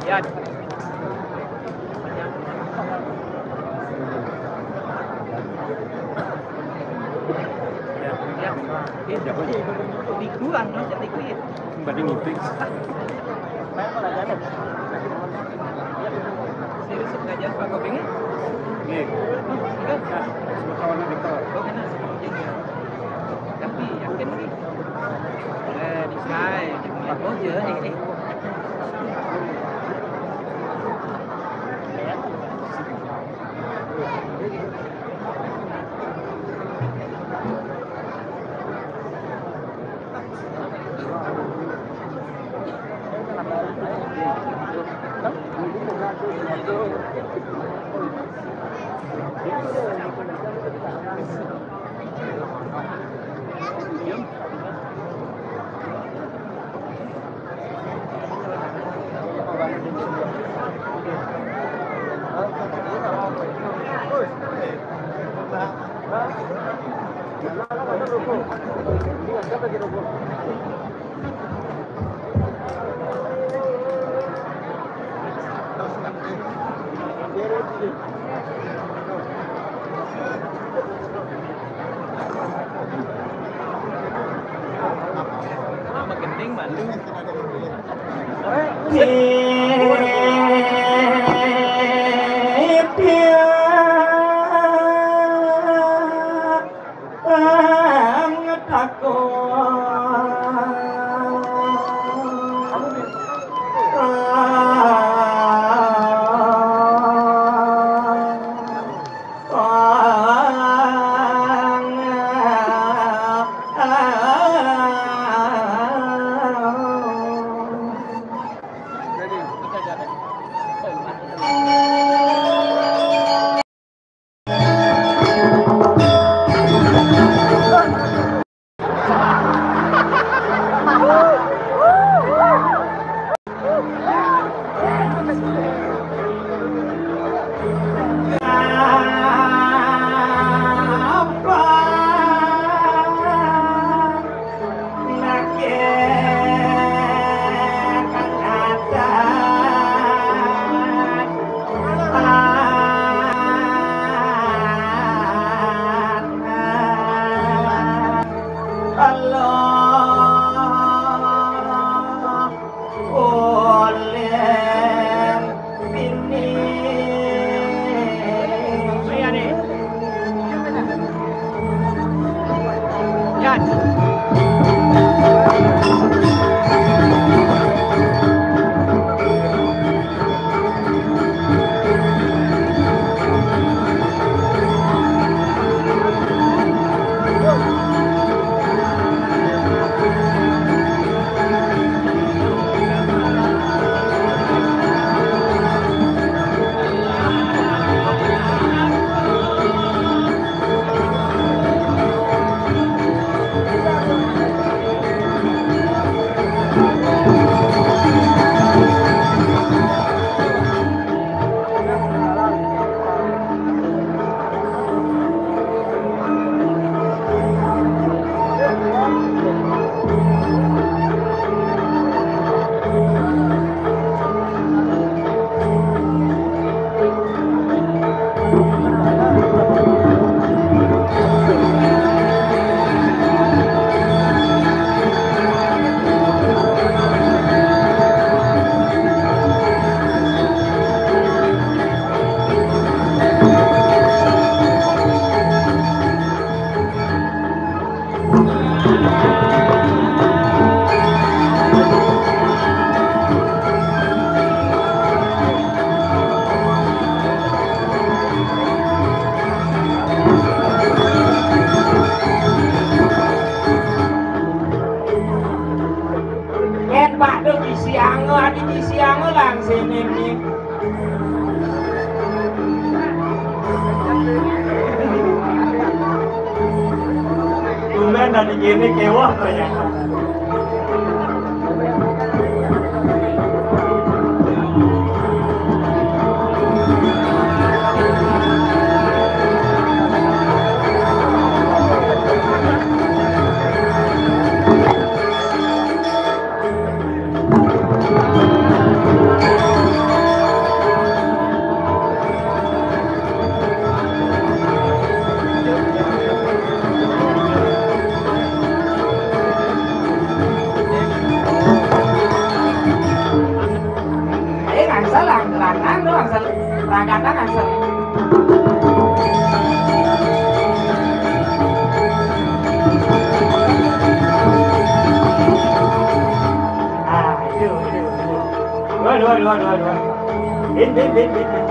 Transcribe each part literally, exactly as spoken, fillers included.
Ya. Ya. Di gua, no, jadi gue. Berarti ngintip. Serius, sengaja Pak Kopingnya? Iya. Enggak. Nah, semua kawan di tol. Oh, kena. Iya. Tapi yakin nih. Eh, bisa, ya. Oh, iya, eh, eh. Pak, tuh di siang, adi di siang langsung ini. Tumben dari gini kewah ternyata. Ah, itu, itu, itu. Dua, dua, dua, dua, dua. Bin, bin, bin, bin, bin.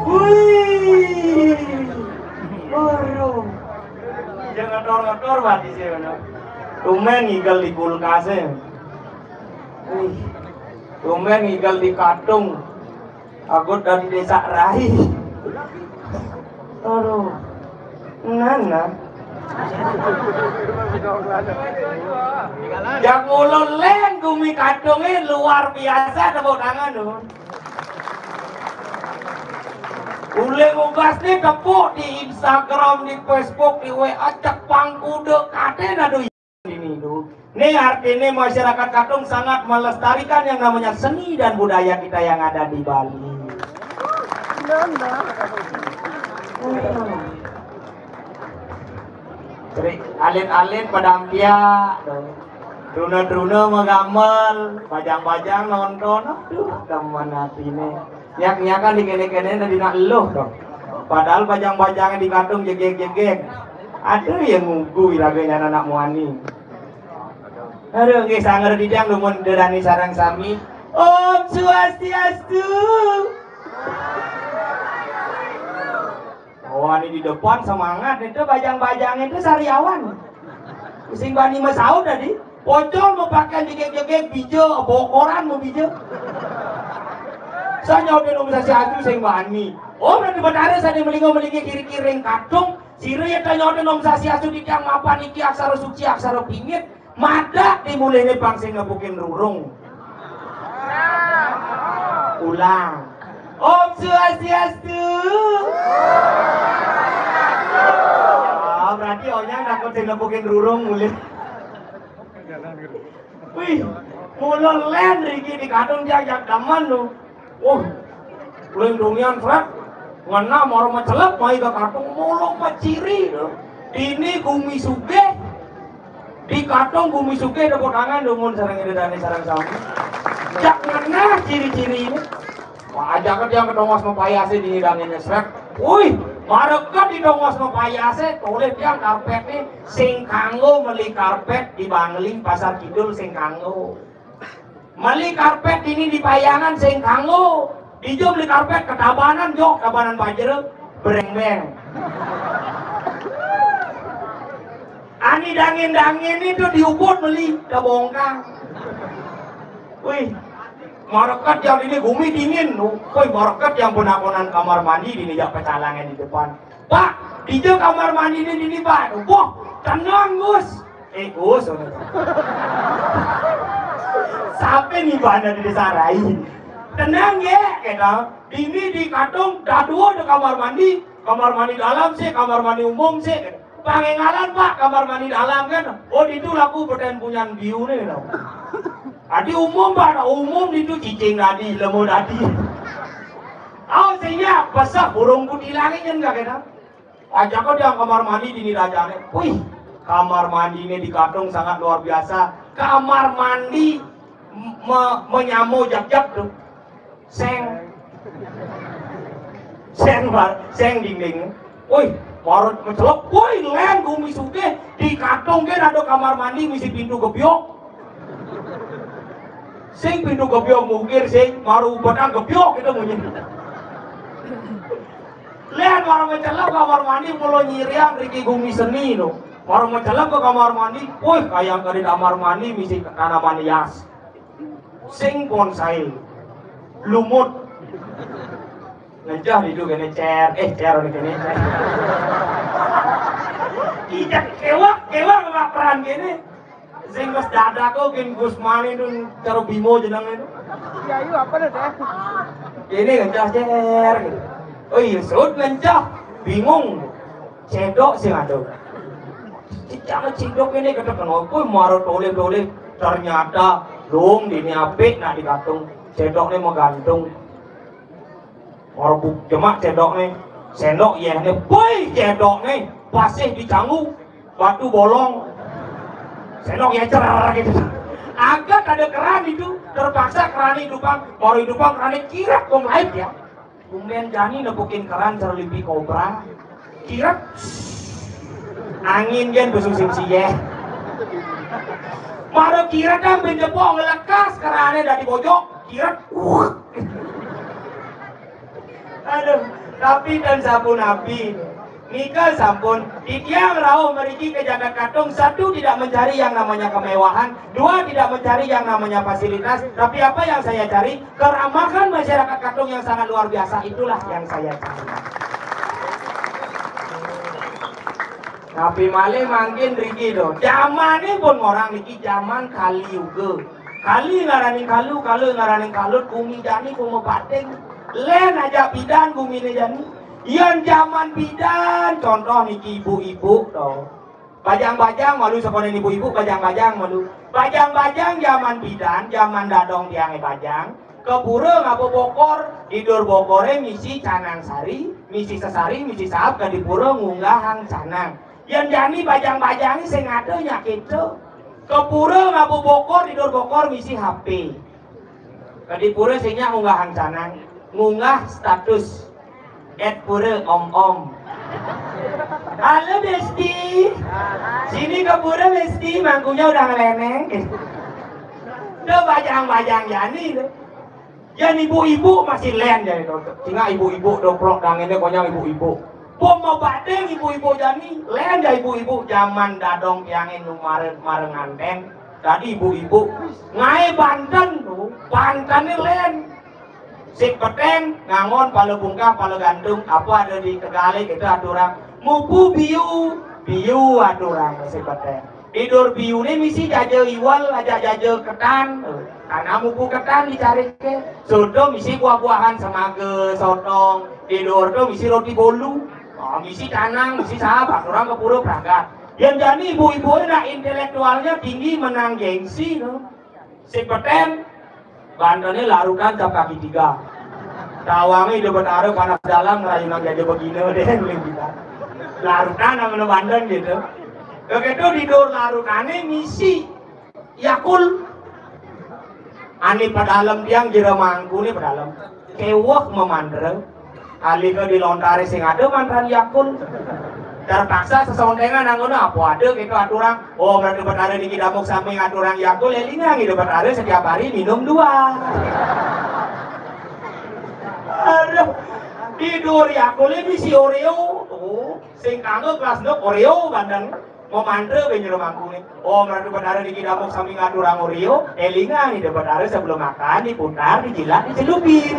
Wih, loro. Jangan ngedor-ngedor, Pak, di sini. Tumben ngigel di kulkas, ya. Wih, tumben ngigel di kadung. Aku dari desa Rai. Aduh. Nana. Jak ngulon lén gumi kadungé luar biasa, tepuk tangan dong. Ulih ngugas nih tepuk di Instagram, di Facebook, di W A, cek pangkuda kadén, aduh. Ini tuh. Nih artinya masyarakat Kadung sangat melestarikan yang namanya seni dan budaya kita yang ada di Bali. Jadi alit-alit pada ampia, tuh. Truna-truna magamel, bajang-bajang nonton, aduh, teman hatinya. Nyak-nyakan di kene-kene na dina eluh to. Padahal bajang-bajang di Kadung jegeg-jegeg. Aduh, yang ngugu iraganya anak muani. Aduh, nggih, sanger didang dumun dedani sareng sami. Om Swastiastu. Oh, ini di depan semangat itu, bajang-bajang itu sariawan. Sing bani masaut tadi, pocol mau pakaian jegeg-jegeg, bija, bokoran mau bija. Saya nyautin Om Swastiastu sing bani. Oh, berarti benar saya melingo melingi kiri-kiri Kadung. Sira ya nyautin Om Swastiastu di tiang mapan iki aksara suci, aksara pingit. Madak dimulihne pang sing nepukin rurung. Ulang. Om Swastiastu. Oh, berarti onyang takut sing nepukin rurung mulih. Wih, mula len riki di Kadung dia jak daman lu. Oh, lindungian Fred. Ngena mara macelep mai ke Kadung mula maciri lu. Ini gumi sugih. Di Kadung gumi sugih tepuk tangan dumun sareng ida dane sareng sami. Jak ngena ciri-ciri ini. Wah, aja ke dia ketongos mapayase di ngidangin nyesrek. Wih, mareket di tongos mapayase, tulis dia karpet nih sing kanggo meli karpet di Bangli Pasar Kidul sing kanggo. Meli karpet ini di Payangan sing kanggo. Dijo meli karpet ke Tabanan, jo Tabanan Bajero, berengbeng. Ani dangin-dangin itu di Ubud meli ke Bongkang. Wih, mareket yang ini gumi dingin. Wih, mareket yang penakonan kamar mandi di meja pecalangan di depan. Pak, dijo kamar mandi ini, ini Pak. Wah, tenang Gus. Eh Gus, sampai nih bana di desa Rai. Tenang ya, kata. Ini di Kadung dadua ada kamar mandi, kamar mandi dalam sih, kamar mandi umum sih. Pangengalan Pak, kamar mandi dalam kan. Oh, itu laku beten punyan biu nih, kata. Adi umum Pak, ada umum itu cicing tadi, lemu tadi. Oh, sehingga besar burung kutilange kan gak kena. Aja kau dia kamar mandi di rajane. Wih, Kamar mandiné di Katung sangat luar biasa. Kamar mandi me-, menyamo jak-jak tuh. Seng. Seng, Pak. Seng dinding. Woi, marut mencelok. Woi, lén gumi sugih. Di Katung kan ada kamar mandi misi pintu gebyok. Sing pintu gebyok mungkir, sing maru batang gebyok kita munyi. Lén marang mencelok kamar mandi, mula nyiriang riki gumi seni no. Marang mencelok ke kamar mandi, woi, kayang kali kamar mandi misi tanaman hias. Sing bonsai. Lumut. Ngejah di itu kene cer, eh, cer di kene. Ijak kewak, kewak nggak peran kene. Sing wis dadaku gin Gusmane nun cara Bimo jenenge. Iya, iya, apa nih, Teh? Ini ngejah cer. Oh iya, sud ngejah. Bingung. Cedok sing ada. Cicak cedok ini kata kenapa maro toleh-toleh. Ternyata dong dini apik nak di Katung. Cedoknya menggantung. Maro bu-, jemak cedoknya. Sendok yehnya. Boy, cedoknya. Pasih dicanggu. Batu bolong. Sendok ya cer gitu. Agak ada keran itu, terpaksa keran hidupang, maro hidupang keran kirak kong lain ya. Tumben jani nepukin keran cer lipi kobra. Kirak. Angin jen besusip siye. Maro kirak kan benjepong lekas kerane dari bojok. Kirak. Aduh, tapi dan sampun nabi. Nika sampun, titiang rauh meriki ke jagat Katung, satu tidak mencari yang namanya kemewahan, dua tidak mencari yang namanya fasilitas, tapi apa yang saya cari? Keramahan masyarakat Katung yang sangat luar biasa, itulah yang saya cari. Tapi malih mangkin riki do. Jamane pun orang niki jaman Kali Yuga. Kali ngaraning kalu, kalu ngaraning kalut, gumi jani gumi pating. Len aja pidan gumine jani. Yen jaman pidan, contoh niki ibu-ibu to. Bajang-bajang malu sekolah ibu-ibu, bajang-bajang malu. Bajang-bajang jaman pidan, jaman dadong tiange bajang. Ke pura ngaba bokor, tidur bokore misi canang sari, misi sesari, misi saap ke di pura ngunggahang canang. Yen jani bajang-bajang sing ada nyak kita. Ke pura ngaba bokor, tidur bokor misi H P. Ke di pura sing nyak ngunggahang canang, ngunggah status. Et pura om-om. Halo Besti. Sini ke pura Besti, mangkunya udah ngeleneng. Tuh bajang-bajang jani tuh. Yen ibu-ibu masih len jani tuh. Singa ibu-ibu doplok dangene konyang ibu-ibu. Pom mau badeng ibu-ibu jani, len ya ibu-ibu jaman dadong tiange nu mare, mare nganten. Tadi ibu-ibu ngae banten tuh, bantene len. Sik peteng, ngangon, pala bungkah, pala gantung, apa ada di Tegaleg itu aturan. Mupu biu, biu aturan sik peteng. Tidur biune misi jaja iwal, aja jaja ketan. Karena mupu ketan dicari ke. Soto misi buah-buahan semaga, sotong. Tidur tuh misi roti bolu. Oh, misi canang, misi sahabat, orang ke pura pragat. Yang jani ibu-ibu nak intelektualnya tinggi menang gengsi tuh. Sing peten, bantene larutan cap kaki tiga. Tawange Ida Betara panas dalam ngerayunang jaja begina deh, nuling kita. Larutan namanya banten gitu. Begitu tidur larutane misi Yakul. Ane pedalem tiang jero mangkune pedalem. Keweh memantra. Alika di lontare sing ada mantan Yakul. Terpaksa sesontengan anggona apa ada gitu aturan. Oh, berarti Betara niki damuk sami ngaturang Yakul, elingang Ida Betara setiap hari minum dua. Aduh, tidur Yakul ini si Oreo. Oh, sing kanggo kelas nuk Oreo bandeng. Mau mantra be nyuruh mangkune. Oh, berarti Betara niki damuk sami ngaturang Oreo, elingang Ida Betara sebelum makan diputar, dijilat, dicelupin.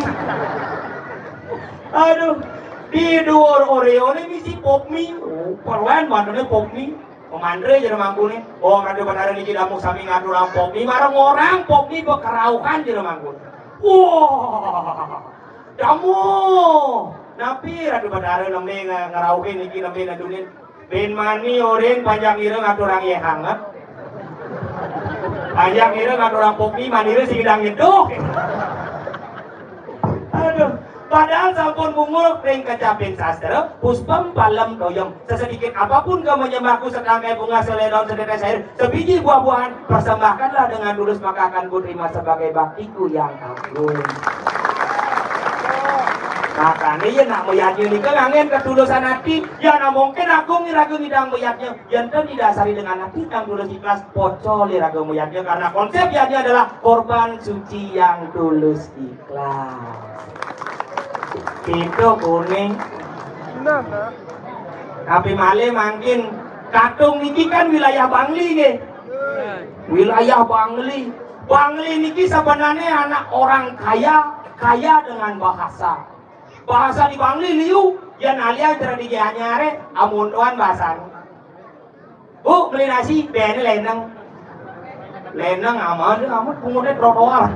Aduh, di dua Oreo ini misi pop mie. Oh, perwen manane pop mie. Pemantre jero mangkune. Oh, Ratu Betara niki damuk sami ngaturang pop mie, marang orang pop mie bekerauhan jero mangkune. Wah, damu. Napi Ratu Betara nembe nga-, ngerauhin niki nembe nedunin. Bin mani orin panjang ira ngaturang ye hangat. Panjang ira ngaturang pop mie, manira sing gedang nyeduh. Aduh, Padahal sampun mungkur ring kecaping sastra, puspem palem toyem. Sesedikit apapun kau menyembahku, setangkai bunga, sehelai daun, setetes air, sebiji buah-buahan, persembahkanlah dengan tulus, maka akan ku terima sebagai baktiku yang agung. Makanya ya nak mayadnya nika ngangen ketulusan hati, ya nak mungkin agung iraga ngidang mayadnya, yang didasari dengan hati yang tulus ikhlas, pocol iraga mayadnya, karena konsep yadnya adalah korban suci yang tulus ikhlas. Itu kuning. Tapi malih mangkin Katung niki kan wilayah Bangli nggih. Wilayah Bangli. Bangli niki sebenarnya anak orang kaya, kaya dengan bahasa. Bahasa di Bangli liu, yan alian cara di Gianyar, amun tuan bahasanya. Bu, beli nasi, bene leneng. Leneng amat, amat punguté trotoar.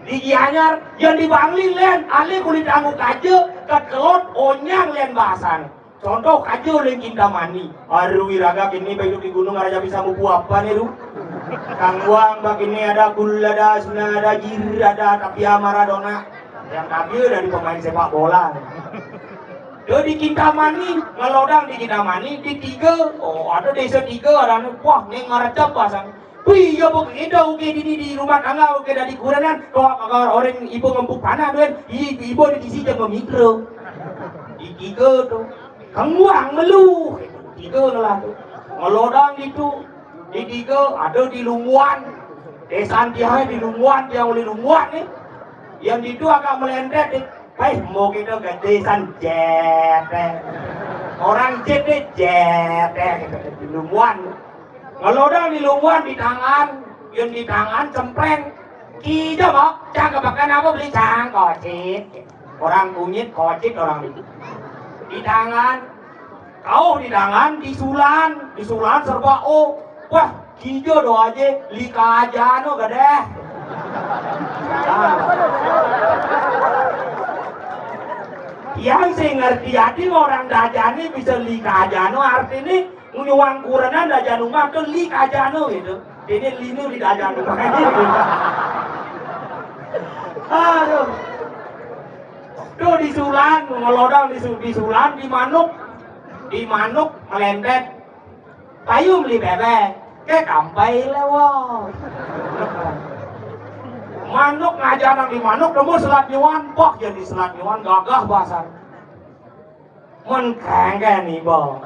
Di Gianyar, yang di Bangli len, alih kulit anggu kaja, ketelot, onyang len bahasan. Contoh kaja len Kintamani. Aduh, iraga kini baik di gunung raja bisa mupu apa nih, Ru? Kangguang, bak ini ada gula, ada suna, ada jir, ada tapi Maradona. Yang tadi dari pemain sepak bola. Yo di Kintamani, ngelodang di Kintamani, di tiga, oh ada desa tiga, ada anu, wah, ning ngerecep pasang. Wih, iya bu, itu oke di, di rumah tangga oke dari kurenan, kok orang ibu ngempuk panah duen, i- ibu di sini jangan mikro. Di tiga tuh, kangguang melu, tiga lah tuh, ngelodang itu, di tiga ada di Lungguan, desa dia di Lungguan, dia oleh Lungguan nih, yang itu agak melentet nih. Hai, mau kita gede san jete. Orang jete jete gitu. Di lungguan. Kalau udah di lungguan di tangan, yang di tangan cempreng. Kita mau cang kebakan apa beli cang kocit. Orang kunyit kocit orang itu. Di tangan, kau di tangan, di sulan, di sulan serba o. Wah, kijo do aja, lika aja no gede. Yang saya ngerti hati orang dajani bisa lika aja no artinya nyuang kurenan dajan rumah ke lika aja no gitu. Ini linu di dajan rumah. Aduh. Tuh di sulan, ngelodang di, su- di sulan, di manuk. Di manuk melentet. Payung beli bebek, ke kampai lewat. Manuk ngajanang di manuk, temu selat nyuan, poh jadi selat nyuan, gagah bahasa. Mun kengken ibu,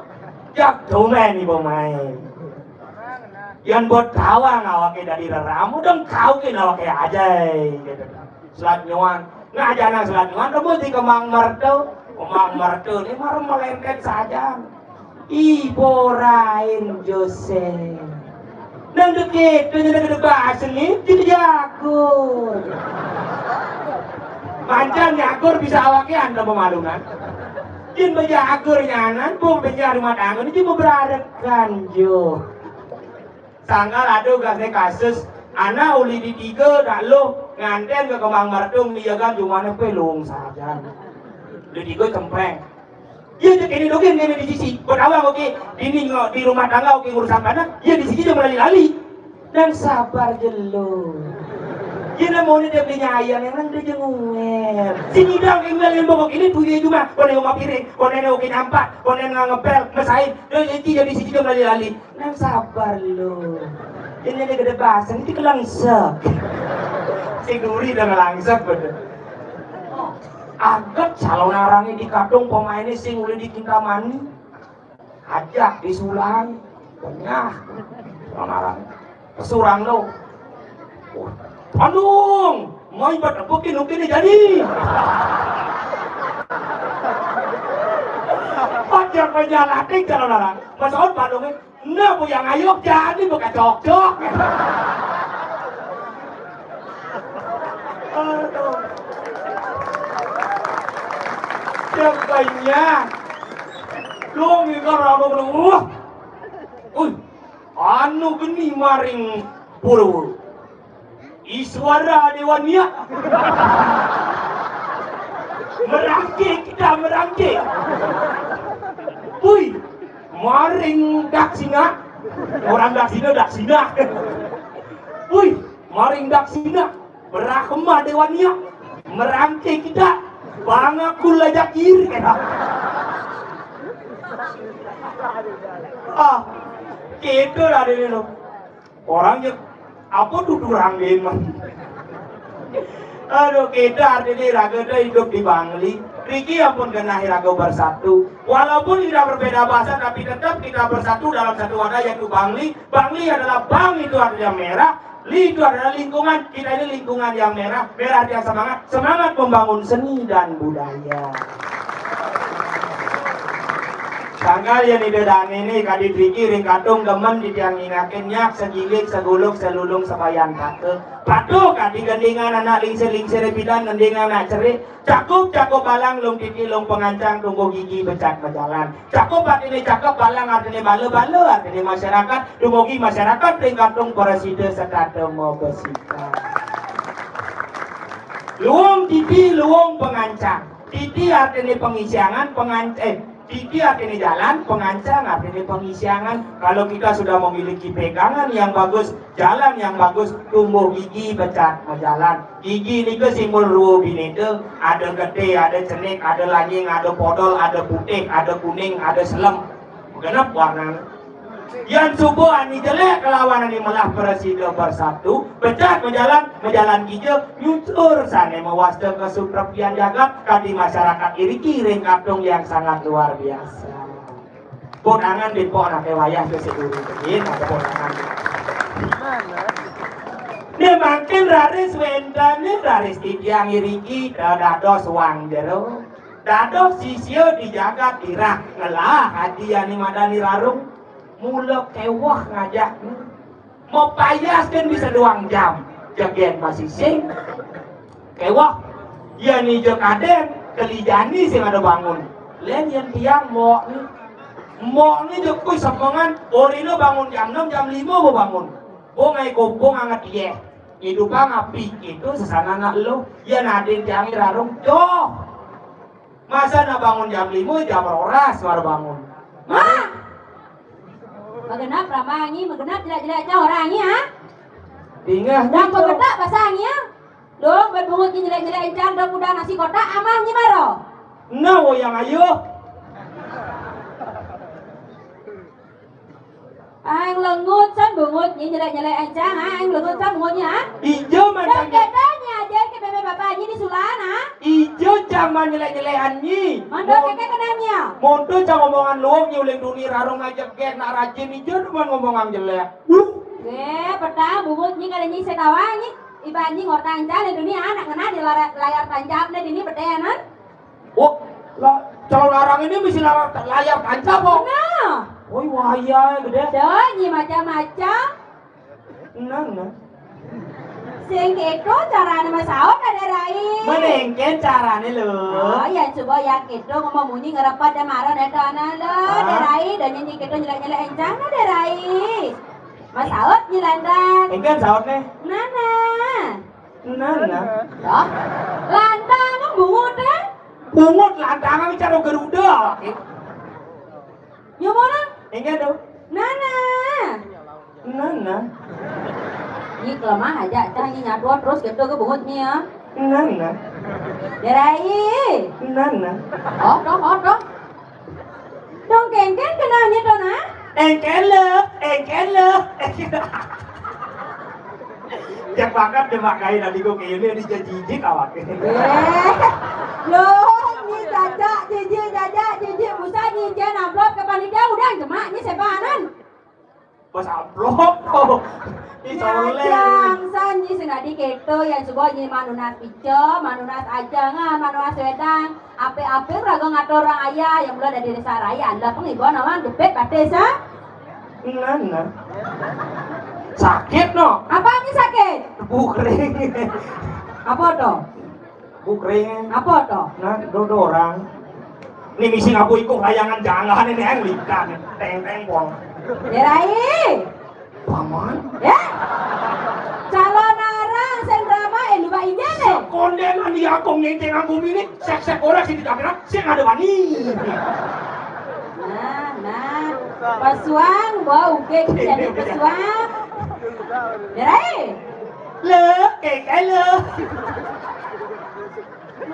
jak tumen ibu main. Yang buat kawang awake dari reramu, dong kau ke awake aja, gitu. Selat nyuan. Nah, jangan selat nyuan, temu di kemang mertu. Kemang mertu, ini marah melentet saja. Ibu rain Jose. Nang deket, nang deket bahasa ini, jadi jagur. Mancan jagur bisa awake anda pemalunan. Jin bejagur nyanan, bu bejar rumah tangga, ini cuma berarekan jo. Sangkal ada gasnya kasus, anak uli di tiga, tak lo, nganten ke kemang mertu, dia kan cuma pelung saja. Di tiga cempreng. Iya, cek ini dogén, ini di sisi. Buat awang, oke. Ini ngo- di rumah tangga, oke, urusan tanah. Iya, di sisi dia melali-lali. Dan sabar jelo. Iya, mau ini dia belinya ayam, yang nang dia jenguer. Sini dong, yang beli bokok ini tuh dia cuma. Konen rumah piring, konen oke nyampak, konen nggak ngepel, mesain. Dan itu jadi sisi dia melali-lali. Nang sabar lo. Ini ada gede baseng, itu kelangsek. Si duri dan ngelangsek bener. Aget calon arangnya di kadung pemainnya sing uli di Kintamani. Ajak di Sulang. Tengah. Calon arang. Kesurang lo. Wah, Bandung. Mau ibat aku kini jadi. Pajar penyalatik calon arang. Mas Aun Bandungnya. Nah, bu yang ayo jadi buka cocok. Aduh. Siapanya? Lu ngigo rambut lu. Uh. Anu geni maring pura. Iswara Dewania. Merangke kita merangke. Hui, maring daksina. Orang daksina daksina. Hui, maring daksina. Brahma Dewania. Merangke kita. Bang aku lajak iri kena. Ah, gitu lah dia tu. Orang je, apa tu orang dia mah? Aduh, kita artinya raga tu hidup di Bangli. Riki ampun kena raga bersatu. Walaupun kita berbeda bahasa, tapi tetap kita bersatu dalam satu wadah, yaitu Bangli. Bangli adalah bang, itu artinya merah. Li itu adalah lingkungan. Kita ini lingkungan yang merah. Merah artinya semangat. Semangat membangun seni dan budaya. Tanggal yang ida dani ni kadi Riki ring katung demen di tiang ingakin nyak segilik seguluk selulung sebayan kata. Patuh kadi gendingan anak lingsir-lingsir bidan gendingan anak cerik. Cakup, cakup balang, lung titi, lung pengancang, tunggu gigi, becak bejalan. Cakup hati ni cakap, balang hati ni bala-bala, hati ni masyarakat, dumugi masyarakat, ring katung, presida serta temu besika. Luung titi, luung pengancang. Titi arti ni pengisiangan, penganc-, eh, titi arti ni jalan, pengancang arti ni pengisiangan. Kalau kita sudah memiliki pegangan yang bagus, jalan yang bagus, tumbuh gigi, becak bejalan. Gigi nika simbol rua bineka, ada gede, ada cenik, ada lanying, ada podol, ada putih, ada kuning, ada selem. Genep warna. Yan suba ani jelek kelawan ani melah presida bersatu, becak bejalan, bejalan gija, nyucur sane mawasta kesutrapian jagat, kadi masyarakat iriki ring katung yang sangat luar biasa. Podangan di pok nake wayah ke si guru tadi, ada podangan. Ni makin raris wénten, ni raris titiang iriki, dados wang jero. Dados sisia di jagat irah ngelah haji ani madani rarung. Mula keweh ngajak ni. Mapayas kan bisa duang jam. Jegen masising. Keweh. Yan ija kadén, keli jani sing ada bangun. Lén yan tiang mok ni. Mok ni jekui semengan, orina bangun jam enam, jam lima babangun. Bo ngai kopong anget yeh. Idupang api itu sesana anak lu. Yan adin tiang rarung. Joh. Masa nak bangun jam lima, jam roras baru bangun. Mak! Magenap ramah nyi, magenap jelek-jelek aja orang nyi, ha? Dingah nyi. Dah tu. Pegetak pasang nyi, ha? Dong, buat bungut nyi jelek-jelek encan, dah udah nasi kotak, amah nyi maro. Nah, woyang ayo. Aing lengut san bungut nyi nyelek-nyelek encang, aing lengut san bungut nyi, ha? Ijo mancang. Dong keta nyi aja ke bebe bapa nyi di sulan, ha? Ijo cang man nyelek-nyelekan nyi. Mandok keke kenanya. Monto cang omongan luwung nyi uling duni rarung ngajak gek nak rajin ijo demen ngomongan jelek. Duh. Ge, petang bungut nyi kada nyi setawa nyi. Iban nyi ngortang cang di dunia anak ngena di lara-, layar tancap ne dini bedenan. Oh, la-, calon larang ini misi layar, layar tancap, oh. Nah. Woi, wahaya gede. Dah, nyi macam-macam. Nah, nah. Sing itu carane masaut ada rai. Menengken carane lo. Oh, ya coba ya gitu ngomong munyi ngerepat dan marah dan anak lo. Ah. Ada rai, dan nyi gitu nyelek-nyelek encang ada rai. Masaut nyi lantan. Engken saut ne. Nana. Nana. Loh, lantang bungut, eh? Bungut lantangan cara Garuda. Nyomona? Enggak dong. Nana. Nana. Nyi kelemah aja, cah nyi nyadua terus gitu ke bungut nyi ya. Nana. Derai. Nana. Oh, dong, oh, dong. Dong kengken kenalnya dong, ah? Engken lo, engken lo, engken lo. Cek banget deh mak kain tadi gua kayaknya dijajijik awak. Eh, lo, nyi jajak, jijik, jajak, jijik, busa nyi jen amplop ke panitia udah jemak nyi sebanan. Pas amplop tuh. Ih, ya, soleh. Jang, san nyi sing adi keto, yang coba nyi manunas pica, manunas ajang, ah, manunas wedang. Ape-ape raga ngatur orang ayah, yang mula dari desa raya, anda pun ibu nama jepit batis, ah? Nana. Sakit no. Apa ini sakit? Bukring. Apa tuh? Bukring. Apa to? Nah, dodorang. Ini misi ngaku ikut layangan jangan ini yang likan. Teng teng pong. Derai. Paman. Ya. Calon arang sing drama eh lupa injil deh. Kondenan di akong ngenteng aku ini sek sek orang sini tapi sing ada wani. Nah, nah. Pesuang, bau uke jadi pesuang. Derai. Lo, eh, eh, lo.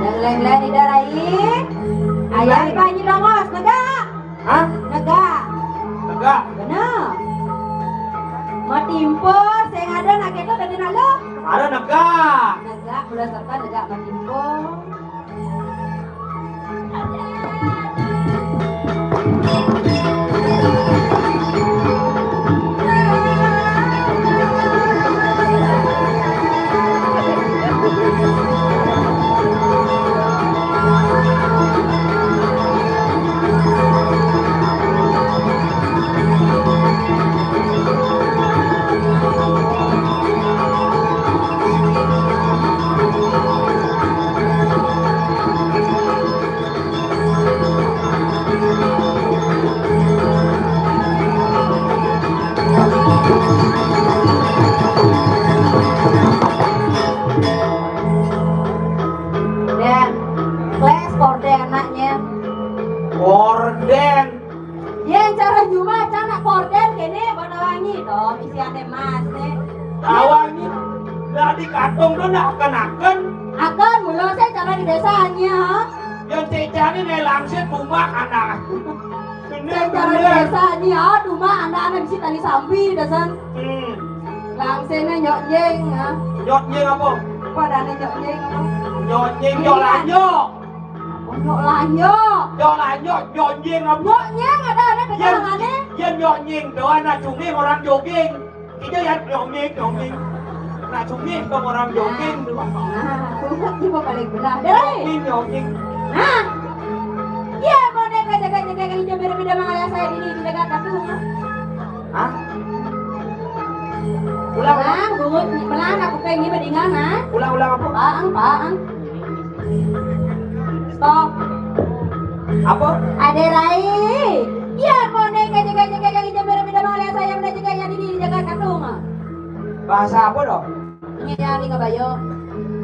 Yang lain-lain ida rai. Ayah ibu nyi dongos, negak. Hah? Negak. Negak. Benar. Matimpo, sing ada nak kita tadi nak lo. Ada negak. Negak, mula serta negak matimpo. Den, kles korden anaknya. Korden. Ye, cara nyuma, cang nak korden kene, bana wangi, toh, isi ane mas, ne. Awangi, dari kantong tu nak akan-akan. Akan, mula saya cara di desa nya. Yang cecani ne langsir rumah anak. Saya cara di desa nya, rumah anak-anak bisi tali sambi, dasan. Hmm. Langsir ne nyok jeng, ha. Nyok jeng apa? Apa dah ne nyok jeng apa? Nyok jeng, nyok lanjok. Nyok lanjok. Nyok lanjok, nyonjing apa? Nyonjing ada, ada keterangannya. Ya, nyonjing doang, nak cunging orang jogging. Kita ya nyonjing, nyonjing. Nak cunging dong orang jogging tuh. Nah, tuh juga paling benar. Deh. Nyonjing, nyonjing. Nah. Iya, mau naik ke jaga-jaga yang jam beda-beda sama saya ini di Jakarta tuh. Hah? Ulang, ulang. Ulang, bungut, melang aku pengen mendingan, ha? Ulang, ulang apa? Paang, paang. Stop. Apa? Ada rai. Iya, mau naik ke jaga-jaga yang jam beda-beda sama saya, udah jaga yang ini di Jakarta tuh, mah. Bahasa apa dong? Ini dia, ini ngabayo.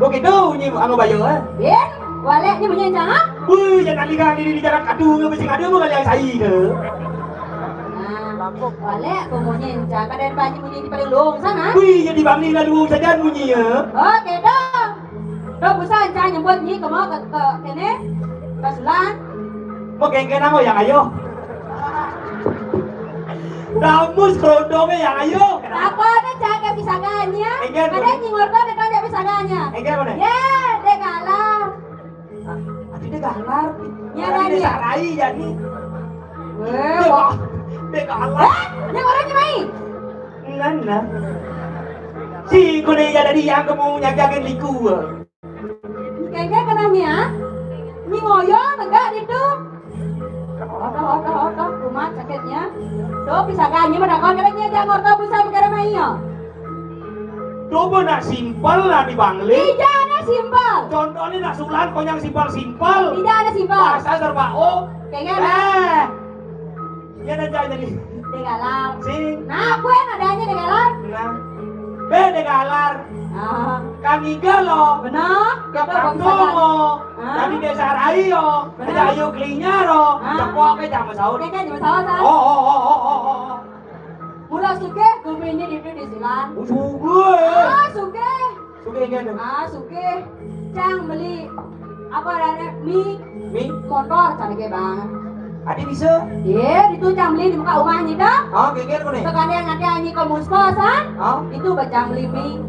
Oh gitu, ini anu bayo, eh? Iya, waleknya punya encang, ha? Wih, jangan kali-kali di Jakarta tuh, nggak mesti ada mau kali yang saya ke. Nah, walek, aku punya encang, kadang banyak punya di paling long sana. Wih, jadi bang ni lalu saja bunyi ya. Oke, dong. Dong, bisa encang nyebut ni, kamu ke, ke, kene, ke Sulan. Mau geng-geng nama yang ayo? Ramus kerondongnya yang ayo. Apa ada cakap bisa ganya? Enggak, ada nyingor tuh, ada bisa ganya. Enggak, mana? Ya, dia kalah. Tadi dia galar. Ya, dia sarai jadi. Weh, dia galar. Eh, yang orang nyemai. Nana. Si kuliah jadi yang kamu nyagain liku. Kayaknya kenanya, ini ngoyo tegak itu. Otoh, otoh, otoh, kumat sakitnya. Tuh, bisa ganya mana kau kira dia jangan kau bisa berkara main ya. Coba nak simpel lah di Bangli. Tidak ada simpel. Contohnya nak Sulan kau yang simpel-simpel. Tidak ada simpel. Bahasa serba oh. Kayaknya. Eh. Iya, ada jadi. Degalar. Sing. Nah, gue nadanya Degalar. Nah. Be Degalar. Ah. Kang Iga lo. Benar. Ke Pangdong lo. Ah. Dari desa Rai lo. Benar. Ada ayu klinya lo. Ah. Cepok ke jam sahur. Kayak jam sahur kan? Oh, oh, oh, oh, oh, oh. Mula suke, gue ini di di Silan. Suke. Ah, suke. Sugih kan? Ah, sugih. Cang beli apa adanya? Mie. Mie? Motor, cari ke bang. Adi bisa? Iya, itu cang beli di muka rumahnya dah. Oh, geger kau ni? Sekalian nanti anyi ke muskos, ah? Oh? Itu bacang beli mie.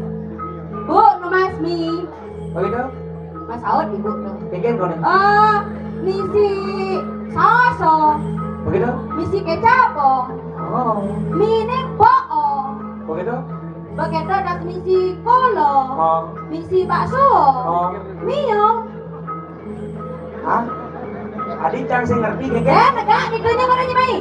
Bu, numas mie. Begitu? Mas Aud ibu tu. Geger kau ni? Ah, misi saus oh. Begitu? Misi kecap oh. Oh. Mie ni po oh. Begitu? Begitu dah misi kolo. Oh. Misi bakso. Oh. Mio. Hah? Adi cang sing ngerti, Keke? Eh, tegak, dikenya mana ni, Mai?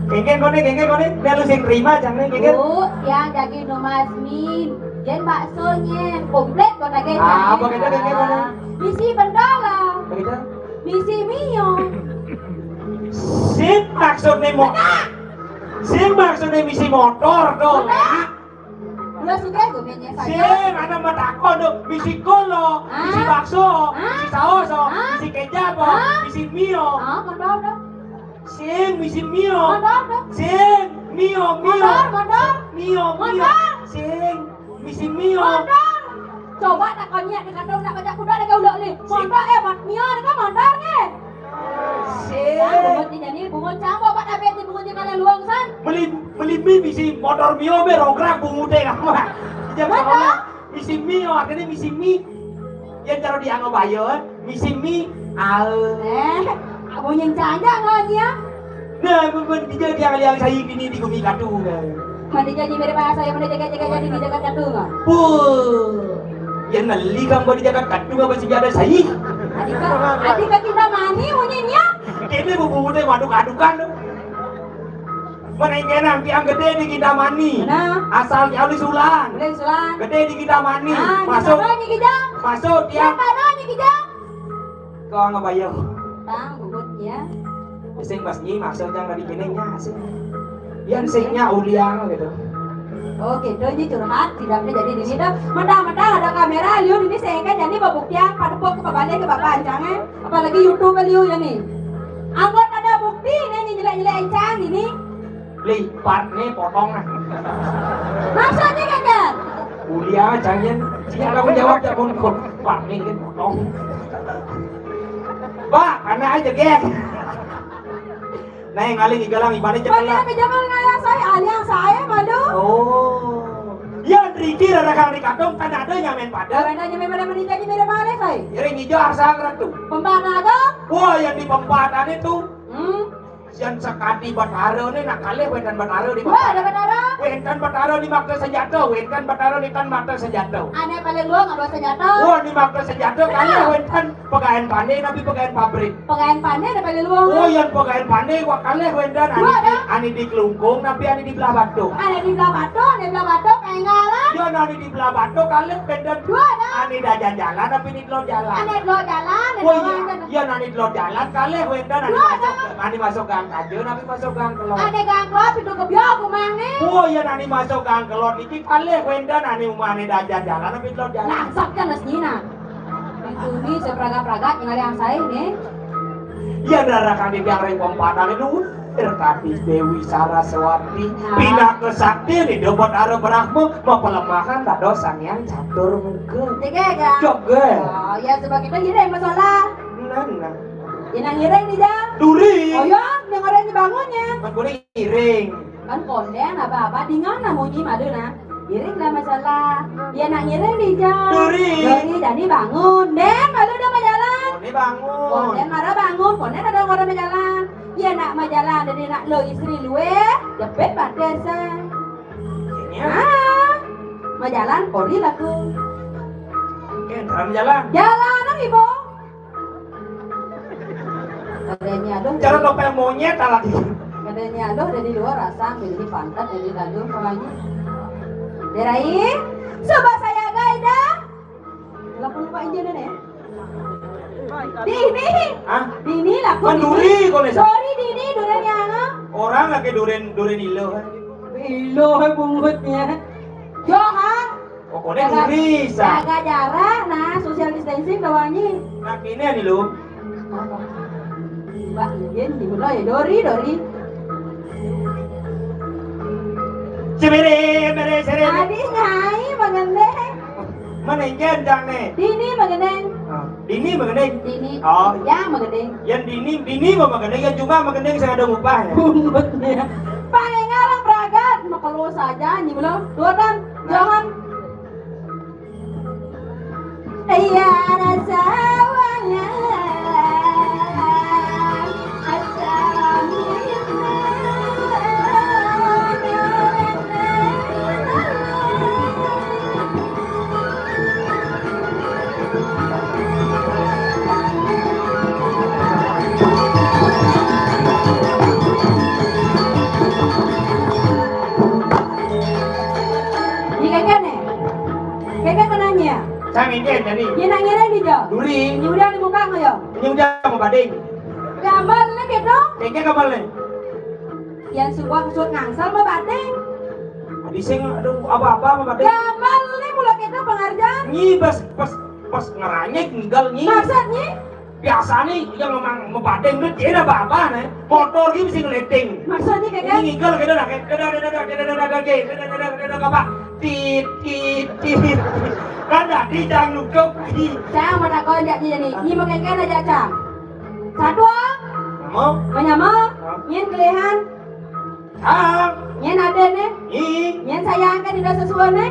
Keke kau ni, Keke kau ni. Dia lu sing terima, cang ni, Keke. Bu, yang daging numas mie. Jen bakso nye. Komplit kau daging. Ah, apa kita, Keke kau ni? Misi bendala. Begitu? Misi mio. Sip, maksudnya mau. Tegak. Sip, maksudnya misi motor tu. Tegak. Udah suka gue mainnya saja. Sing, ada matakon tu, misi kolo, misi bakso, misi saus, misi kecap, misi mio. Ah, mandor dah. Sing, misi mio. Mandor dah. Sing, mio, mio. Mandor, mandor. Mio, mio. Mandor. Sing, misi mio. Mandor. Coba tak konyol, dia kata nak baca kuda, dia kau udah ni. Mandor, eh, mat mio, dia kan mandor ni. Sing. Bungut ni jadi, bungut siapa, Pak David ni, bungut ni kalau luang san. Beli, beli mie bisi motor mio be rograk bungut deh, apa? Jangan salah. Misi mie, oh, artinya misi mie. Yang cara dianggap ayo, eh? Misi mie, al. Eh, aku nyencang aja nggak dia. Nah, bukan dia yang yang saya ini di gumi katu, kan? Mana jadi mere bahasa yang mana jaga-jaga jadi di jaga katu, kan? Puh. Yang nali kan baru jaga katu, apa sih ada saya? Adika, adika kita mani, punyanya. Kene bubute waduk-adukan tu. Menengke nang tiang gede di Kintamani. Nah. Asal tiang di Sulan. Di Sulan. Gede di Kintamani. Ah, masuk. Di mana ni kita? Masuk tiang. Di mana ni kita? Kau ngabayar. Tang, bubut ya. Sing pas ni masuk yang dari kene nya sing. Yang singnya uliang gitu. Oh gitu, ini curhat, tidak jadi di sini dah. Mentang-mentang ada kamera, liu ini saya kan jadi pembuktian, pada pok ke balik ke bapak ancang eh. Apalagi YouTube liu ya ni. Anggot ada bukti ni, ni jelek-jelek encang ini. Lipat ni potong ah. Maksudnya kan? Kuliah jangan. Siapa tanggung jawab tak pun kok. Lipat ni kan potong. Pak, anak aja geng. Neng, aling igalang ibane cepet lah. Tapi jangan ngayah saya, aliang saya malu. Oh. Ya, Riki Raragang di kadung kan ada nyamain pada. Karena nyamain pada menikah nyamain pada mana, Kai? Jadi ngijo arsang ratu. Pempatan agung? Wah, yang di pempatan itu. Hmm. Yang sakadi Batara nih, nak kalih wénten Batara di. Wah, ada Batara. Wénten Batara di Makta Senjata, wénten Batara di Tan Makta Senjata. Ané paling luang apa senjata? Wah, di Makta Senjata kalih wénten Pegaén Pandé napi Pegaén Pabrik. Pegaén Pandé ada paling luang. Oh, yang Pegaén Pandé wah kalih wénten. Wah, ada. Ané di Klungkung napi ané di Belah Batu. Ané di Belah Batu, ané di Belah Batu, penggalan. Yang ané di Belah Batu kalih wénten. Wah, ada. Ané di jalan-jalan napi di Lo jalan. Ané lo jalan, oh iya, iya, nani lo jalan kalih wénten nani masuk, nani masuk gang kaja, nani masuk gang kelod. Ané gang kelod itu kebyok umahné. Oh iya, nani masuk gang kelod niki kalih wénten nani umahné dajan jalan, nani lo jalan. Langsat kan mas nyina. Itu ni sepraga-praga tinggal yang saya nih. Iya, darah kami biang ring pempatan itu. Irkati Dewi Saraswati, nah. Pinaka sakti nih, dobot arep Brahma, mapelemahan dados Sang Hyang Catur Muka. Tiga ya? Joget. Oh, ya sebab kita ngiring masalah. Nah, nah. Inang ngiring di jam. Duri. Oh ya, yang orang dibangun ya. Kan boleh ngiring. Kan konden apa-apa, di mana munyi madu nah. Ngiring lah masalah. Ya nak ngiring di jam. Duri. Duri, jadi bangun. Den, malu udah majalan. Konden bangun. Konden marah bangun. Konden ada orang majalan. Iya nak majalan, jadi nak lo istri luwe, jepit pakai se. Iya. Ah, majalan kori laku. Oke, terang jalan. Jalan, ibu. Katanya aduh. Cara topeng monyet lagi. Katanya aduh, dari luar rasa jadi pantat, jadi lalu orangnya. Derai, coba saya gai dah. Laku lupa aja deh. Dini. Hah? Dini lah. Kan duri kalau saya. Sorry Dini, durian yang apa? Orang lagi durian, durian ilo. Ilo bungutnya. Johan. Pokoknya duri sa. Jaga jarak, nah social distancing doangnya. Nah ini nih lu. Mbak Yen di mana ya? Dori, Dori. Sebere, bere, sere. Adi nyai mengendeng. Mana yang jang nih? Dini mengendeng. Ah, Dini mengendeng. Dini. Oh, yang mengendeng. Yang Dini, Dini mau mengendeng, yang cuma mengendeng saya ada upah ya. Bungutnya. Paling ngarang pragat, makelo saja nyi belum. Dua kan, jangan. Iya rasa wangan. Jika kan eh? Keke kenanya. Sang injen tadi. Dia nak ngiring di jo. Duri. Ini udah dibuka nggak yo? Ini udah mau bading. Gambar ni gitu. Keke gambar ni. Yang suka suka ngangsal mau bading. Adi sing aduh apa-apa mau bading. Gambar ni mula gitu pengerjaan. Nyi pas pas pas ngeranyek ninggal nyi. Maksudnya? Biasa nih, yang memang mebadeng tuh dia ada apa-apa nih. Motor gitu sih ngeleting. Maksudnya kayak ini kan? Ngigel gitu dah, kayak dada dada dada dada dada dada dada dada dada apa? Tit tit tit. Kan dah di jangan nutup. Cang, mana kau ajak dia nih? Ini makan kan aja cang. Satu, ah? Mau? Banyak mau? Nyen kelihan. Cang. Nyen ada nih. Ih. Nyen sayang kan tidak sesuai nih.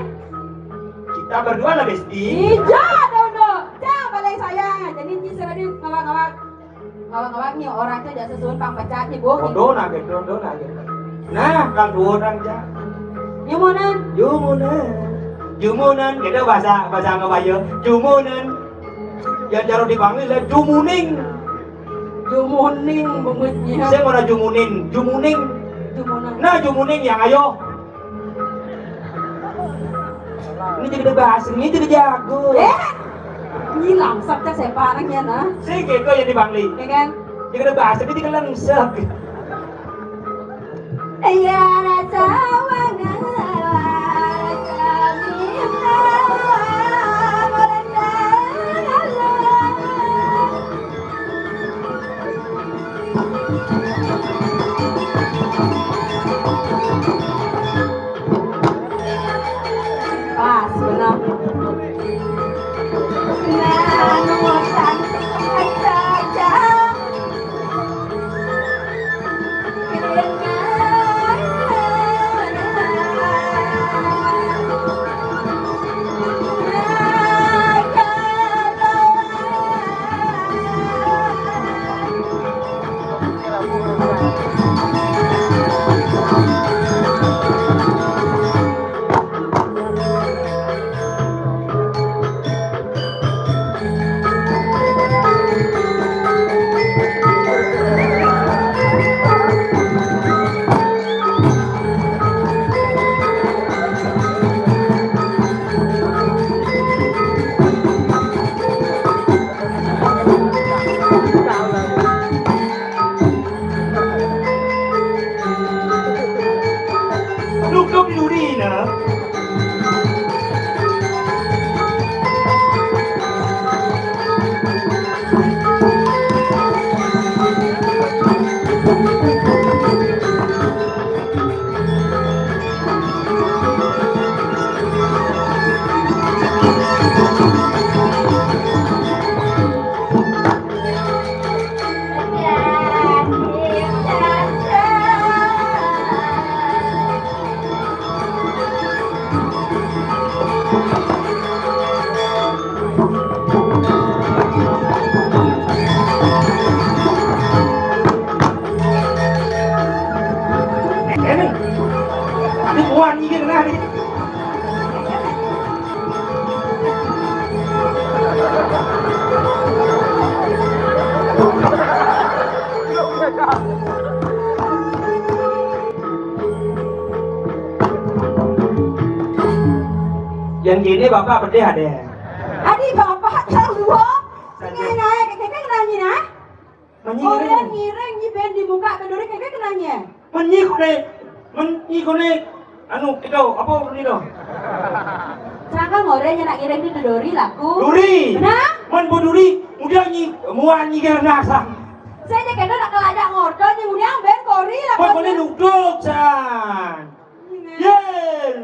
Kita berdua lah besti. Ija ada udah. Cang paling sayang. Jadi ci seradi ngawak-ngawak. Ngawak-ngawak nih orang tuh jasa suun pang pecah nih bu. Bodoh nah gitu, bodoh nah gitu. Nah, kan dua orang ja. Nyumunan. Jumunan. Jumunan, gitu bahasa bahasa Anggabayo. Jumunan. Yang cara dipanggil lah jumuning. Jumuning bungutnya. Saya mau jumunin, jumuning. Jumunan. Nah, jumuning yang ayo. Ini jadi bahas, ini jadi jago. Eh, ini langsat kan saya parangnya nah. Si gitu yang di Bangli. Ya kan? Jadi bahas ini jadi langsat. Iya rasa wangan. Pas, benar. Nah, nomor satu saja. Yang kini bapak pedih ada. Adi bapak tahu. Sing nae, keke kenal nyi nah? Menyi orang ngiring nyi ben di muka beduri, keke kenal nyi? Menyi kone, menyi kone, anu, itu, apa ni tu? Sangka ngoreng nyi nak ngiring di duri laku. Duri. Nah? Men beduri, mudah nyi, muan nyi kena sang. Saya je kena nak kelajak ngorto nyi mudah ben kori laku. Kau kone nuduk, san. Yen.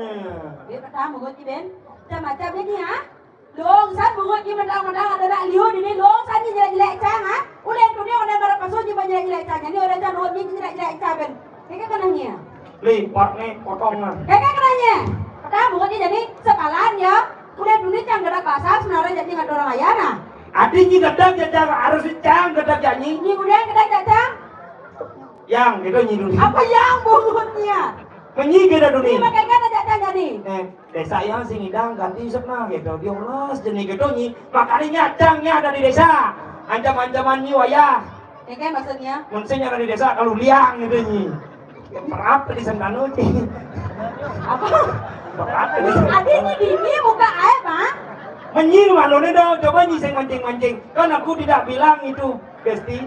Dia pertama bungut nyi ben. Macam-macam nyi ha. Long san bungut nyi mentang-mentang ada nak liu dini long san nyi jelek-jelek cang ha. Uleh tu ni orang marah pasu nyi jelek-jelek cang. Jadi orang cang bungut nyi jelek-jelek cang ben. Keke kenanya. Li, part ni potong lah. Keke kenanya. Pertama bungut nyi jadi sepalan ya. Uleh tu ni cang gedak pasal sebenarnya jadi nggak orang ayah nah. Adi nyi gedak jajar harus cang gedak janyi. Nyi kemudian gedak cang. Yang gitu nyi dulu. Apa yang bungut nyi ya? Menyi gedak duni. Nyi makai kan ada cang jadi. Eh. Desa yang sing idang ganti isep nah gitu. Dia ulas jenis gitu nyi. Makanya nyacangnya ada di desa. Ancam-ancaman nyi wayah. Keke maksudnya? Mensinya ada di desa kalau liang gitu nyi. Berapa di sendano nyi? Apa? Berapa di sendano? Adi nyi dini muka air, Pak. Menyi malu ni dong. Coba nyi sing mancing-mancing. Kan aku tidak bilang itu, Besti.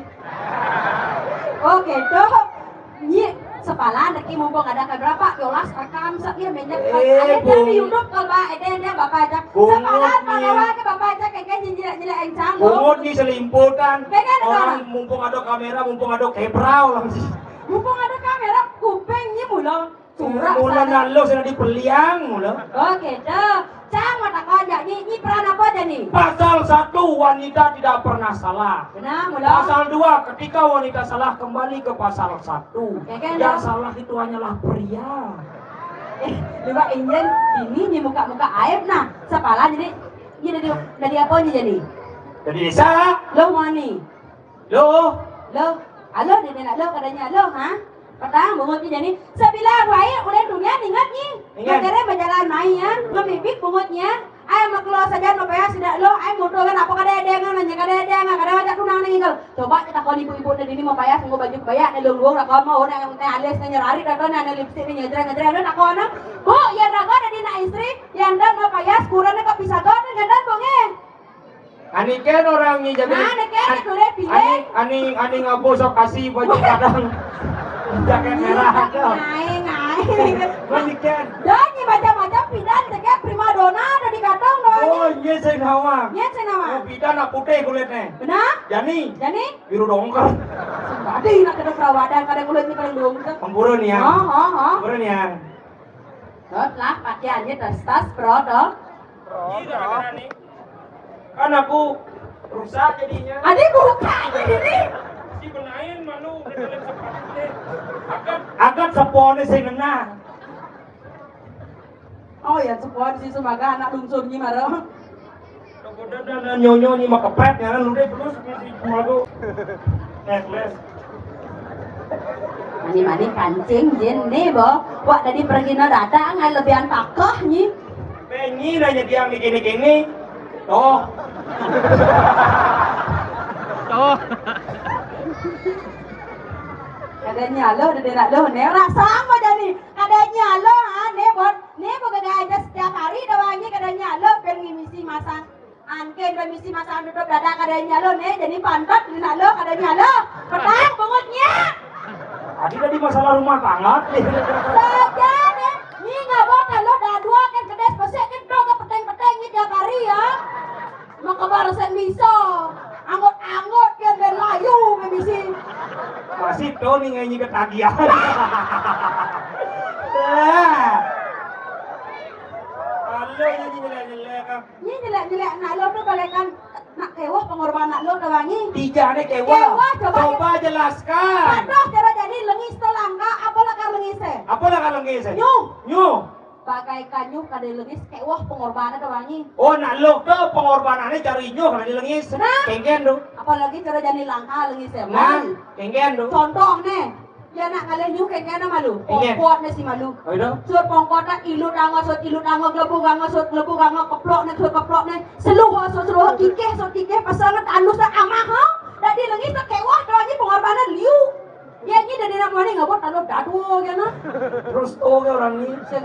Oke, dok. Nyi, sepalan deki mumpung ada kamera, Pak, yolas rekam sak dia menyek. Eh, ada dia di YouTube kalau Pak, ada dia Bapak aja. Sepalan mana ke Bapak aja kayak jelek-jelek encang. Bungut nyi selimputan. Orang mumpung ada kamera, mumpung ada kebrau langsung. Mumpung ada kamera, kuping nyi mula. Surak mula sana. Nalo sudah dipeliang mula. Oke, dok. Cang mata kau aja nyi, nyi peran apa aja nih? Pasal satu, wanita tidak pernah salah. Benar, mula. Pasal dua, ketika wanita salah kembali ke pasal satu. Ya kan, yang salah itu hanyalah pria. Eh, coba Injen, ini nyi muka-muka aib nah. Sepalan jadi, nyi dari, dari apa nyi jadi? Dari desa. Lo mau nih? Lo. Lo. Alo, dia nak lo, katanya lo, ha? Petang, bungut nyi jadi. Sebilang wae, uleh dunia ingat nyi. Ingat. Ngajare berjalan main, ngemibik bungut nyi. Ai mau keluar saja, mau payah tidak lo, ai motor kan apa kada ada yang nanya, kada ada yang, kada ada tunang nih. Coba kita kau ibu-ibu dan ini mau payah, sungguh baju kebaya, ada luang-luang, ada kamu, ada yang teh alis, ada nyerari, ada ada lipstick, ada nyedra, nyedra, ada nak kau anak. Bu, ya nak kau ada di nak istri, yang dah mau payah, kurang nak pisah kau, ada nyadan bunge. Ani ken orang ni jadi. Nah, ni ken tu le pilih. Ani, ani, ani ngabosok kasih baju kadang. Jaket merah tu. Ngai, ngai. Ani ken. Dah ni macam-macam pidan tegak prima donna ada di kadang dah. Oh, iya saya nama. Iya saya nama. Oh, pidan nak putih kulitnya. Benar? Jani. Jani? Biru dongker. Tadi nak kena perawadan kada kulit ni paling dongker. Ampura ni ya. Ha, ha, ha. Ampura ni ya. Dot lah pakaiannya tas-tas pro dong. Iya, gara-gara nih. Kan aku rusak jadinya. Adi buka aja diri. Si benain malu, udah jelek sepatu deh. Agak, agak sepone sing ngena. Oh ya, sepon si sumaga anak lungsur nyi mara. Toko dadan dan nyonyo nyi makepet nyaran lu deh terus si sumaga. Necklace. Mani-mani kancing jin ni bo. Wak tadi pergi na datang ai lebihan takah nyi. Penyi dah nyediang di kini-kini. Toh. Toh. Kadanya lo, dia nak lo, ne rasa apa jadi? Kadanya lo, ha, ne buat, ne buat gaya aja setiap hari dah wangi kadanya lo, pergi misi masang. Angke dah misi masang tutup dada kadanya lo, ne jadi pantat, dia nak lo, kadanya lo. Petang, bungutnya. Tadi tadi masalah rumah tangga nih. Saja ne, ni ngabot lo dah dua kan kedes pesek kan dua ke peteng-peteng ni tiap hari ya. Maka barasan bisa. Anggot-anggot kan dan layu kan bisi. Masih tu ni ngai nyi ketagihan. Ah. Kalau nyi nyelek-nyelek kan. Nyi nyelek-nyelek anak lo tu bagaikan nak kewah pengorban anak lo tu wangi. Tidak ada kewah. Kewah, coba. Coba jelaskan. Aduh, cara jadi lengis tu langka, apa lah kan lengis eh? Apa lah kan lengis eh? Nyu. Nyu. Bagaikan nyu kada lengis kewah pengorbanan tu wangi. Oh, nak lo tu pengorbanannya cari nyu kada lengis. Nah. Kengken tu. Apalagi cara jadi langka lengis eh. Nah, kengken tu. Contoh ne. Ya nak ngalih nyu kengken malu. Kengken. Pongkot ne si malu. Oh, itu? Sur pongkot ne ilu tangga, sur ilu tangga, glebu gangga, sur glebu gangga, keplok ne, sur keplok ne. Seluha, sur seluha, kikeh, sur kikeh, pasal ne tandus ne amah ha. Jadi lengis tu kewah tu wangi pengorbanan liu. Ya nyi dari nak mani ngabot talo dadua kena. Terus tu ke orang ni. Sing.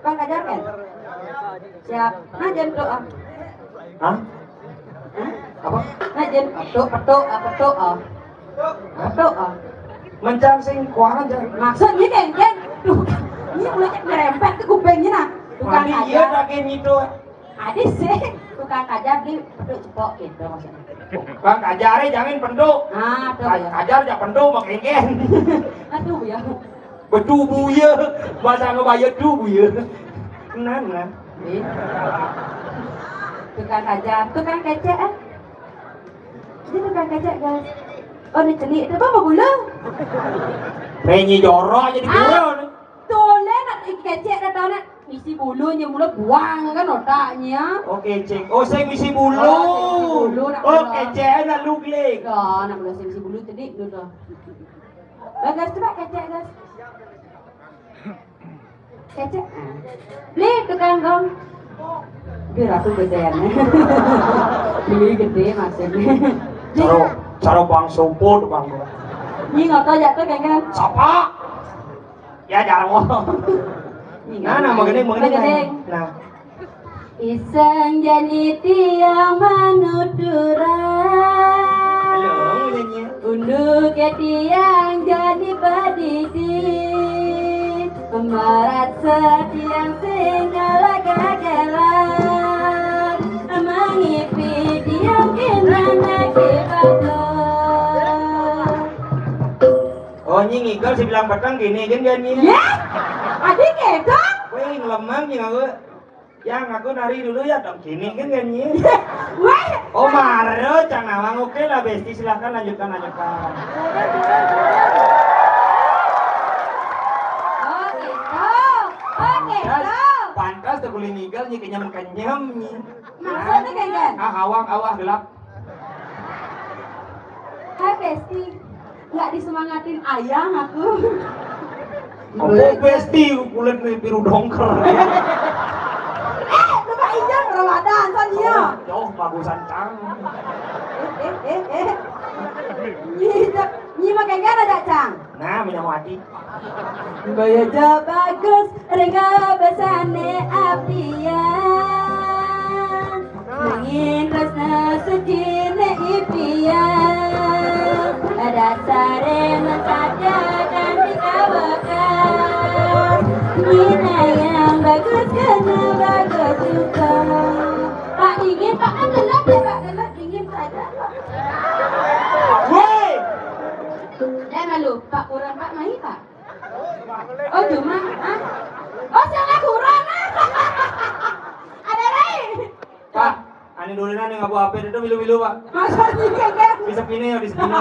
Tukang kajar kan? Siap. Nah, jangan doa. Hah? Hah? Apa? Nah, jangan petuk, petuk, ah, petuk, ah. Petuk, ah. Mencang sing kuangan, Jang. Maksudnya kan, kan? Tuh, ini mulai ngerempet ke kupingnya, nah. Tukang kajar. Iya, lagi nyitu. Adi sih, tukang kajar di petuk cepok gitu maksudnya. Tukang kajar, eh, jangan penduk. Ah, tuh, ya. Kajar, jangan penduk, makin gen. Aduh, ya. Betubu ya, bahasa ngebaya tubu ya. Nah, nah. Eh. Tukang kajar, tukang kecek, eh. Ini tukang kecek, guys. Oh, ini cenik, itu apa bulu? Penyi jorok aja di Ah. Pura nih. Tole nak kecek dah tahu nak. Misi bulunya mula buang kan otaknya. Oh, kecek. Oh, saya misi bulu. Oh, saya misi bulu, nak Oh, mula. Kecek nak lu, Glenn. Ya, nak mula saya misi bulu tadi dulu. Bagas, coba kecek, guys. Kecek. Beli tukang gong. Biar aku gedean. Beli gede maksudnya. Caro, caro bang sopot, bang. Ini ngotot jatuh, kan? Siapa? Ya, jarwo. Nah, nah, begini, begini, begini. Nah. Iseng jani tiang manuturan. Halo, nyanyi. Unduke tiang jani padidi. Marasa tiang sing galak-galak. Mangipi tiang kinana kibado. Oh, nyi ngigel sebilang peteng gini, kan, kan, nyi? Ya? Adi gitu? Weh, ngelemang, nyi, aku. Yang aku nari dulu ya, dong, gini, kan, kan, nyi? Weh. Oh, maro, cang nawang. Oke lah, Besti, silahkan lanjutkan, lanjutkan. Oh, gitu. Oh, gitu. Pantas, pantas tuh kulit ngigel, nyi, kenyem-kenyem, nyi. Maksudnya, kan, kan? Ah, awang, awah, gelap. Hai, Besti. Nggak disemangatin ayang aku. Apa Besti kulit nih biru dongker. Eh, coba injak, Kalau ada ansan iya. Jauh bagusan cang. Eh, eh, eh, eh. Nyi, nyi makan kan ada cang. Nah, minyak mati. Baya ja bagus, ring besane apian. Nanging tresna sejine ipian. Dasare mesada kanthi kawekas. Nyinayang bagus kena bagus juga. Pak dingin, Pak kan gelap ya, Pak gelap dingin saja. Woi. Jangan lupa kurang Pak mai Pak. Oh cuma, ah? Oh salah kurang. Ada lain. Pak, ane dolanan ning Abu Apit itu milu-milu, Pak. Maksudnya kan? Di sepine ya, di sepine.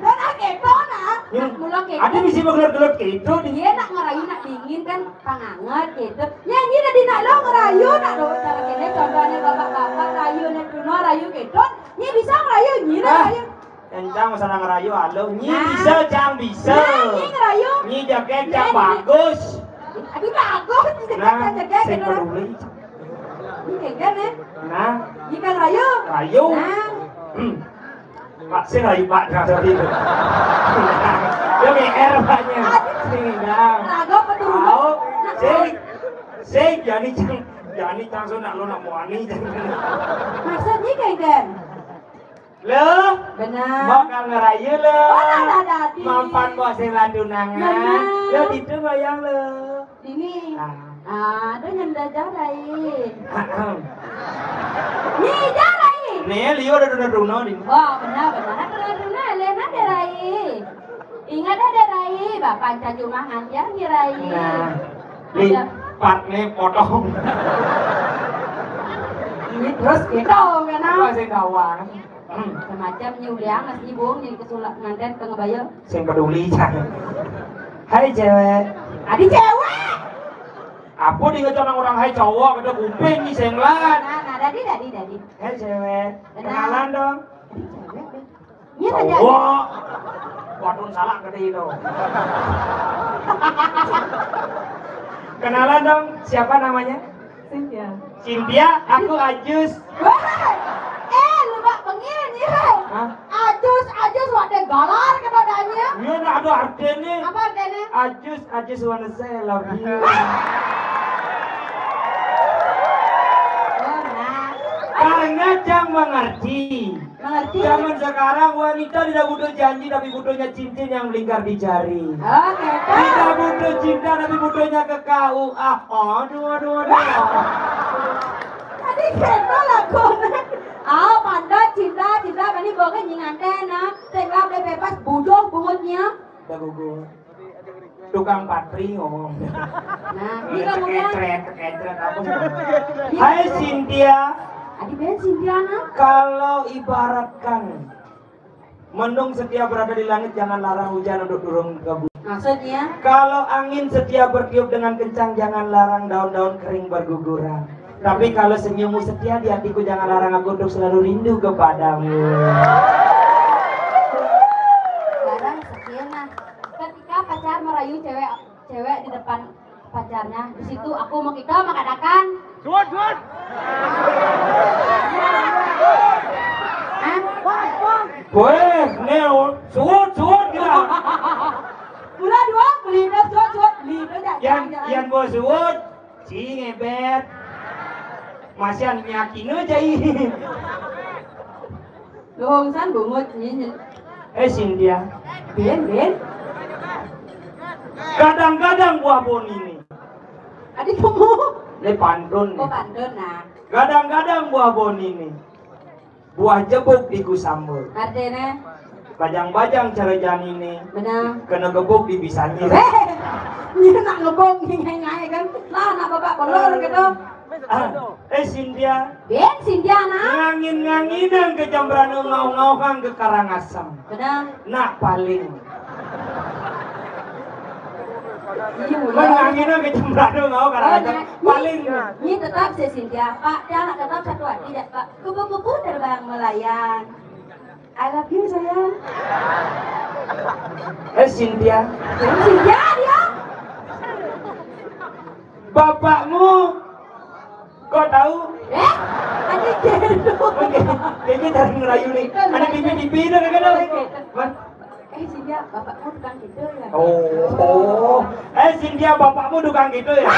Dan aketo nah. Hmm. Mula keto. Ada misi begelut-gelut keto di. Iya nak ngerayu nak dingin kan panganget gitu. Nyanyi tadi nak lo ngerayu nak lo cara kene contohnya bapak-bapak rayu nek kuno rayu keto. Nyi bisa ngerayu nyi nak rayu. Encang masalah ngerayu alo. Nyi bisa cang bisa. Nah, nyi ngerayu. Nyi jaket cang bagus. Aduh bagus. Nah, sing peduli. Ini kan eh. Nah, ini kan rayu. Rayu. Nah. Pak sing rayu Pak nah tadi itu. Dia B R Paknya. Sing enggak. Ragu apa tuh? Tahu. Sing. Sing jadi cang jadi cang so nak lo nak muani. Maksudnya kayak kan? Lo? Benar. Bakal ngerayu lo. Oh, ada dadi. Mampan bawa sing tunangan. Benar. Lo itu bayang lo. Dini. Ah. Ah, ada nyenda jarai. Ni jarai. Nih, liu ada duna-duna di. Wah, benar benar. Ada duna-duna, lena jarai. Ingat ada rai, bapak cuma ngantian di rai. Nah, di part nih potong. Ini terus gitu kan? Apa sih kawan? Semacam nyuliang masih bung jadi kesulak nganten pengebaya. Sing peduli cang. Hai cewek. Adi cewek. Apa dia ngecek orang hai cowok ada kuping nih senglan. Nah, nah, dadi dadi dadi. Hai cewek. Kenalan dong. Adi cewek deh. Iya aja. Cowok. Waduh salah gede itu. Kenalan dong, siapa namanya? Cynthia. Cynthia, aku Ajus. Wah, eh, lu bak bengil nih. Hah? Ajus, Ajus, wadah galar kepadanya. Iya, nah, ada artinya. Apa artinya? Ajus, Ajus wanna say I love you. Oh, nah. Karena cang mengerti. Mengerti. Zaman sekarang wanita tidak butuh janji, tapi butuhnya cincin yang melingkar di jari. Oke, Kak. Tidak butuh cinta, tapi butuhnya ke K U A. Aduh, aduh, aduh. Tadi kena lagu. Ah, pandai cinta, cinta, kani bawa nyinganten, nah. Sing lap bebas, bujuh bungutnya. Udah gugur. Tukang patri ngomong. Nah, ini kemudian. Cekecret, cekecret, apa sih? Hai Cynthia. Adi ben Cynthia nah. Kalau ibaratkan mendung setia berada di langit, jangan larang hujan untuk turun ke bumi. Maksudnya? Kalau angin setia bertiup dengan kencang, jangan larang daun-daun kering berguguran. Tapi kalau senyummu setia di hatiku, jangan larang aku untuk selalu rindu kepadamu. Barang setia nah. Ketika pacar merayu cewek cewek di depan pacarnya, di situ aku mau kita mengadakan. Suut, suut. Hah? Weh, neo, suut, suut gila. Pula dua, beli dua, suut, suut, beli dua, jangan, yang, jangan. Yang bos suut, si ngebet. Masian nyakino jai. Lohong san bungut nyi. Eh Cynthia. Bien, bien. Kadang-kadang buah bon ini. Adi kamu. Ini pantun. Oh, pantun nah. Kadang-kadang buah bon ini. Buah jebuk di Gusambut. Artinya? Bajang-bajang cara janine. Benar. Kena gebuk di bisanye. Eh, ini nak ngebuk ni ngai-ngai kan. Lah nak bapak belur gitu. Ah, eh Cynthia. Ben Cynthia nah. Ngangin-nganginang ke Jambrano, ngau-ngauhang ke Karangasem. Benar. Nak paling. Iya, mulai. Ngangin-nganginang ke Jambrano, ngau Karangasem. Oh, nah, paling. Ini tetap si Cynthia. Pak, dia tetap satu hati, Pak. Kupu-kupu terbang melayang. I love you sayang. Eh Cynthia. Cynthia dia. Bapakmu Kok tahu? Eh? Ada gitu. Oke, ini dari ngerayu nih. Ada pipi-pipi itu kan ada. Man. Eh, Sintia, bapakmu tukang gitu ya? Oh, oh. Eh, Sintia, bapakmu tukang gitu ya?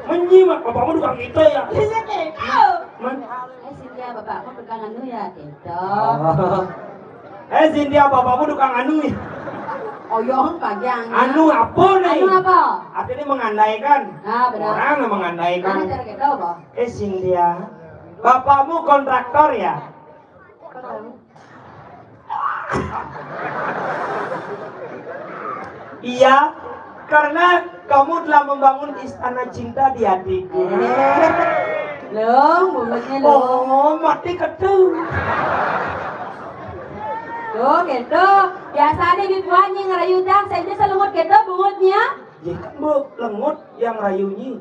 Menyimak, bapakmu tukang gitu ya? Iya, gitu. Man. Eh, Sintia, bapakmu tukang anu ya? Gitu. Oh. Eh, Sintia, bapakmu tukang anu ya? Oyong, pagiang. Anu apa nih? Anu apa? Artinya mengandaikan. Ah, benar. Orang yang mengandaikan. Mana cara gitu, apa? Eh, Sintia, bapakmu kontraktor ya? Iya, karena kamu telah membangun istana cinta di hatiku. Loh, mulutnya loh. Oh, mati ketu. Tuh, gitu. Biasanya di tuanya ngerayu dang, saya selungut gitu bungutnya. Ya kan, Bu, lengut yang rayunyi.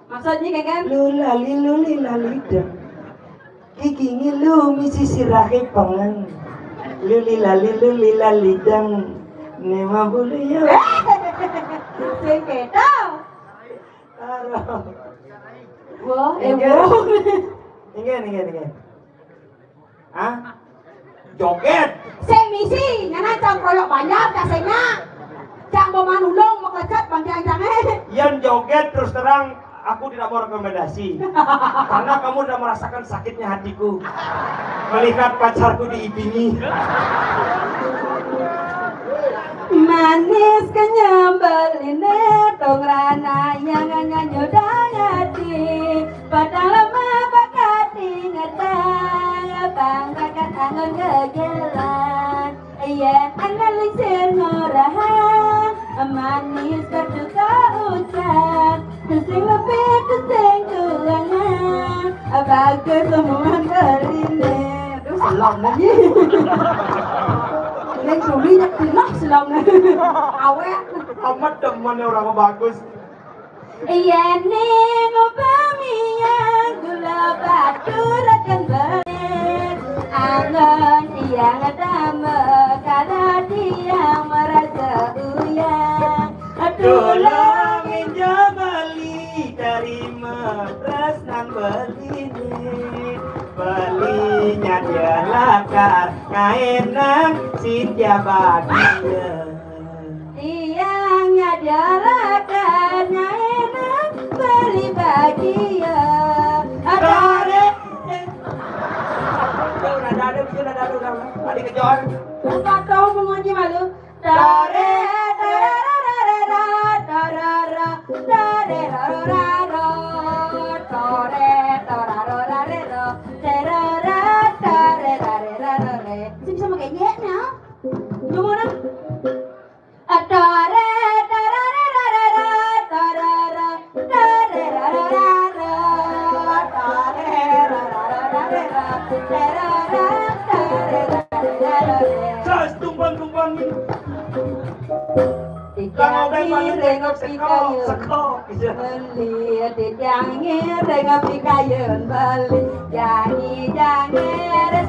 Maksudnya kayak kan? Lu lali, lu li lali dang. Gigi ngilu misi sirahe pengen. Lu li lali, lu li lali dang. Nema bulu ya. Sing keto. Karo. Wah, eh, Inggih. Wah. Inggih, inggih, inggih. Hah? Joget. Sing misi, nyana cang koyok banyak, cang sengak. Cang boman ulung, mau kecet, bang cang cang, eh. Yan joget, terus terang, aku tidak mau rekomendasi. Karena kamu tidak merasakan sakitnya hatiku melihat pacarku diibingi. Manis kenyambel ini, tong rana yang nganyu dayati. Padahal lama bakat ingetan, bangkakan angon gegelan. Yen ana lingsir ngorahang, manis berduka ucap. Tusing lebih, tusing tuangan. Bagus semuan berine. Aduh, selom lagi. Yang suli nyak pinah selom. Awet. Amat demen orang bagus. Yen ning upami yang gula batur akan balik. Angon yang damel karena dia merasa uyang. Tolong inja bali dari matras nang beli ni. Belinya dia lakar ngaenang Sintia bahagia. Tiangnya dia lakar ngaenang beli bahagia. Tarik. Udah, udah ada, udah ada, udah ada. Tadi kejar. Empat tahun menguji malu. Tare, tarararara, tarara, tarerarara, tore, tararararara, terara, tarerararare. Sing bisa pakai nyek, nah. Lu mau, nah? Tare, tarararara, tarara, tarerarara, tarerarara, tarerarara. Jas, tumpang-tumpangin. Tiang ngiring pikayon beli, tiang ngiring pikayon beli. Jangi, jangi,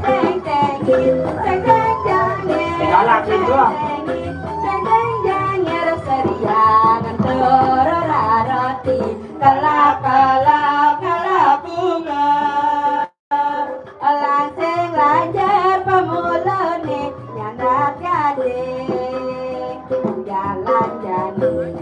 seng, sengi, seng, seng, jangi, seng, sengi, seng, seng, jangi, seriangan toro raroti. Kelap, kelap, kelap bunga. Langsing lanjar pemulane nyandak gading. Jalan jani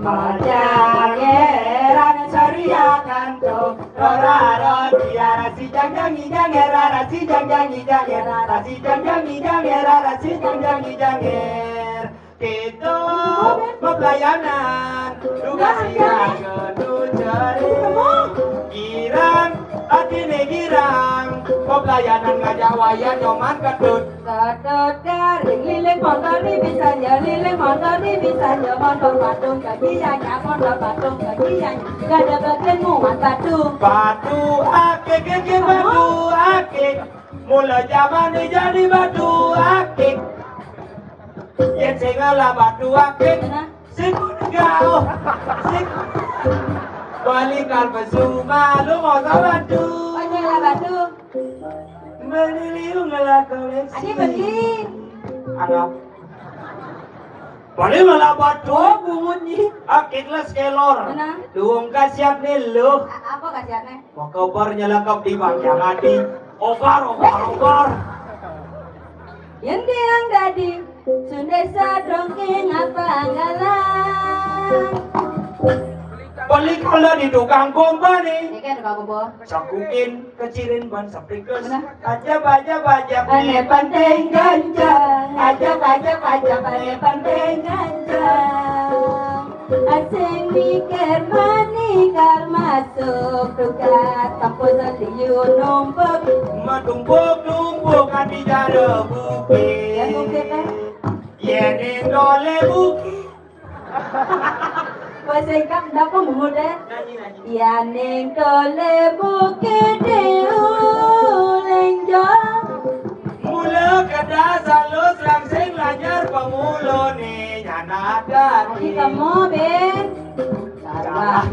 majangeran saria kanto. Rora roti arasi jang jangi janger, arasi jang jangi janger, arasi jang jangi janger, arasi jang jangi janger. Kita mau pelayanan, tugas iya kedu cari. Girang, hati ne girang. Mau pelayanan ngajak wayah nyoman kedut. Kedut garing, liling montor di bisanya, liling montor di bisanya, montor patung kagianya, montor patung kagianya. Gak ada bagian muat batu. Batu akik, akik, batu akik. Mula zaman ni jadi batu akik. Yen sing ngelah batu akik, sing gau, sing balikan pesu malu motor batu. Banyak lah batu. Beli liu ngelah koleksi. Adi beli. Anggap. Paling lah batu bunyi. Akik lah skelor. Mana? Duung kasiat nih lu. A-, apa kasiatnya? Makabar nyelekap di bang yang adi. Obar, obar, obar. Yang dia gading, Sundesa dongeng apa anggalang. Beli kalau di tukang pompa nih. Ini kan tukang pompa. Sakukin kecilin ban speaker. Aja baja baja. Ane panteng ganjang. Aja baja baja ane panteng ganjang. Asing mikir mani kar masuk tugas kampus liu numpuk. Matumpuk numpuk kan di dada bukit. Ya, bukit, eh. Ye ning dole bukit. Bahasa Inggris ndak apa muda. Nyanyi, nyanyi. Ya ning dole bukit di uling jong. Mula kedas halus langsing lanyar pemulone nyandak. Adi kamu, Ben. Salah.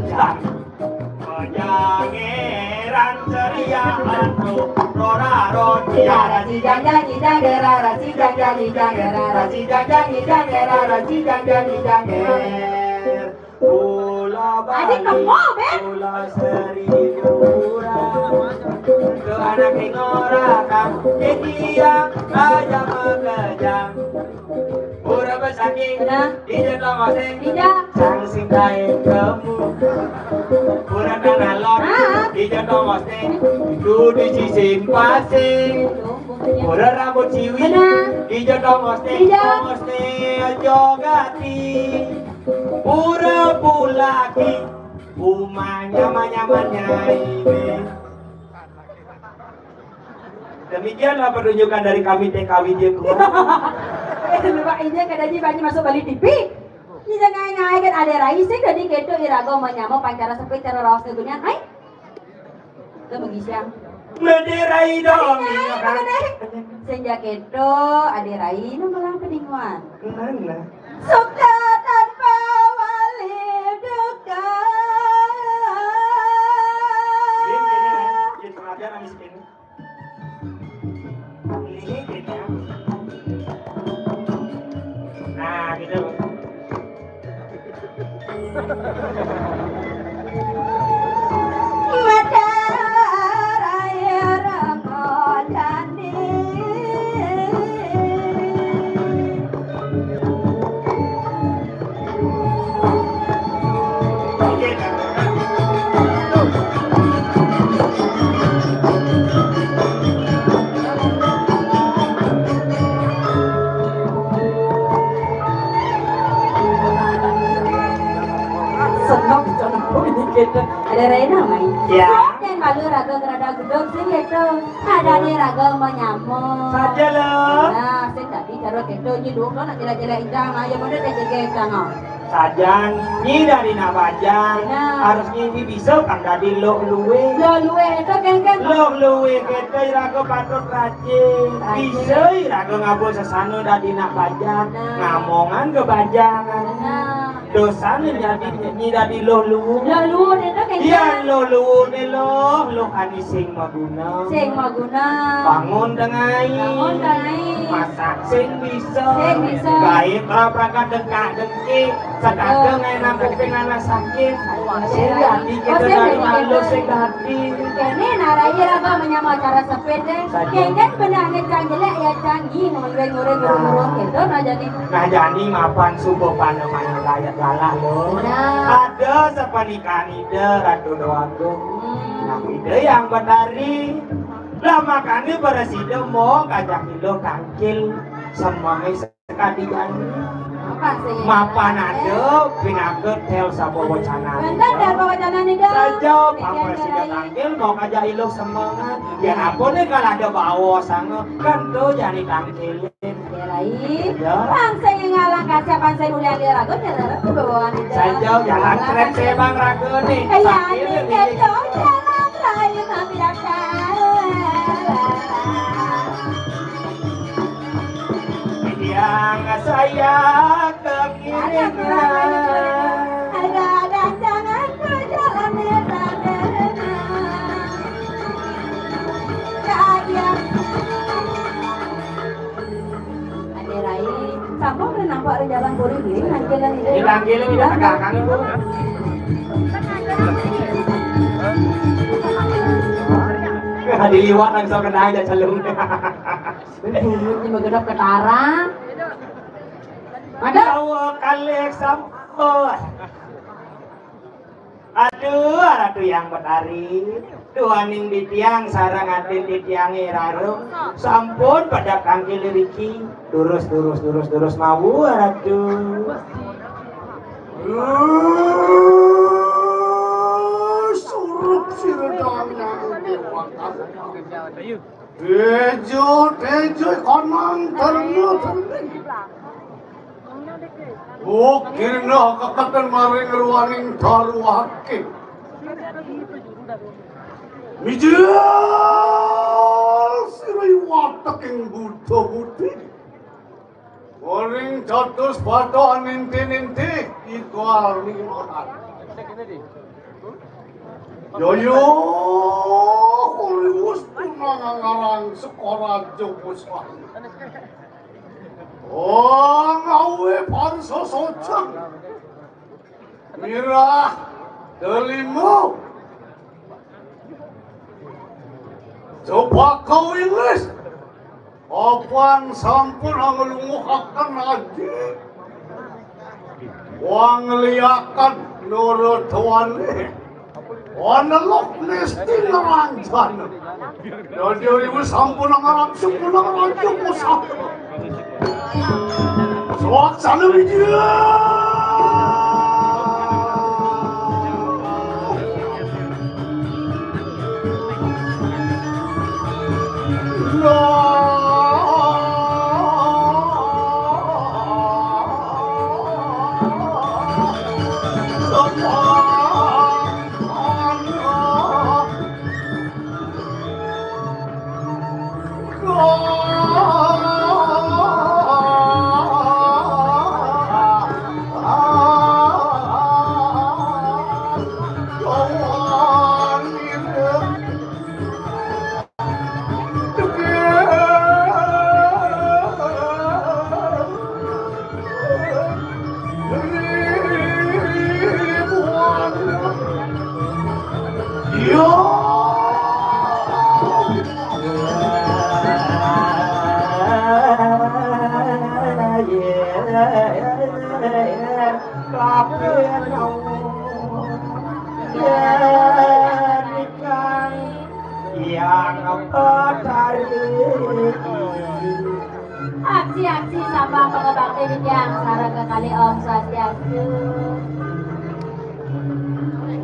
Jangan ceria anu rora ron tiara si jang jang jang rara si jang jang jang rara si jang jang jang rara si jang jang jang. Bola Adi balik, kemo, Ben. Bola Sri Pura. Ke anak ngoraka, ke dia aja mekejang. Pura besakit, Nah. Ija tongosing, Ija. Sang sing kain kamu. Pura tanah lot, Ah. Ija tongosing. Dudi sisin pasing. Pura rambut siwi, Benar. Ija tongosing, Ija. Tongosing jogati. Pura pulaki, umanya manya manya ini. Demikianlah pertunjukan dari kami T K W J Group. Eh, lupa ini kada ji banyak masuk balik T V. Ini jangan ngai kan ada rai sih, jadi keto irago menyamo pancara sepit cara raos ke dunia. Hai. Itu mengisian. Mede rai dong. Ada ngai, ada ngai. Senja keto, ada rai, nu malah peninguan. Mana? Suka tanpa wali duka. Ini, ini, ini, ini pengajar habis ini. Ini, ini. Nah, gitu. Mata air mata. Senang bicara ini kita. Ada Rena main. Ya. Yang malu raga kerada gedung sih gitu. Ada nih raga mau nyamuk. Saja loh. Nah, sing tadi cara gitu nyi dulu nak jalan-jalan indah, ayo mana dia jaga indah, oh. Sajan, nyi dari nak bajang. Nah. Harus nyi, nyi bisa kan tadi loh luwe. Loh luwe itu kan, kan. Loh luwe kita iraga patut rajin. Rajin. Bisa iraga ngabul sesana tadi nak bajang. Nah. Ngamongan ke bajangan. Nah. Dosane jadi nyi dadi loh luwu. Loh luwu ne to kencang. Iya, loh luwu ne loh, loh ane sing maguna. Sing maguna. Bangun tengai. Bangun tengai. Masak sing bisa. Sing bisa. Gaib ora prakat dengkak dengki. Sedada ngai nampung ping ana sakit. Sing dadi kita dadi malu sing dadi. Kene narai ira ba menyama cara sepit deh. Kene benane cang jelek ya cang gi ngurung-ngurung ngurung-ngurung gitu nah jadi. Nah, jani mapan suba panemana rakyat lalah lo. Nah. Ada sepernikahan Ida Ratu Dewagung. Hmm. Nah, Ida yang Betari. Lah makane beresida mau kajak Ida tangkil semai sekadi jani. Apa sih? Mapan ada pinaka tel sabawa canane. Bentar dah bawa canane dah. Saja pampresida tangkil mau kajak Ida semangat. Yen apa nih kalau ada bawa sana kan tuh jani tangkil. Belai. Ya. Bang sing ngalang kaca pansai ulian dia ragu nyerah ke bawaan itu. Saya jauh jalan keren saya bang ragu nih. Iya, ini kedo jalan lain tapi ada. Yang saya kekiringan. Ada, ada, jangan ke jalan dia. Ade Rai, sampun nampak Jalan puri gini, nangkilan ini. Ini nangkilan ini tegang, Kang, Ibu. Di liwat langsung kena aja celung. Dulu di magenep ketara. Ada? Tawa kalih sampun. Aduh, Ratu Yang Betari, duaning titiang sareng adin titiange Rarung sampun pada kangkil riki. Durus, durus, durus, durus mawu, Ratu. Surup sira danang dewata. Tejo, tejo, konang terno terno. Ukirna keketen maring ruaning darwake. Mijil sira iwatek ing Buddha Budi. Maring dados bata ninti-ninti igal mingonan. Yaya, kuwi wis punang ngarang sekora Jopo Swahi. Oh, ngawe pansa sojang. Mirah, delima. Coba kau ilis. Apan sampun anglunguhaken aji. Wangliaken nurutwane. Wanelok mesti ngeranjana. Dadi ibu sampun ngarap sampun ngeranjang pusaka. Swaksana wijaya. Yang Betari. Aksi-aksi sambah pangabakti titiang sareng kekalih Om Swastiastu.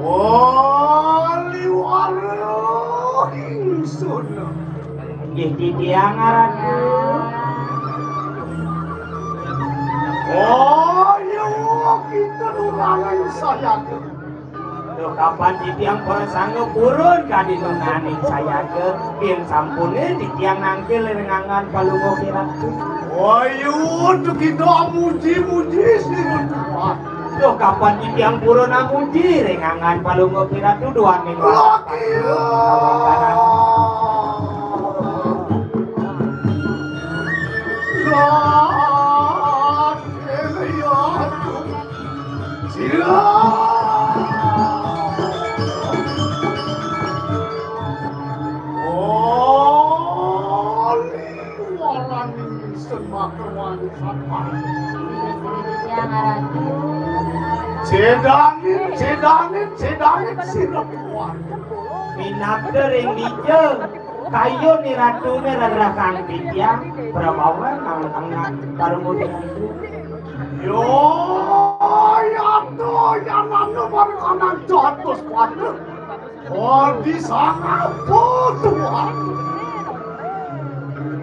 Wali waruh ingsun. Nggih titiang ngaran. Oh, ya kita ulangan saya. Duh, kapan titiang prasangga purun kadi nunaning sayaga, yen sampune titiang nangkil ring anggan Palungguh Kiratu. Ayo, duh, kita muji-muji sira Tuhan. Duh, kapan titiang purun amuji ring anggan Palungguh Kiratu duaning. Lagi. Lagi. Sira. Oli walaning semakerwan sapan. Sedangin, sedangin, sedangin sira kuat. Minabda ring dija. Kayun ni ratune rerah kang titiang, prabawan kang tengah, tarungut ratu. Yo, yato, yanana markanan jatus pada. Adi sangapa, Tuhan?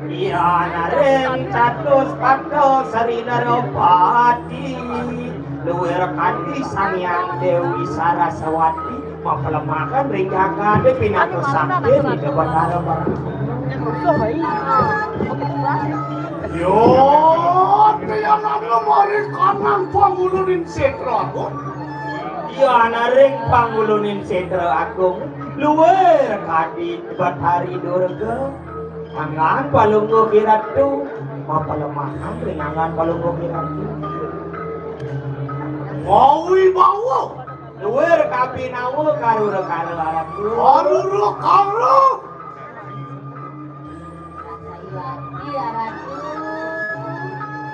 Iya, naring catus pada sarina ropati. Luwir kadi Sang Hyang Dewi Saraswati. Mapalemahang ring jagate pinaka sakti ring Batara Brahma. Yo, tiyanana marikanan panguluning setra agung. Yana ring panguluning setra agung, luwir kadi Batari Durga, anggan Palungguh Kiratu, mapalemahang ring anggan Palungguh Kiratu. Mawi bawa. Luwir kabinawa karura kala Ratu. Karura kala. Iya, Ratu.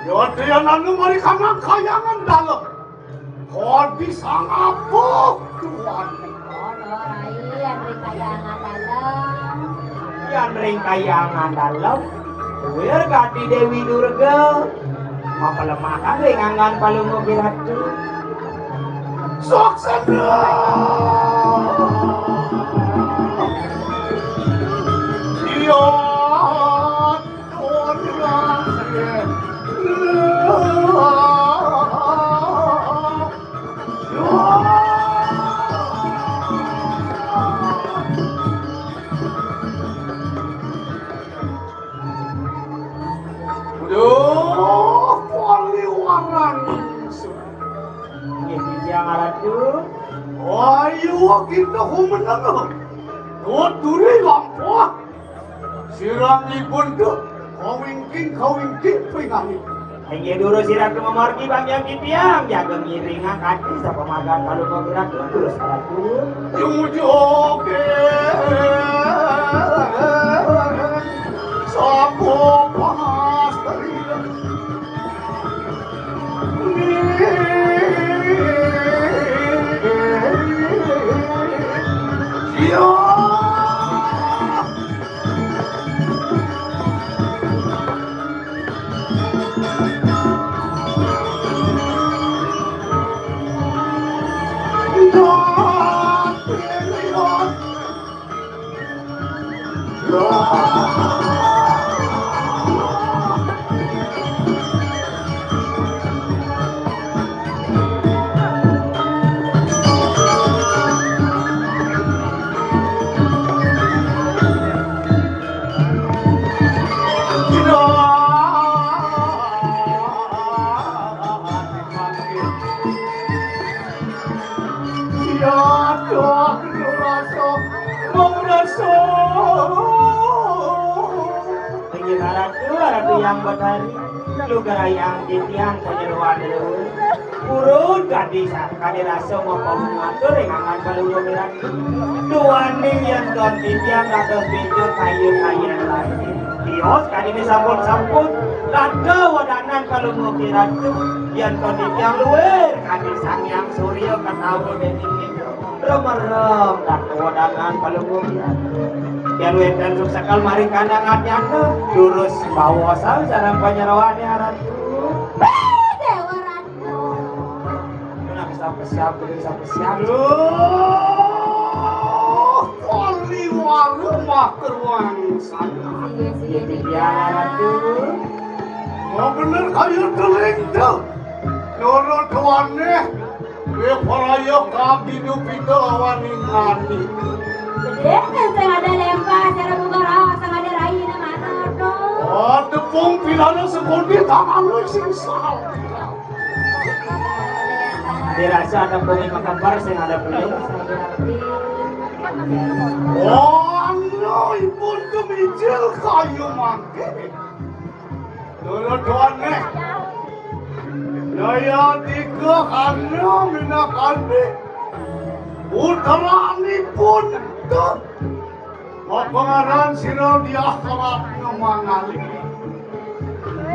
Yo, dia nanu mari kanang kayangan dalem. Kodi sangapa tuan? Kono rai, Andri Kayangan Dalem. Yan ring kayangan dalem, kuir kati Dewi Durga. Mapalemahan ring anggan palungguh Ratu. Saksana. Iya. Duh, paliwaran ingsun. Nggih, titiang Ratu. Ayo kita humeneng. Tuturi lampah. Sirangipun tuh kawingking, kawingking pinangi. Inggih durus Ratu mamargi banggiang titiang, jaga ngiringang kati sapamagan palungguh Ratu, durus Ratu. Tumuju oke. Sapo pastri. Iya. Inggih Ratu, Ratu Hyang Betari, lugrayang titiang panyeroan luhur. Purun kadi sa-, kadi rasa mapamungatur ring anggan palungguh Ratu. Duaning yen ton titiang dados bénjur kayun-kayun lagi. Tios kadi sampun-sampun, rada wadanan palungguh Ratu. Yen ton titiang luwir kadi Sang Hyang Surya katawa déning Ida. Remerem dan kewadangan palungguh. Yen wénten suksekel maring kandhang adnyana, durus bawosan sareng panyeroané Ratu. Déwa Ratu. Nang sampe siap, nang sampe siap. Duh, paliwara makruang sana. Iya, iya, iya, Ratu. Mau bener kaya deling tuh. Loro tuane. Wih, paraya kabidu pita lawan ingani. Gedé kan sing ada lempah, cara buka raos, sing ada raine mana to? Oh, tepung pilana sekondi tangan lu sing sal. Dirasa ada bumi makembar sing ada beli. Oh, anu, ipun kemicil kayu mangke. Luluh tuane. Daya tiga karena minakadi puteranipun tuh. Mapangaran sira diah kelak ngemangali.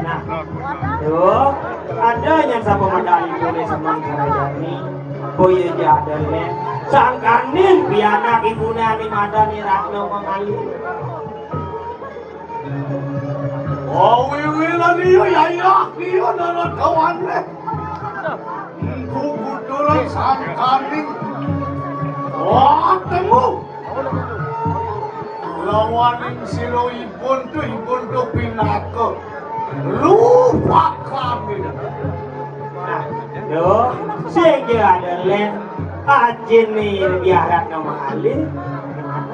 Nah, tuh, ada yang sapa madani boleh semang sarajani. Boya jadane. Sangkaning pianak ibune ani madani Ratna Mangali. Oh, wiwilan iya, yayah iya, nana kawane. Empu kuturan sangkaning. Wah, temu. Lawaning sira ibun tu, ibun tu pinaka. Lupakan. Nah, yo, sing ada len. Ajine biarat nama alih.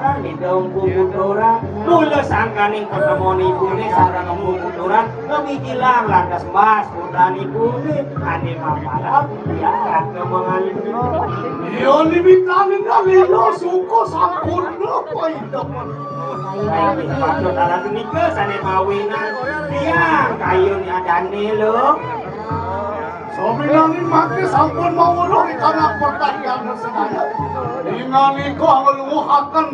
Nah, di dompu kuturan. Mula sangkaning pertemuan ibune sareng empu kuturan. Kami hilang lantas mas. Putraniku ni ane mapalam, ya, atau mengalir. Yo, ni mitane ngalino suko sampurna paintepan. Baik, patut alat nika sane mawinan. Tiang kayu ni adane lo. Dominani mangke sampun mawuruh ing anak pertanian sedaya. Inganika nglungguhaken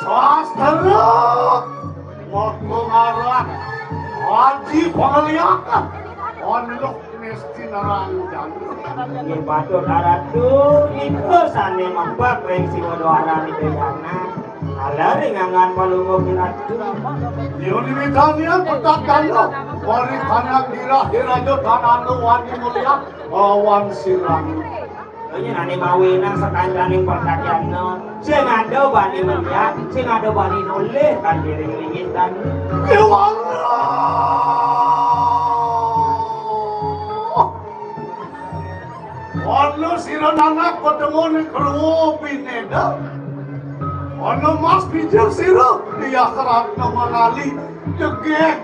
sastra maka ngaran Haji Pangeliakan. Onlok Nesti Narang Jangkung. Nggih, patut Ratu nika sane mapag ring Siwadwara nika jana. Ala ring anggan palungguh Ratu. Yuni mitanian petak dana. Wari kanang dirah diraja tanah wani mulia lawan sirang. Nyenane mawenang sakancaning pertanyaan. Sing ada bani melihat, sing ada bani nolih kan diring-ringin dan. Dewara. Ana sira nanak petemun kruwa pineda. Ana mas bijil sira diah ratna mangali jegeg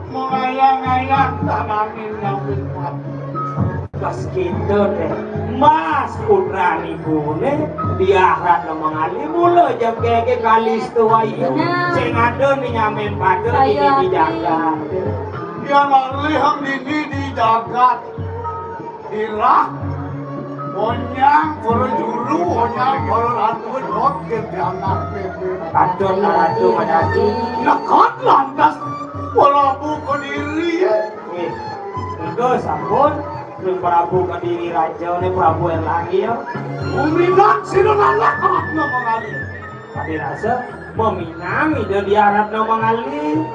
mengayang-ayang tanamin nyawit mati. Pas kita deh, mas putrane gune diah ratna mangali mula jegege kalistu ayu. Benar. Sing ada ni nyamen pada saya ini di jagat. Yang alih dini di jagat. Dirah, onyang para juru, onyang para ratu, dot ke anak bebe. Patut ratu madati. Nekot lantas Prabu Kediri ya. Nggih. Monggo sampun, Prabu Kediri Raja ne Prabu Erlangga ya. Uminak sira nanak anak mangali. Pati rasa meminang Ida Diah Ratna Mangali.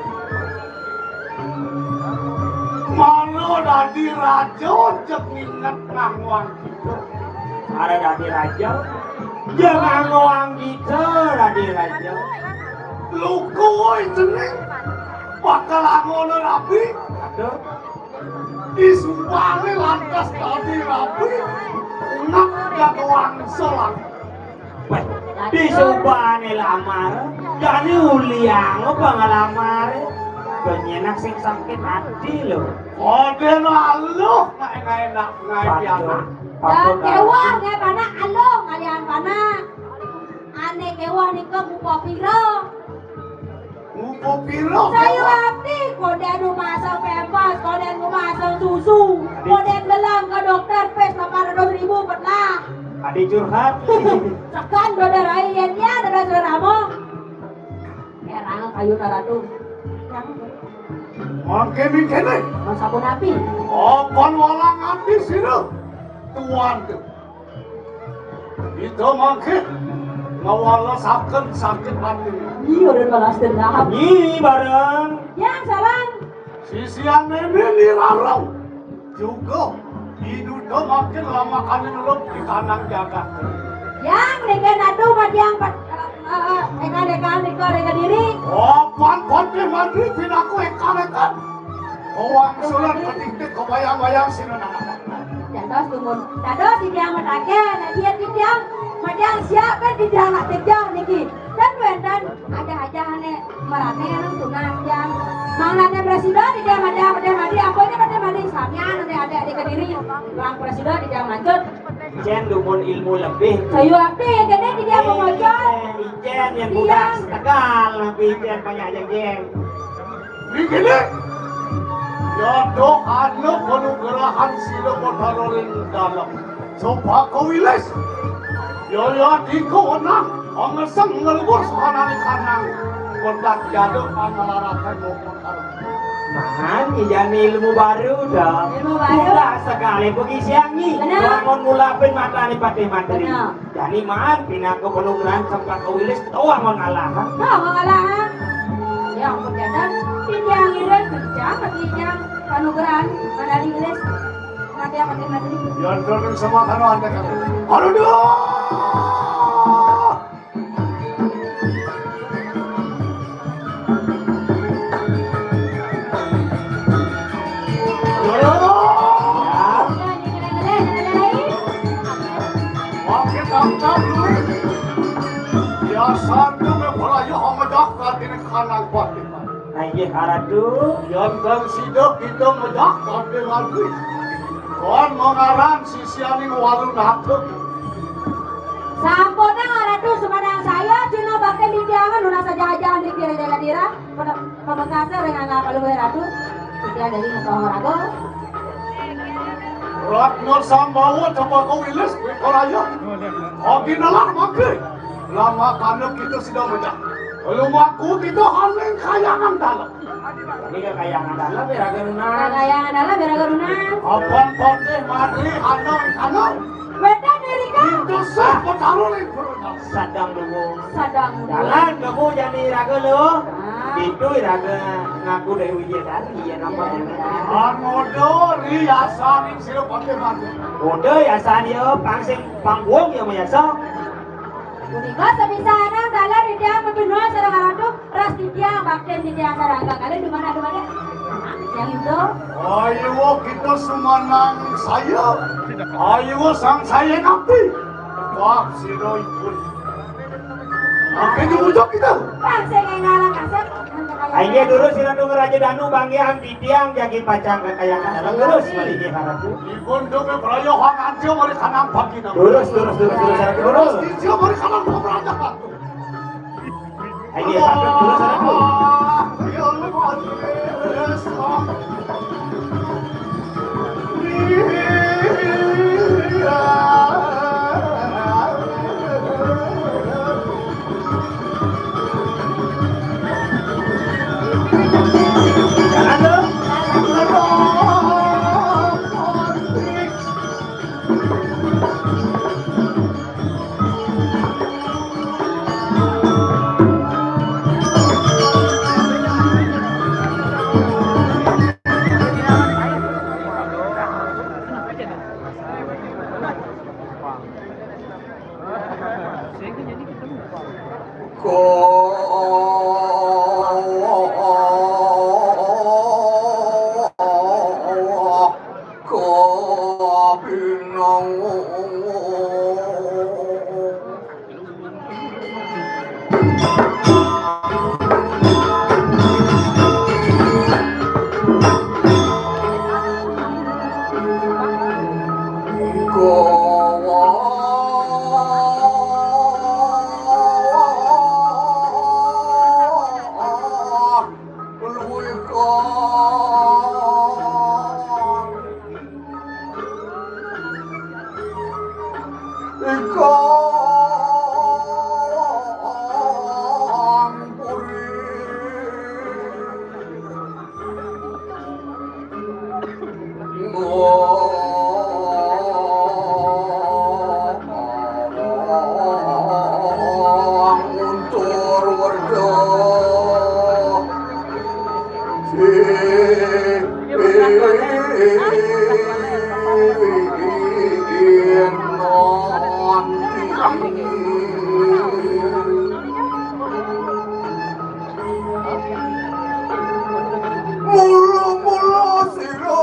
Mara dadi raja cek minget ngangoang kita. Mara dadi raja, ya ngangoang kita dadi raja. Luku woi cening bakal angono rabi. Aduh. Disumpahne lantas dadi rabi. Nak jago wangsul. Weh, disubane lamar, jane uliang apa ngelamar? Penyenak sing sakit hati lho. Kode no aluh, nak enak-enak, nak patut, pianak. Patut. Kewah, ngai panak, aluh, ngalian panak. Ane kewah nika mupa pira? Mupa pira? Saya kewah. Ati, koden nu masang pempes, koden nu masang susu, koden belang ke dokter, pes lapan ratus ribu pernah. Adi curhat. Sekan dodo rai yen ya, dodo seramo. Erang kayu taratu. Mangke mingkene. Mas sampun api. Apan walang ati sira. Tuan tu. Ida mangke ngawalasaken sakit hati. Iya, dan balas dendam. Nyi bareng. Ya, salam. Sisian nene nirarau. Juga iduta mangke lamakaning lep di kanang jagat. Yang nengke nadu madiang pat-, eh, eh, eh, eka deka nika deka diri. Opan kote mandi pinaku eka-eka. Kowang sulan ketitik kebayang-bayang sinan anak. Dados dumun. Dados titiang mataken, yen titiang madiang siap kan titiang nak tejah niki. Dan wenten ada aja ane merane anu tunas titiang. Manglane presiden titiang madiang, madiang, madiang, apa ini madiang, madiang, samian ane ada di Kediri. Orang presiden titiang lanjut. Ijen dumun ilmu lebih. Sayu akti, kene titiang pemocor. Ijen yang budak setegal, lebih ijen banyak jengking. Nggih, nggih. Yadok anu panugrahan sila Batara ring dalem. Sopa kawilis. Yaya tiku wenang, angeseng ngelebur sukanane kanang. Kodak jaduk pangalarakan mokon karo. Nah, ini jadi ilmu baru dah. Ilmu baru. Budak sekali pergi siangi. Benar. Bangun mulapin matane patih materi. Benar. Jani maan pinaka panugrahan Cempaka Wilis toh mangalahan. Toh mangalahan. Ya ampun, jajan. Titiang iring kerja, titiang panugrahan Madani Wilis. Mati apa, mati? Ya, terus sama kanu anda kan. Aduh, duh! Biasanya memperaya hamadak tadi kanan batin. Inggih, Ratu. Yan kang sida kita medak tadi lagi. Kon mengaran sisianing walu natuk. Sampun, Ratu, semenang saya cina bakal lidiangan, ulah saja-aja, Andri, kira-kira. Pamekasa ring angga Palungguh Ratu, titiang dadi ngeplong raga. Ratna Sambawa coba kau ilis, koraya. Ogi nalar mangke. Lama kana kita sida mejah. Lumaku kita haning kayangan dalam. Ini kekayangan dalam ya, Raga Nunas. Kekayangan dalam ya, Raga Nunas. Apan patih madri hana hana. Beda diri kan? Itu sah petarung itu. Sadang dulu. Sadang dulu. Jalan kamu jadi raga lu. Ah. Itu raga ngaku dari Wijaya Sari ya namanya. Angodo riasan yang sira pakai mati. Udah ya san ya pangsing panggung ya biasa. Punika sabisana dalan titiang mabenua sareng ratu, ras titiang baktin titiang sareng kakang. Dumadak, dumadak. Yang itu. Ayo kita sumanang saya. Ayo sang saya nanti. Wah, sira ipun. Oke, dibujuk kita. Bang, saya nggak ngalah kasar. Ayo dulu si Ratu Raja Danu banggian titiang jagi pacang kekayangan dalam terus malih ya, Ratu. Ipun demi prayohan anjo mari kanang pagi nama. Terus, terus, terus, terus, Ratu, terus. Anjo mari kanang pemerajahan. Ayo, Ratu, terus, Ratu. Mula-mula sira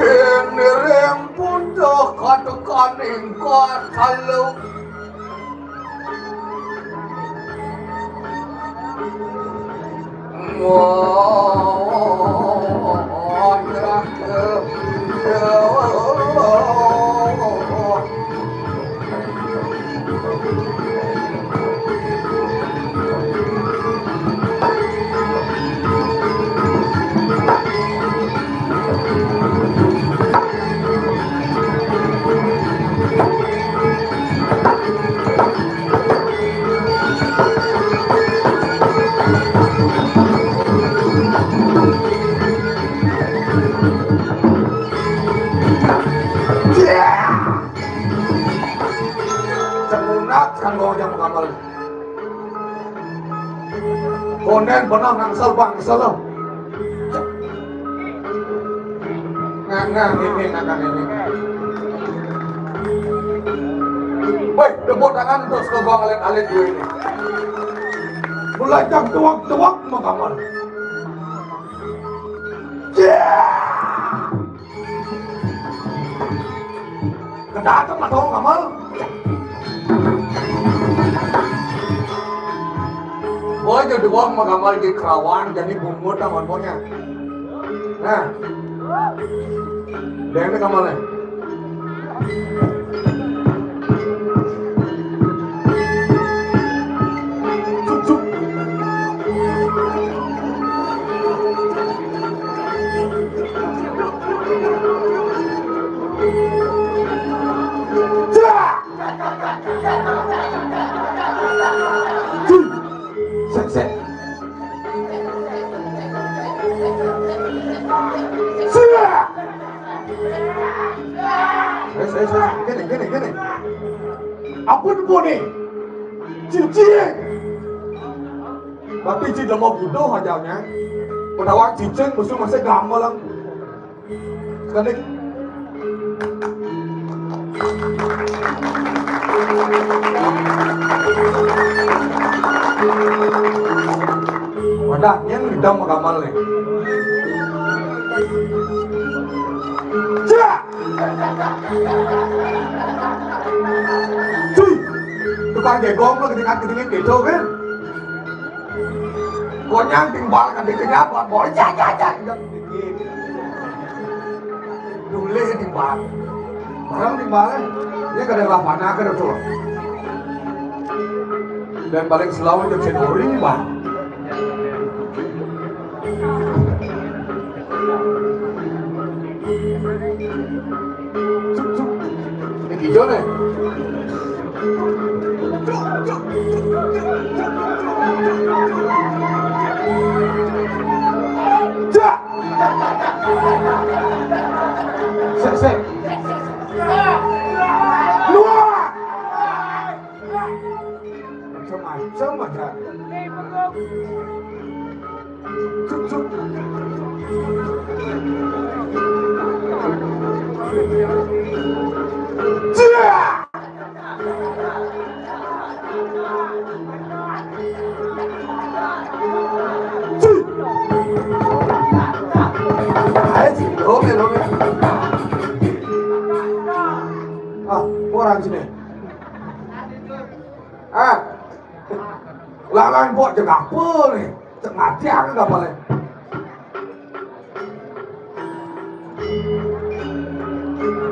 Kiniring putuh katukaning kota lu. Semunat kanggo jam kamar. Konden benang nangsal bangsal. Nah, nah, ini, nah, nah, ini. Weh, tepuk tangan untuk sekelompok alit-alit gue ini. Mulai jam tuak-tuak mengkamar. Ya! Kedatang atau kamar? Boy, jadi wong mengkamar di Kerawang, jadi bungut lah ngomongnya. Nah. Dene kamane. Cuk, cuk. Cak! Cuk. Sek, sek. Siap. Wes, wes, wes. Kene, kene, kene. Ampun, ampun nih. Cici. Tapi ci lemo budo aja nya. Pedawang cicing musuh masih gamelan. Sekali. Wadah, yang udah mau gamal nih. Cak! Cuy! Tukang jagung lo ketingkat-ketingin gitu kan? Konyang timbal kan dikenyap, boy, cak, cak, cak. Dulih timbal. Barang timbal kan? Ini kadang lah panah kan tuh. Dan balik selawan ke Cendori, Bang. Cuk, cuk. Yang hijau nih. Cak. Sek, sek. Luar. Macam-macam aja. Cuk, cuk. Cia! Cuk. Ayo, sini, oke, oke. Ah, orang sini. Ah. Lalang kok cek apa nih? Cek mati aku kapalnya.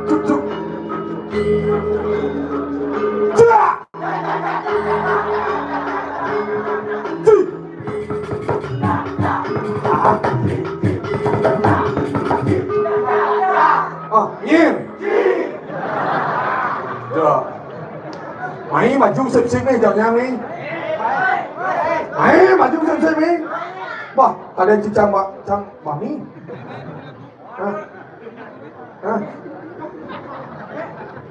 Cuk, cuk. Cak! Cuk! Ah, nyir. Dah. Mai maju sip-sip nih, jam-jam nih. Mai maju sip-sip nih. Wah, ada cicang, Pak. Cang, Mami. Hah? Hah?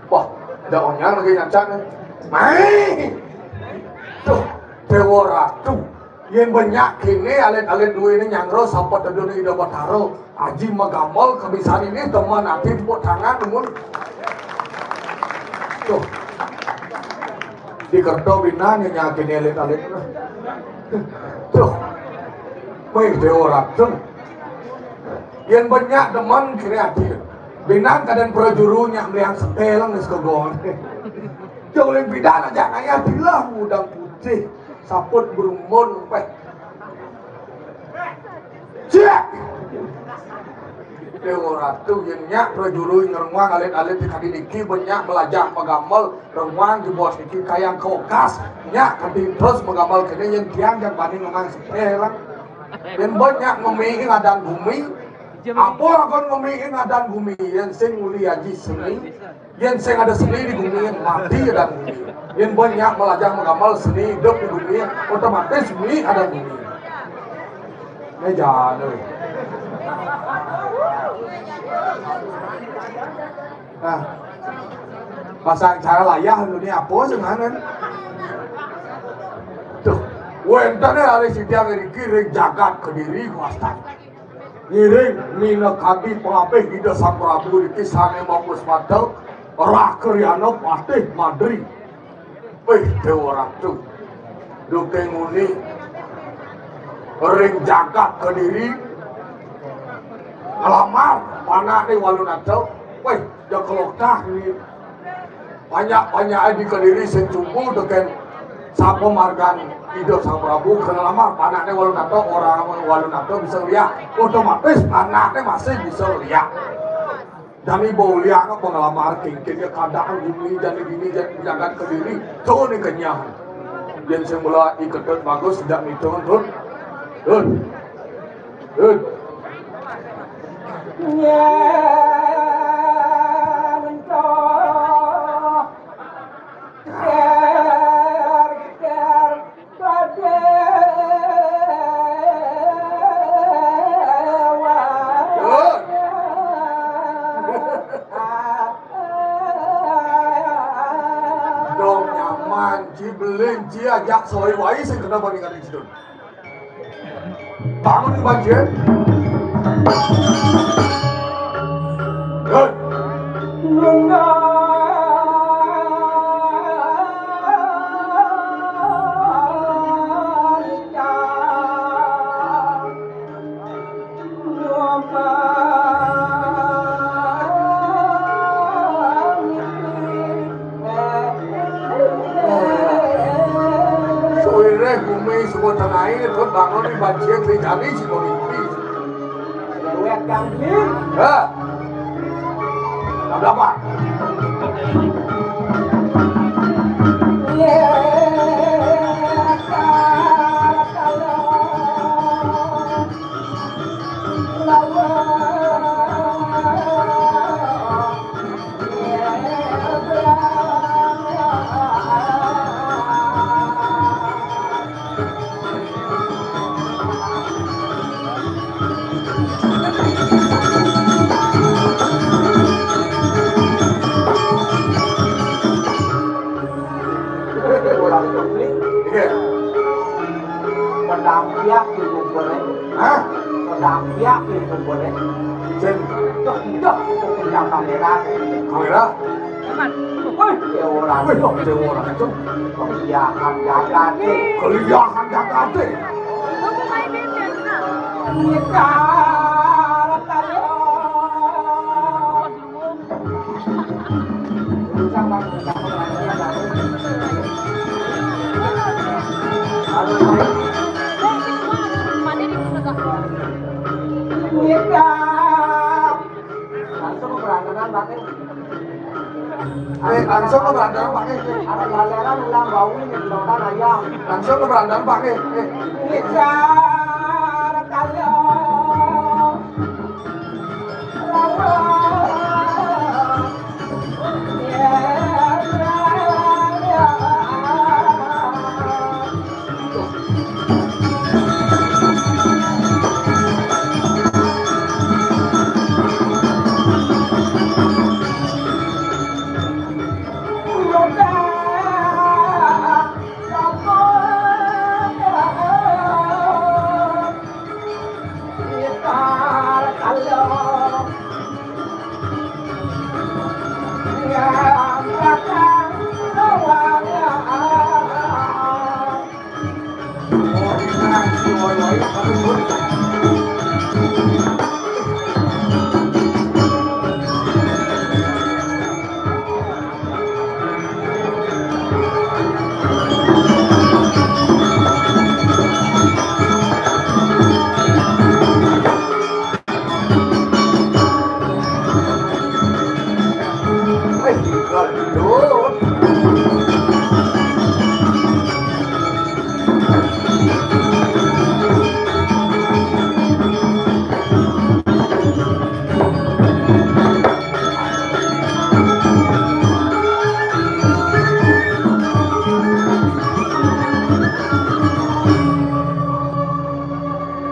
Wah, ada onyang lagi nyancang nih. Mai. Tuh, Dewa Ratu. Yen banyak kene alit-alit duwe ini nyangro sapa tedune Ida Batara. Aji magamel kemisan ini teman ati tepuk tangan mun. Tuh. Di kerto binan yen nyakene alit-alit. Tuh. Mai Dewa Ratu. Yen banyak demen kene ati. Binan kadan prajuru nyak meliang setel nges kegong. Jauh yang bidan aja kaya bilang udang putih. Saput berumbun, weh. Cek! Dewa Ratu, yen nyak prajuru ngrengwang alit-alit di kadi niki, banyak belajar magamel, rengwang di bos niki kayang kokas, nyak kadi terus magamel kene yen tiang jak bani ngomong sepeh lah. Yen banyak ngemiing adan bumi, apa lagon ngemiing adan bumi, yen sing uli aji seni, Yen sing ada seni di bumi, mati ada bumi. Yen banyak belajar mengamal seni hidup di bumi, otomatis bumi ada bumi. Ini jangan. Nah, pasang cara layah dulu ni apa sih mana? Tuh, wenten hari sidiang riki ring jagat kediri kuastan. Ngiring minakadi pangabih Ida Sang Prabu niki sané mapuspata Rakriyana Patih Madri. Wih, Déwa Ratu. Duké nguni ring jagat Kediri nglamar panakné Walunata. Wih, ya kelokah ini. Banyak-banyak di Kediri sing cumpul tekén sapamargan Ida Sang Prabu kena lamar panakné Walunata, orang Walunata bisa liak. Otomatis panakné masih bisa liak. Jani bau liak apa ngelamar kengkeng ya keadaan gumi jani gini jani jagat Kediri. Tuh nih kenyang. Yang semula iketet bagus tidak ngitung tuh. Tuh. Tuh. Dong nyaman, ci belin, ci ajak soi wai sing kena bandingan di situ. Bangun nih, Bajie. Hei. Suwireh bumi suba tengahin, terus bangun di banjir, keli jani si pemimpin. Lewat kang Jin. Hah? Ada apa? Iya. Pedang piak di kumpulnya. Hah? Pedang piak di kumpulnya. Sing. Dah, dah, itu punya kamera. Kamera? Wih, ya orang. Wih, ya orang itu. Keliahan gagate. Keliahan gagate. Kita. Langsung berantakan, Pak. Eh, langsung berantakan, Pak. Ada galeran ulang bau ini, ditonton ayam. Langsung berantakan, Pak. Eh, eh. Bicara kalian.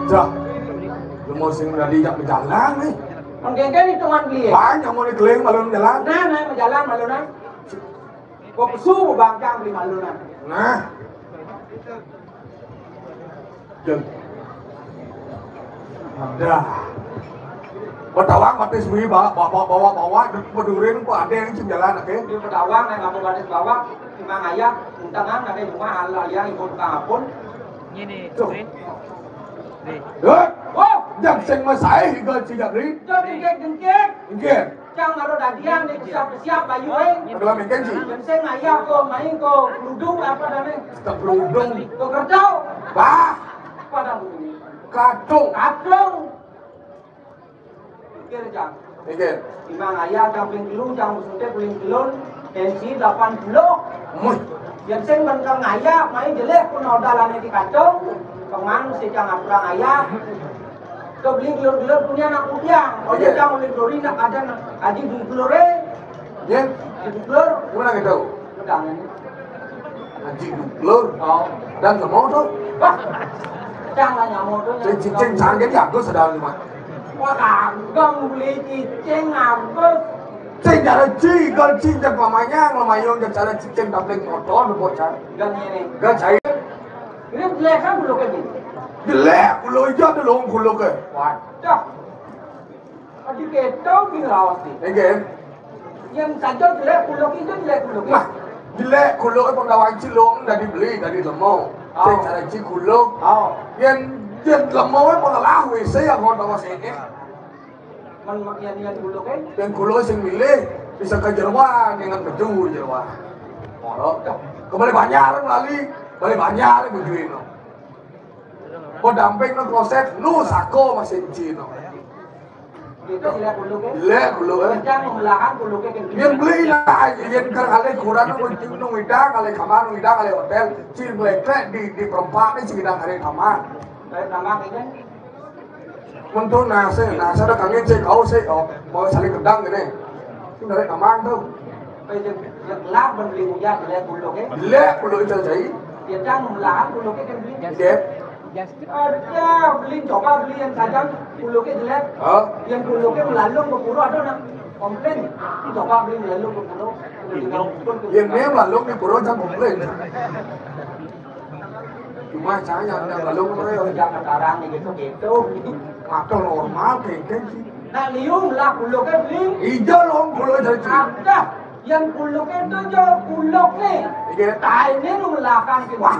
Dah, lu mau sing tadi jak berjalan nih. Menggeger hitungan beli ya? Banyak mau digeling malu jalan. Nah, nah, berjalan malu nah. Gua pesu bangkang beli malu nah. Nah. Jeng. Dah. Bedawang batis bui bawa bawa bawa bawa, bedurin ku ada yang sing jalan, oke. Di Bedawang nang apa batis bawa, memang ayah untangan ada cuma hal yang ikut tukang apun. Ini, Tuh. Ri. Ri. Heh, wah, yang sing masae higa cijak ri. Tuh, dengkek-dengkek. Nggih. Cang baru dadian, dia siap-siap bayu, eh. Adalah mungkin sih. Yang sing ayah ko main ko kerudung apa dane? Kerudung. Ko kerja. Bah. Padang. Kadung. Kadung. Pikir, Jang. Pikir. Imang ayah jam paling telu, jam suntik paling telun, tensi delapan puluh. Muh. Yang sing bentang ayah, main jelek pun odalannya di kacau. Kemang si jang apuran ayah. Kau beli gelur-gelur punya anak kudiang. Oh, iya. Jang beli gelur nak ada nak haji di gelur, eh. Iya. Di gelur. Gimana gitu? Udah, ini. Haji Duklur. Oh. Dan kamu tuh. Wah. Jangan nyamuk tuh. Cing cing cing cang jadi aku sedang lima. Wah, kagak beli cicing, Agus. Cing cara cing, kalau cing cek mamanya, ngamayung cek cara cicing tablet motor, bocah. Dan ini. Gak cair. Ini jelek kan bulu kayak gini. Jelek, bulu hijau tuh, long bulu ke. Waduh. Adi keto bing raos ni. Nggih. Yang saja jelek kuluk itu jelek kuluk. Nah, jelek kuluk penggawa cilung dari beli dari lemo. Oh. Sing cara ci kuluk. Oh. Yang yang lemo pengelah W C yang mau bawa sini. Men yang yang kuluk eh. Yang kuluk sing milih bisa ke jeroan dengan beju jeroan. Oh, kembali banyak lali, balik banyak bujuin. Pendamping no kloset, nu sako masih cino. Itu jelek kuluk eh. Jelek kuluk eh. Yang melahan kuluk eh. Yang beli lah, yang kerkale kurang nu cing nu ida kali kamar, nu ida kali hotel, cing beli di di perempat ni cing ida kali kamar. Dari kamar ini. Mentu nasi, nasi ada kami cek kau sih, oh, mau saling kedang gini. Itu dari kamar tuh. Apa itu? Yang gelap beli ujar jelek kuluk eh. Jelek kuluk itu jadi. Dia cang melahan kuluk eh kan beli. Iya. Ada beli coba beli yang sajang kuluknya jelek. Hah? Yang kuluknya melalung ke pura ada nak komplain. Coba beli melalung ke pura. Yang dia melalung di pura jangan komplain. Cuma saya yang melalung apa ya? Jangan tarang gitu gitu. Atau normal kayak sih. Nah, liung lah kuluknya beli. Ija long kuluk jadi. Ada yang kuluknya itu jo kuluk nih. Iya. Taine nu melakan gitu. Wah.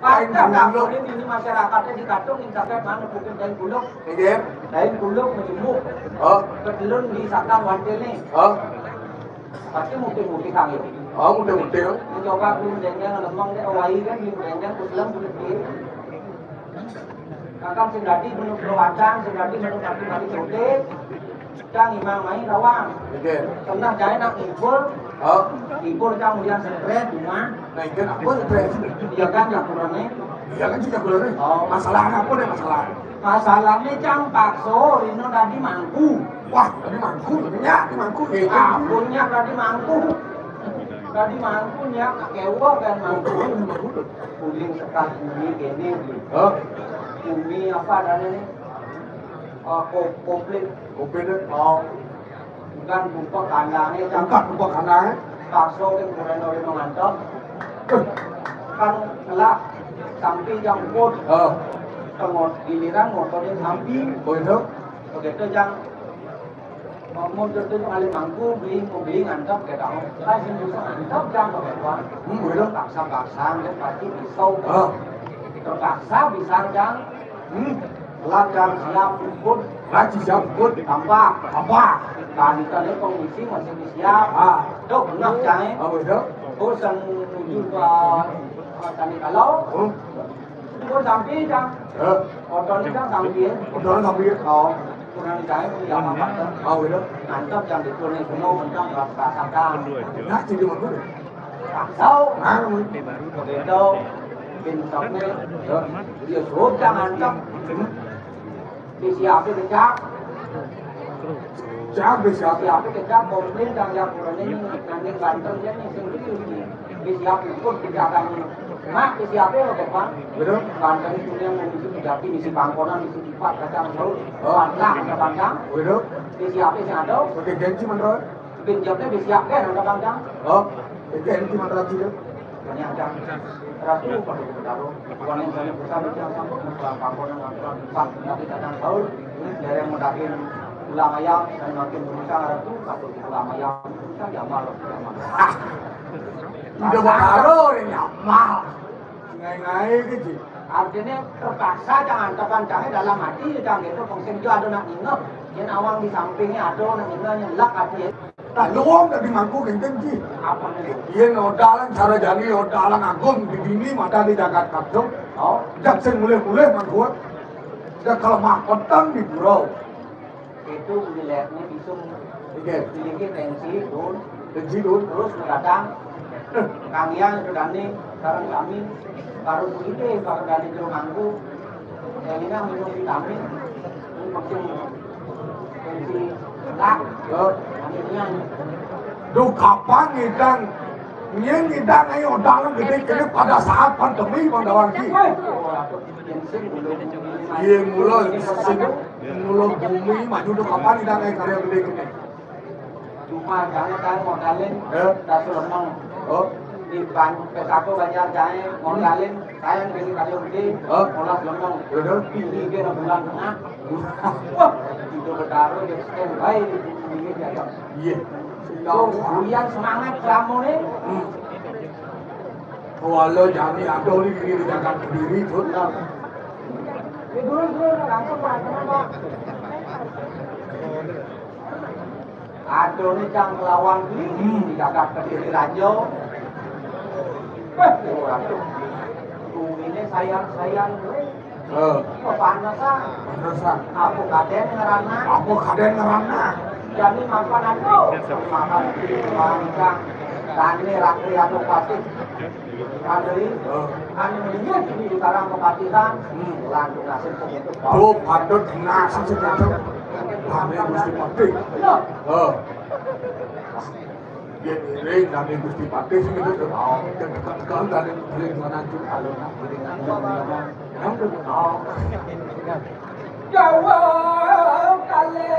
Lain kuluk. Ini masyarakatnya di Katung yang sampai mana mungkin lain kuluk. Iya. Lain kuluk menjemuk. Oh. Ketelun di Sakan Wante nih. Oh. Pasti mungkin mungkin kang ya. Oh, mungkin mungkin. Mencoba belum jengkel lemong deh, awai kan belum jengkel kuselam belum di. Kakak sing dadi menurut perwacang, sing dadi menurut mati-mati cote. Cang imang main rawang. Oke. Pernah jahit nak ngibul. Oh. Ngibul cang ulian stres, cuma. Nah, itu apa stres? Iya kan, ya kurangnya. Iya kan, juga kurangnya. Oh. Masalah apa deh masalah? Masalahnya cang pakso, Rino tadi mangku. Wah, tadi mangku, nya, di mangku. Eh, apunnya tadi mangku. Tadi mangku, nya, kekewa kan mangku. Kuling sekat bumi kene. Hah? Bumi apa adanya nih? Oh, ko-, komplit. Komplit, eh? Oh. Bukan buka kandangnya, kan? Bukan buka kandangnya. Pakso kan kurang oleh mengantok. Eh. Kan ngelak sampai jam empat. Oh. Pengot-, giliran motornya sampai. Oh, itu? Begitu jam mau tuh tuh kali mangku beli mau beli ngantok kayak tahu. Kan sih bisa ngantok jam berapa? Hmm, begitu. Paksa-paksa dia pasti pisau. Oh. Terpaksa bisa jam. Hmm. Lacang siap ikut. Lacang siap ikut. Apa? Apa? Tadi tadi komisi masih siap. Ah. Tuh benar cai. Apa itu? Terus yang tujuh ke, eh, tadi kalau. Hmm. Itu pun sampai jam. Eh. Otonya kan sampai. Otonya sampai. Oh. Kurang cai punya apa? Oh, gitu. Mantap jam itu nih, penuh mentang rasakan. Nah, jadi mana? Tahu. Nah, begitu. Bikin sampai. Ya. Dia suruh jangan cak. Di siapa kecak? Siapa, siapa? Siapa kecak? Komplain dan yang kurang ini, nanti bantunya nih sendiri. Di siapa pun kecak kami. Mak, di siapa lo, Bang? Betul. Banten itu yang mau misi Kejati, misi Pangkonan, misi Tipat, kacang Saur. Oh. Lah, ada Bang. Betul. Di siapa sih ada? Oke, janji menurut. Pinjamnya disiapkan ada Bang Jang. Oh, itu yang cuma terakhir. Banyak Jang. Ratu pada kita taruh. Bukan yang saya besar itu yang sanggup membuat pangkonan aturan empat nanti datang sahur. Dari yang mendakin Tulang ayam, dan makin berusaha itu, satu tulang ayam, bisa jamal, jamal. Udah bakaro ya nyamal. Ngai-ngai gitu. Artinya terpaksa jangan tekan cahaya dalam hati, jangan gitu, fungsi itu ada nak ingat. Yang awang di sampingnya ada nak ingat, yang lak hati ya. Nah, lu om dari mangku genteng ji. Apa nih? Iya, nodalan cara jani, nodalan agung di bini mata di jagat kadung. Oh, jak sing mulih-mulih mangku. Jak kalau mah petang di pura. Itu dilihatnya bisa Oke. Memiliki tensi, Dun. Tensi, Dun. Terus kadang kalian sudah nih, sekarang kami baru begini, baru dari rumahku. Elina minum vitamin, ini makin tensi rendah. Yo. Akhirnya Duh, kapan ngidang? Nyén ngidang ayo dalam gedé kéné pada saat pandemi, Bang Dawang Ki. Woi, tensi belum. Iya, mula sing mula bumi maju, duh, kapan ngidang ayo karya gedé kéné? Cuma jangan tahu modalin, eh? Dah selemeng. Oh. Di ban-, P S A K Banjar Jahe, modalin, sayang dari kayu gede, oh, molas lemong. Betul. Ini dia bulan tengah. Wah, itu bertaruh, dia standby di sini dia. Iya. Tuh, hujan semangat selama ini. Hmm. Walau jani ada di kiri jagat sendiri, betul. Ya, turun, turun, langsung, Pak, tenang, Pak. Aduh, ini cang kelawan ini, hmm, di kakak kediri raja. Wah, waduh. Ini sayang-sayang. Eh. Kok panas, ah? Panas, ah. Apa kadén ngerana? Apa kadén ngerana? Jadi makan aku. Makan mancang. Tani rakri anu pati. Andri, oh, anu mendingan sini di Karang Kepatihan, hmm, lantung nasib begitu. Tuh, patut nasib segitu. Kami Gusti Patih. Loh. Oh. Ya, ini kami Gusti Patih sih gitu. Oh, yang dekat-dekat dari, dari mana tuh? Kalau nak beli, nak beli, nak beli. Yang udah, oh. Jawa kali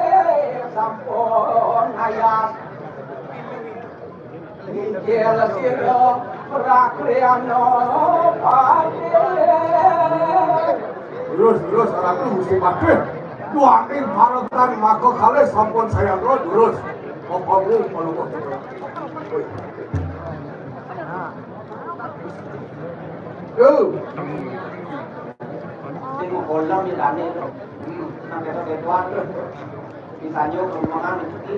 sampun ayas. Injil sira rakriana Patih. Terus, terus, Ratu Gusti Patih. Duaning panutan maka kalih sampun sayangga, terus. Bapamu palungguh. Yo. Sing kolam ya, Dani. Hmm, sampai ke Tuhan, terus. Misalnya, rombongan rezeki.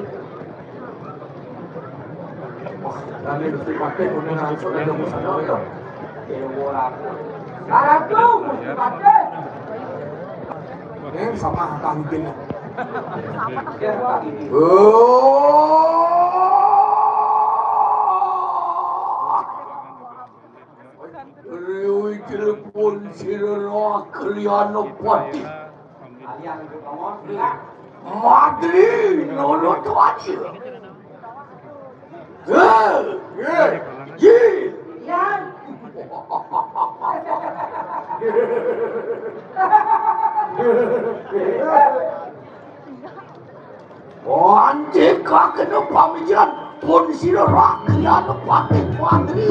Wah, dan ini Gusti Patih, udah langsung ada pesan apa? Dewa Ratu. Ratu, Gusti Patih. Ini sama tangkin. Dewa Ratu. Oh. Riwi telepon sira kaliyan Patih. Madri nurut wajib. Eh, eh, ji. Anjing kakena pamikiran pun sira rakyat pati-pati.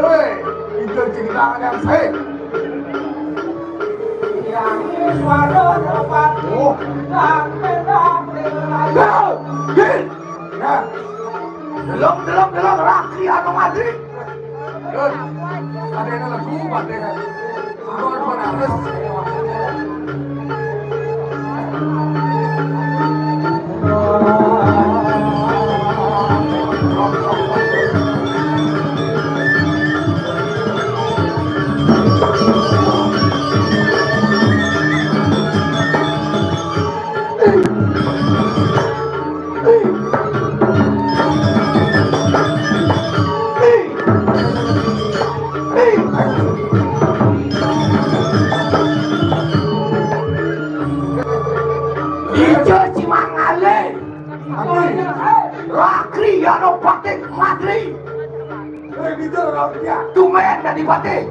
Hei, itu cerita yang saya. Ini Yo, gin. Nah. Delok, delok, delok, rakyat Madri. Terus, ada yang lagu, ada yang lagu. Ijo si mangale. Rakri ya no patik matri. Tumen dadi patih.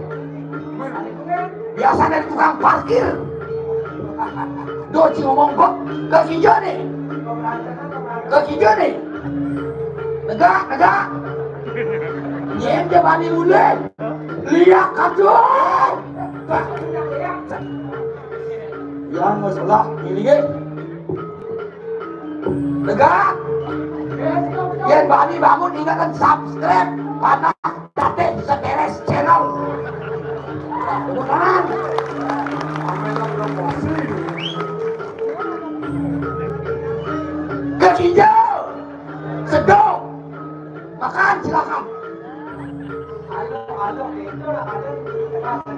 Biasa dari tukang parkir. Doci ngomong kok ke kijone. Ke kijone. Negak, negak. Nyen dia bani mule. Liak kacau. Yang masalah ini, Tegak. Yen bani bangun, ingatkan subscribe. Panah Tate Seteres Channel. Tepuk tangan. Kecil. Sedok. Makan silakan.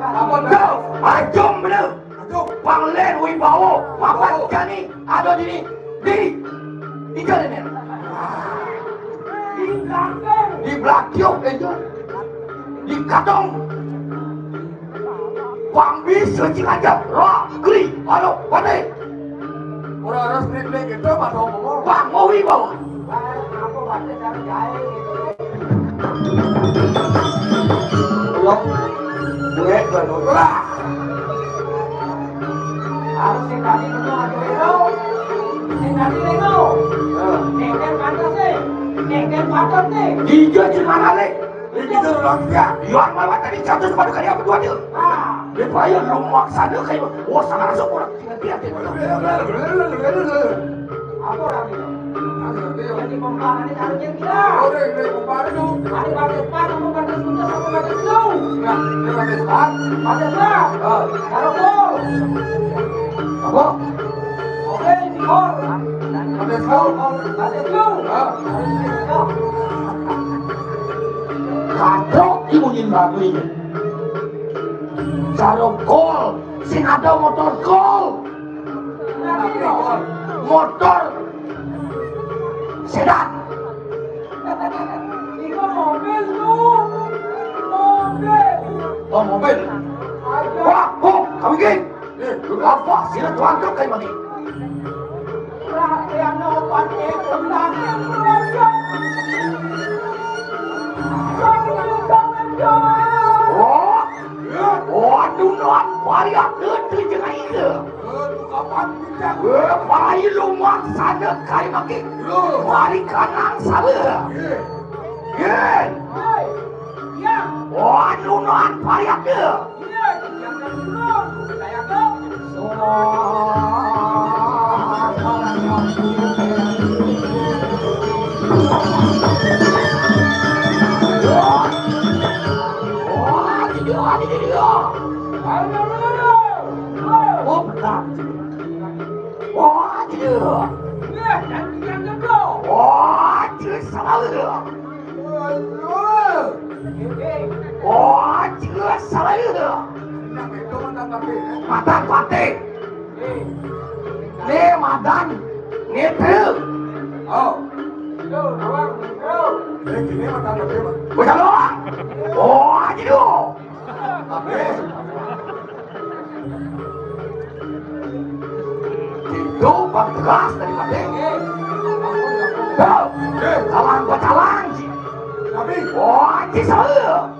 Apa? Ajum bener. Ajum. Panglen Wibawa. Papat jani ada di, di, di jalan ini. Di belakang itu. Di katong. Pang bisa cilajah. Ra, kli, alo, pate. Ora harus klik-klik gitu, Mas Om. Pang mau Wibawa. Belum. Gue baru. Harus sing tadi itu aja itu. Sing tadi itu. Nengken pantas nih. Nengken pantas nih. Tiga di mana nih? Ini tidur orang dia. Yuan malah tadi jatuh sepatu kali apa dua dia? Ah. Dia bayar lu maksana kayak, wah, sama rasa kurang. Apa orang itu? Jadi pembangannya caranya gila. Ada pakai sepatu, pakai sepatu, pakai sepatu. Nah, dia pakai sepatu. Pakai sepatu. Ah. Taruh gol. Apa? Oke, di gol. Pakai sepatu. Pakai sepatu. Ah. Kadok ibu nyin bagus. Taruh gol. Sing ada motor gol. Motor sedan. Iku mobil lu. Mobil. Oh, mobil. Wah, oh, kami geng. Eh, lu apa? Sila tuan truk kayak mati. Oh, waduh, non varian itu jengai itu. Eh, payu lu maksana kai maki. Mari kanang sabe. Yen. Wan lunan pariak dia. Wah, dia, dia, dia. Oh, bentar. Wah, dia. Wah, dia salah dia. Wah, dia salah dia. Matan pate. Ni madan. Ni tu. Oh. Bocah doang. Wah, dia. Itu bang tegas daripada. Tuh, kalang bacalang. Tapi, wah, ci saya.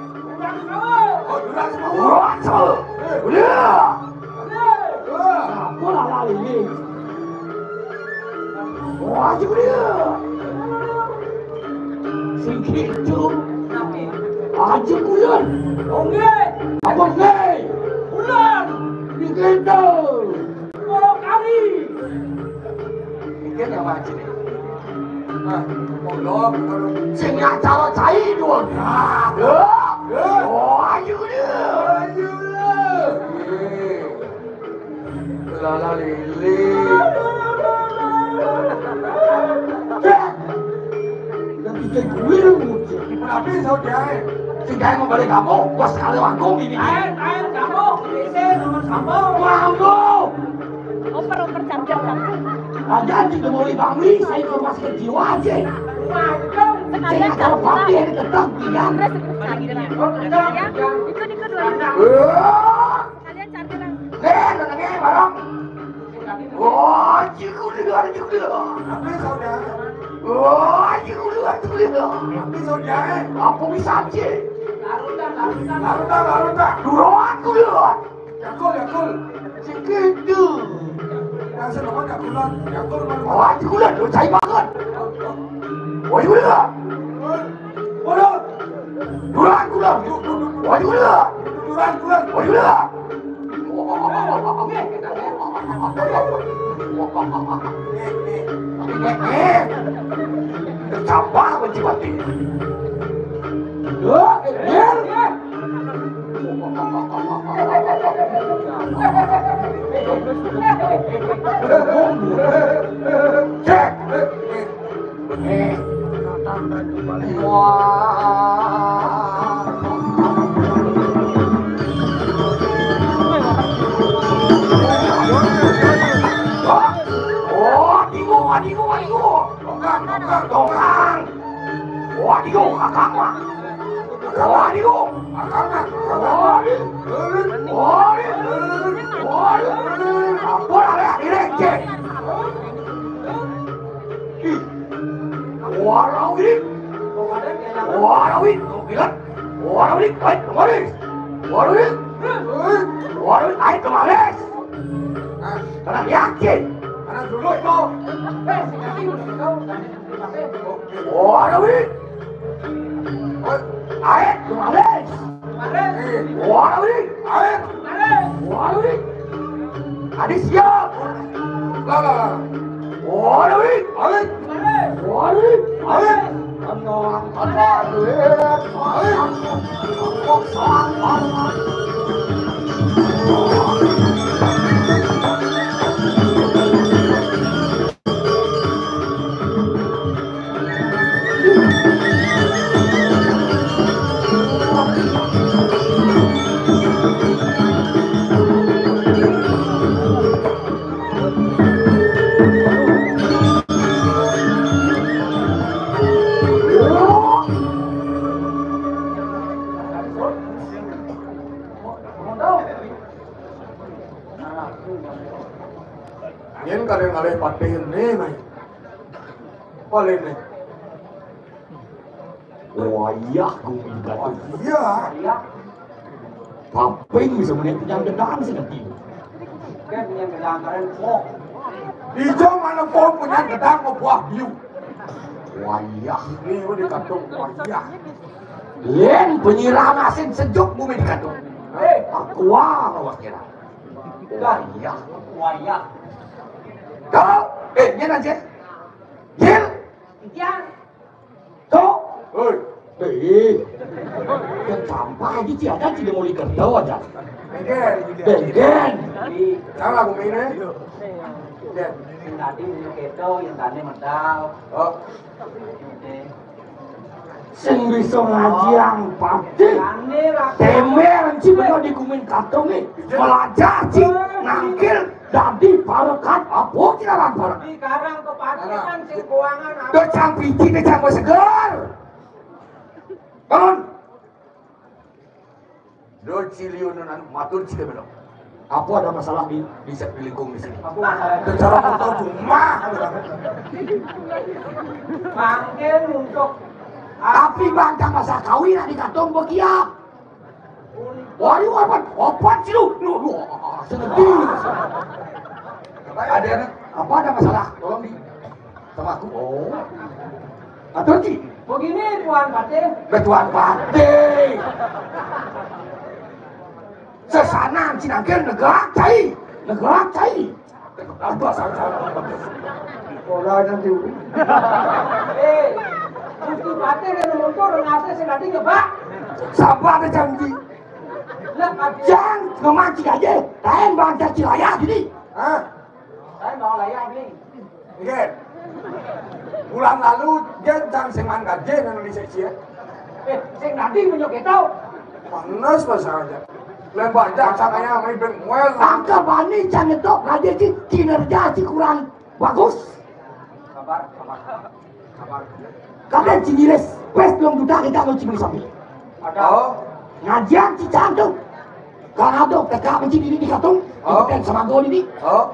Oh, durang semua. Wah, saya. Udah. Apa lah ini? Wah, ci udah. Sing kitu. Aja bulan. Onge. Apa nge? Bulan. Ini Gitu. Dua kali. Mikir yang wajib. Nah, pondok, sing acara cai dua. Nah, ya. Ya. Oh, ayo dia. Ayo dia. Lala lili. Cek. Dan kita kuil muncul. Tapi saudara, si Jai mau balik kamu, bos kali aku ini. Air, air kamu, bisa nomor kamu. Mampu. Oper, oper, charger, charger. Ada di Demoli Bangli, saya ke rumah sakit jiwa aja. Waduh. Saya nggak tahu papi yang tetap bilang. Terus, terus, charger. Ya, itu, itu dua. Wah. Kalian charger. Eh, tenangnya, barang. Oh, cikgu dia, cikgu dia. Tapi saudara. Oh, cikgu dia, cikgu dia. Tapi saudara. Apa bisa, cik? Larutan, larutan. Larutan, larutan. Dulu aku dia. Yakul, Yakul. Segitu. Yang seneng Yakulan. Yakul mana? Oh, Yakulan, lu cai banget. Oh, oh. Oh, Yakulan. Waduh. Duran, Yakulan. Waduh, Yakulan. Duran, Yakulan. Waduh, Yakulan. Kecambah benci mati. Ya, ya, ya. Waduh, kakak mah. Waduh, kakak mah. Waduh, waduh, waduh. Apa lah, lihat, lihat, cek. Ih. Warawit. Warawit, gila. Warawit, ayo kemari. Warawit. Warawit, ayo kemari. Tenang, yakin. Tenang dulu itu. Warawit. Ayo kemari. Warawit. Ayo. Warawit. Adi siap. Lah, lah, lah. Warawit. Warawit. Warawit. Warawit. Tenang, tenang, warawit. Nyén kadén ngalih patih né, Mai. Paling né. Wayah gumi gaduh. Iya. Paping bisa meniat yang gedang sih nanti. Kan yang gedang karen pok. Ijo mana pok punya gedang mau buah biu. Wayah. Ini udah dikandung wayah. Lén penyiram asin sejuk bumi dikandung. Eh, aqua lawas kira. Wayah. Wayah. Kau, eh, dia aja. Gil. Iya. Cok. Hei. Hei. Yang sampah aja sih ada sih mau kerja aja. Degen. Degen. Salah aku mainnya. Degen. Yang tadi minum keto, yang tadi medal. Oh. Sing bisa ngajiang pati. Temer ci bener di kumin katung nih. Melajah ci nangkil dadi parekan apa ci ngaran parekan. Dikarang kepatihan sing kuangan apa? Decang piti, decang seger. Bangun. Do ciliunan anu matur cik belum. Apa ada masalah di di, di lingkung di sini? Apa masalah? Secara motor cuma. Mangkin untuk tapi bangkang masa kawin di katong begiak. Waduh, opat, opat sih lu. Lu, lu, sedih. Ada apa ada masalah? Tolong di sama aku. Oh. Atur, Ci. Begini, Tuan Patih. Be, Tuan Patih. Ses, Sanan, Cina kan negak cai. Negak cai. Apa saja. Ora nanti. Eh, Gusti Patih dan montor ngasih sing dadi ngebak. Sabar deh janji. Lah, Patih. Jang, ngemancing aja. Lain bangsa Cilaya gini. Hah? Lain bang layar nih. Nggih. Bulan lalu dia jang sing man gaji nang Indonesia sia. Eh, sing dadi menyok kita. Panas pas aja. Lembah aja samanya main ben muel. Angka bani jang itu gaji si kinerja si kurang bagus. Sabar, sabar. Sabar. Kadang Cingilis, pes belum duda kita mau Cingilis sampai. Ada. Oh. Ngajian si cantik. Kalau ada, tegak mesti diri di katung. Oh. Kita sama gol ini. Oh.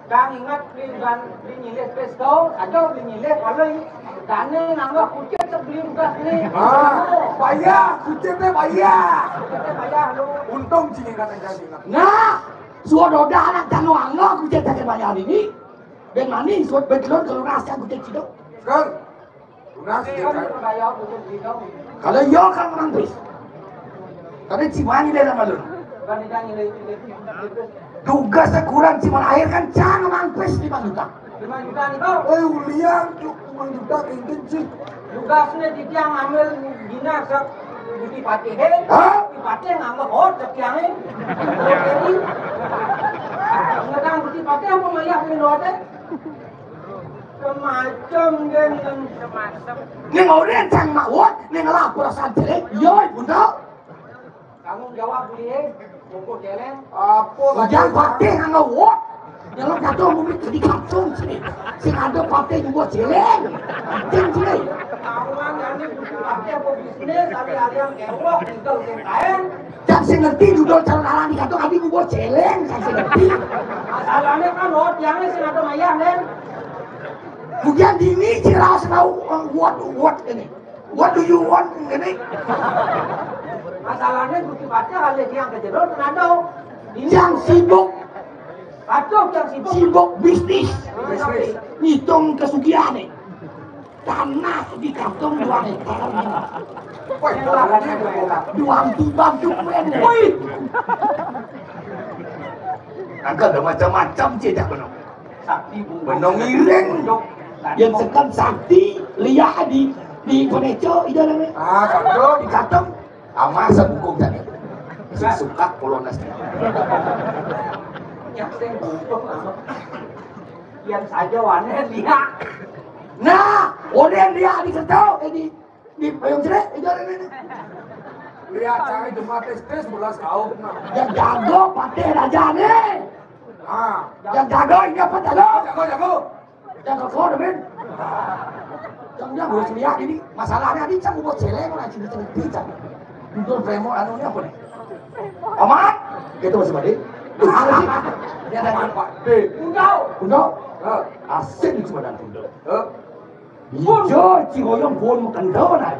Kang ingat beli ban, beli nyilis pistol, atau beli nyilis paling. Dane nambah kucing sebeli ugas ni. Ah, payah, kucing teh payah. Kucing teh payah lu. Untung cing ingat aja ingat. Nah, suododa anak tanu anggo kucing teh payah ini. Ben mani suot betelon kalau rasa kucing cidok. Kan? Lunas, ya, kan? Kalau iya kan mangpis. Tapi cimani deh nama lu. Juga sekurang cuma akhir kan jangan mangpis di Manduta. Eh, ulian tuh Manduta kenceng sih. Tugasnya di tiang ambil dinas Bupati Patih. Hah? Bupati Patih ngambil hot tiangnya. Ngetang Bupati Patih apa melihat ini hotel? Semacam dengan semacam. Ning ora cang mawon, ning lapor santri, yo, Bunda. Tanggung jawab dia, bungkus celeng. Apa? Ujang Patih nganggo wot. Ya lo kacau bumi di kacung sini. Sing ada Patih juga celeng. Cing sini. Tahuan ini butuh Patih apa bisnis, alih-alih yang kewok, tinggal sing kain. Cak sing ngerti judul calon alang di kantong abi gua celeng, cak sing ngerti. Masalahnya kan lo tiangnya sing ada mayah, Nen. Kemudian dini ciraos tahu, eh, what, what ini. What do you want ini? Masalahnya Gusti Patih alih tiang ke jero, kenapa? Yang sibuk. Aduh, yang sibuk. Sibuk bisnis. Bisnis. Ngitung kesugihan nih. Tanah di kantong dua hektar. Woi, dua hektar. Dua hektar. Woi. Angka ada macam-macam sih, dah benar. Sakti bungkung. Benar ngiring. Yang sekan sakti, lihat di, di Indonesia, itu namanya. Ah, kantong. Di kantong. Ama sabungkung tadi. Si suka polonas. Yang sing bungkung, ama. Yang saja wane dia. Nah, oleh dia di kerto, eh, di, di payung jerek, itu ada ini. Lihat cari jemaat S D sebelas tahun. Yang jago pakai raja nih. Ah. Yang jago ini apa jago? Jago, jago. Yang kau kau demen. Yang dia harus lihat ini masalahnya ini cang buat celeng orang sini cerita cang. Judul premo anunya apa nih? Aman? Gitu masih mati. Ada sih. Dia ada apa? Deh. Undau. Undau. Hah? Asin cuma dan undau. Hah? Ijo cihoyong pun kendona.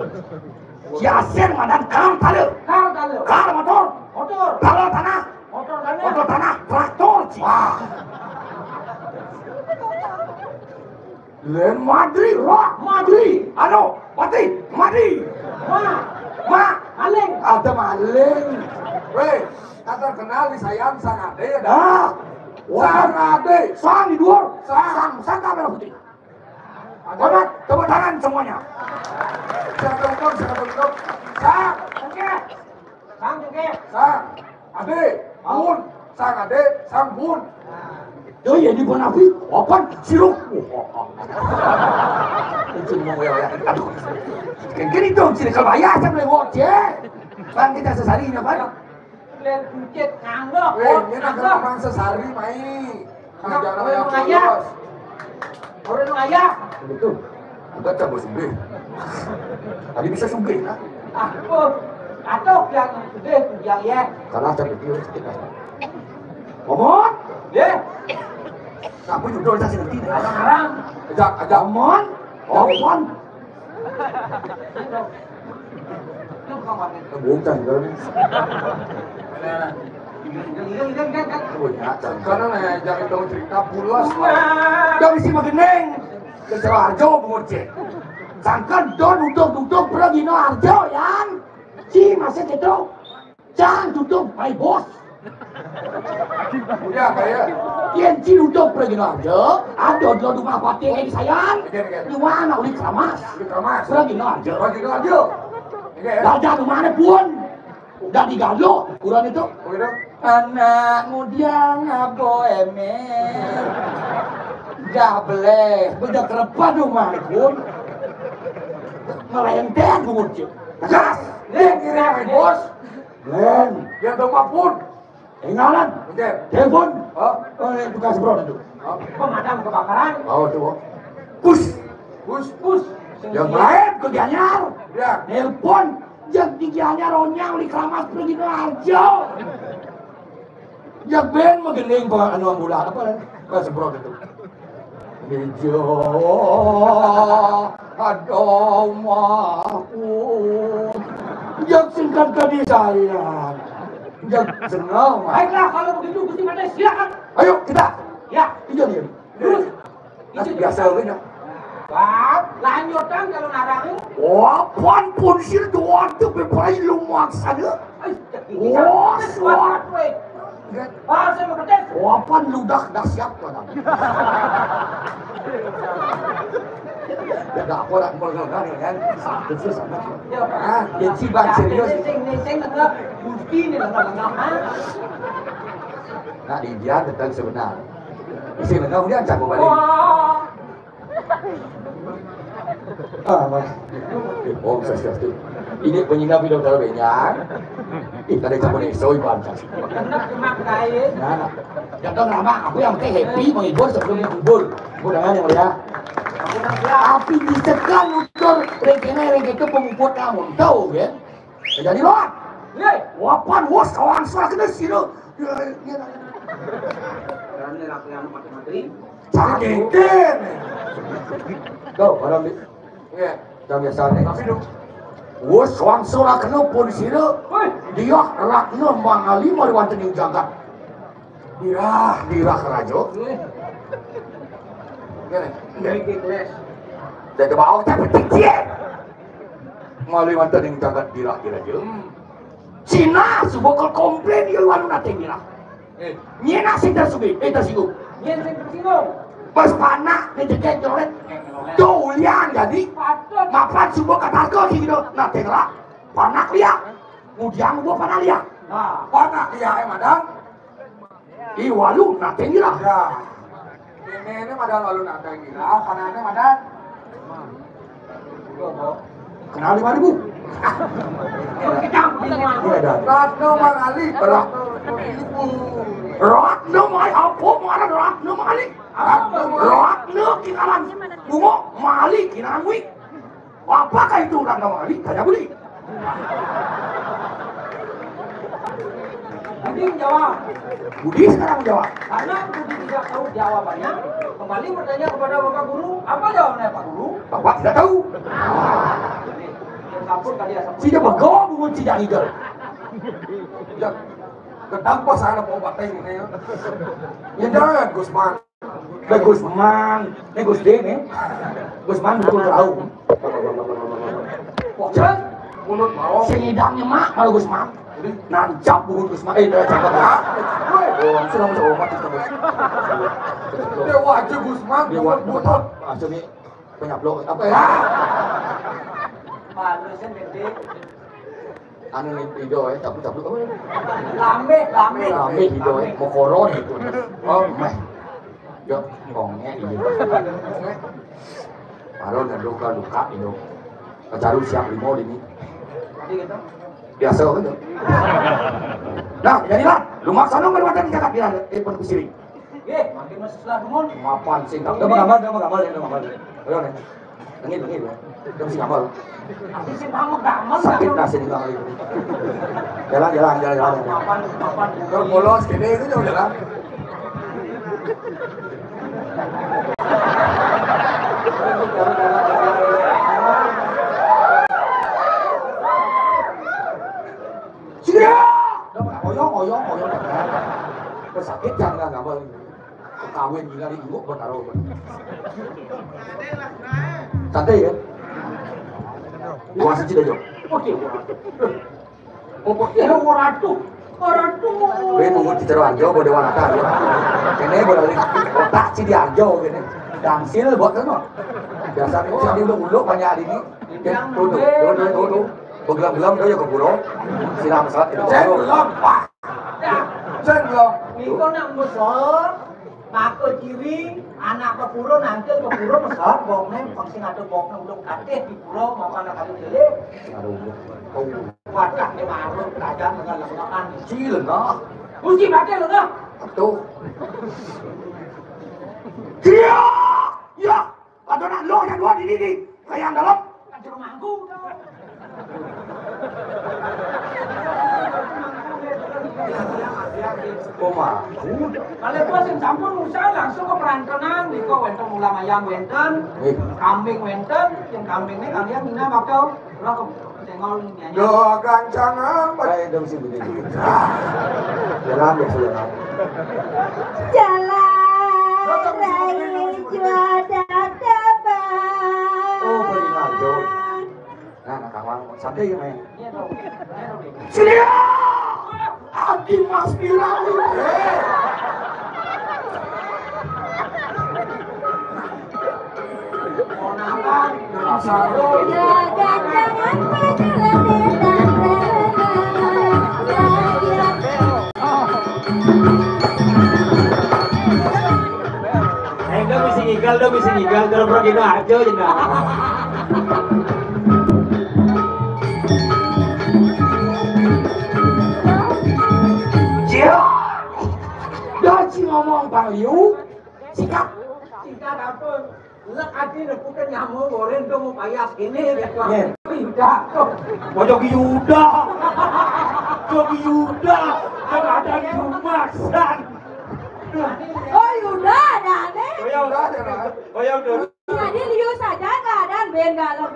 Si asin madan kar tale. Kar tale. Kar motor. Motor. Tale tanah. Motor tanah. Motor tanah. Traktor, ci. Wah. Len madri, roh madri. Ano, mati, mati. Ma. Ma. Maling. Ada maling. Weh, kata kenal di sayang sang ade ya dah. Ah. Sang ade. Sang di dua. Sang. Sang, sang kamera putih. Hormat, tepuk tangan semuanya. Siapa duduk, siapa duduk. Sang. Oke. Sang, oke. Sang. Ade, bun. Sang ade, sang bun. Oh iya, di Bonafi, open, siruk. Itu mau ya, ya. Aduh. Kayak gini dong, sini kalau bayar, saya boleh ngoceh. Bang, kita sesari ini apa? Len kucit nganggo. Weh, ini nak nganggo. Memang sesari mai. Ngajak orang yang ngajak. Orang yang ngajak. Betul. Bukan cabut sugih. Tadi bisa sugih, nah. Ah, oh. Atau yang sugih, yang ya. Karena cabut dia sedikit. Ngomong. Ya. Kamu juga udah sedikit. Orang-orang. Ajak, ajak. Ngomong. Ngomong. Bukan, kan? Oh, ya, karena nih, jangan dong cerita pulas, Pak. Dong isi mageneng. Ke Sidoarjo, Bungurce. Sangkan don duduk-duduk, bro, dino Arjo, yang. Si masih gitu. Jangan duduk, my boss. Udah, kayak. Yén ci nutup Pragina Harja, ada di rumah Patih Edi Sayan. Oke, oke. Di mana uli Keramas? Uli Keramas. Pragina Harja. Pragina Harja. Oke, ya. Raja di mana pun? Udah digaluh, kurang itu. Begitu. Anak muda ngabo emen. Gableh, beda kerepan rumah pun. Ngelenteng bungut, Cik. Gas, dia kira bos. Len. Dia tuh pun. Ingalan. Oke. Telepon. Oh. Oh, yang tukang semprot itu. Oh. Pemadam kebakaran. Oh, tuh. Pus. Pus. Pus. Yang lain ke Gianyar. Ya. Nelpon. Yang di Gianyar onyang di Keramas pergi Raja. Yang ben menggending anu ambulan apa, kan? Tukang semprot itu. Ijo, aduh, maku. Yang singkat tadi saya. Yang senang. Baiklah, kalau begitu, Gusti Patih, silakan. Ayo, kita. Ya. Iya, dia. Terus? Nah, itu biasa aja. Bab, lanjutkan kalau narang. Wah, pan pun sir doang tuh, bepai lu maksana. Wah, suat. Wah, saya mau kerja. Wapan ludah dahsyat, Pak. Ada apa nak melengah ni, kan? Itu sama. Ya, Pak. Ah, dia cibang serius. Sing, sing, sing, tengah. Gusti ni tengah-tengah, ha? Nak dia tentang sebenar. Isi lengah dia cakap balik. Wah. Ah, mas. Om Swastiastu. Ini penyina video kalau banyak. Ih, tadi campur ni, soy bancang. Kena kemak kain. Nah, nah. Jangan lama, aku yang penting happy, menghibur sebelum menghibur. Aku dengan yang mulia. Tapi disekan utur, rengkene, rengkene pemuput kamu, tahu, kan? Jadi, Lord. Ye. Wapan, wos, kawan, suara kena sini. Ya, ya, ya. Berani rakyat mati-mati. Sakit. Tuh, orang di. Iya. Dah biasa nih. Tapi dong. Wus wangsul kena pun sira. Woi. Dia rakna mangali mari wonten ing jagat. Dirah, dirah raja. Woi. Oke. Dari kelas. Dari bawah tak petik dia. Mari wonten ing jagat dirah, dirah raja. Hmm. Cina suba kal komplain ya wanu nate dirah. Eh. Nyena sing tersubit, eh, tersinggung. Nyena sing tersinggung. Pas panak, ni jeget jolet. Tuh, ulian jadi. Patut. Mapan suba katarka, sing gitu. Nah, tenggelam. Panak liak. Kemudian gua panak liak. Nah, panak liak, eh, madang. I walu, nah, tenggelam. Ya. Ini, ini madang walu, nah, tenggelam. Panaknya madang. Kenal lima ribu. Iya, dah. Ratna Mangali. Ra-, Ratna Mangali, apa ngaran Ratna Mangali? Ratna Kinarang Bungo, Mangali Kinarang Wi. Apakah itu Ratna Mangali? Tanya Budi. Budi menjawab. Budi sekarang menjawab. Karena Budi tidak tahu jawabannya, kembali bertanya kepada Bapak Guru, apa jawabannya, Pak Guru? Bapak tidak tahu. Jadi, dia sampun kali ya, sampun. Tidak begawa, bungut tidak ngidel. Ya, kenapa saya mau pakai ini, ya? Ya, jangan, Gusman. Dah Gusman, ni Gusdin ni. Gusman betul tahu. Wah, mulut mau. Sing idangnya mak kalau Gusman. Jadi? Nancap bungut Gusman. Eh, dah cakap. Woi. Oh, sudah masuk rumah kita, Bos. Dia wajah Gusman, dia wajah bungut. Langsung ni penyaplok. Apa ya? Manusia gede. Anu ni, ido, eh, capluk-capluk apa ni? Lambe, lambe. Lambe, ido, eh, mokoron itu. Oh, meh. Yo, kongek, ido. Baru dah luka-luka, ido. Kecaru siap lima di ni. Jadi gitu. Biasa gitu. Nah, jadilah. Lumak sana mari makan di cakap dia, eh, pun kusiri. Ye, makin masuk setelah dumun. Mapan sing. Dah menggambar, dah menggambar, dah menggambar. Ayo ni. Tengil, tengil, ya. Dia mesti gambar. Aku sih mau gambar. Sakit nasi di gambar itu. Jalan, jalan, jalan, jalan. Mapan, mapan. Terpolos gini itu jauh jalan. Siap. Dah, oyong, oyong, oyong. Sakit jangan gambar. Kawin gila di ibu bertaruh. Santai ya. Puasa tidak jauh. Oke. Opo ya, ora tuh. Ora tuh. Wis, Di Sidoarjo, Bodewanata, ya. Kene bodo di kota Sidoarjo kene. Dangsil buat kan, no. Biasa ni sing diuluk-uluk banyak di ni. Tuh, tuh, tuh, tuh, tuh, tuh. Begelam-gelam tuh ya ke pura. Siram sat itu. Saya belum, Pak. Saya belum. Niko nak besar, maka ciri anak ke pura, nanti ke pura besar, bokne, pang sing ada bokne ulung katih di pura, maka anak kamu jelek. Aduh. Wadah, dia marah, kerajaan dengan lembakan. Cil, nah. Uji pakai lo, nah. Tuh. Dia, ya, ada nak lo yang dua di sini. Kayak dalam. Kan cuma mangku, tuh. Oh, mah. Kalau gua sing campur, usah langsung ke perantenan, di kok wenten ulam ayam wenten, eh, kambing wenten, yang kambingnya kalian mina bakal, lo ke Doa gancangan. Baik dong sih begini. Jalan ya sudah. Jalan raya juada dapat. Oh, benar dong. Nah, nah, Kang Wang, santai ya, main. Sini ya. Adi Mas Bilal. Eh, enggak bisa ngigal, enggak bisa ngigal, terus pergi aja, jenah. Cia, dah si ngomong Bang Liu, sikat. Sikat apa? Lek ati nepuke nyamuk, goreng dong mau payas ini, ya, Tuan. Iya. Yuda. Mau jogi Yuda. Jogi Yuda. Yang ada di rumah, San. Oh, Yuda ada nih. Oh, ya udah, ya, Mas. Oh, ya udah. Jadi liu saja keadaan ben dalam.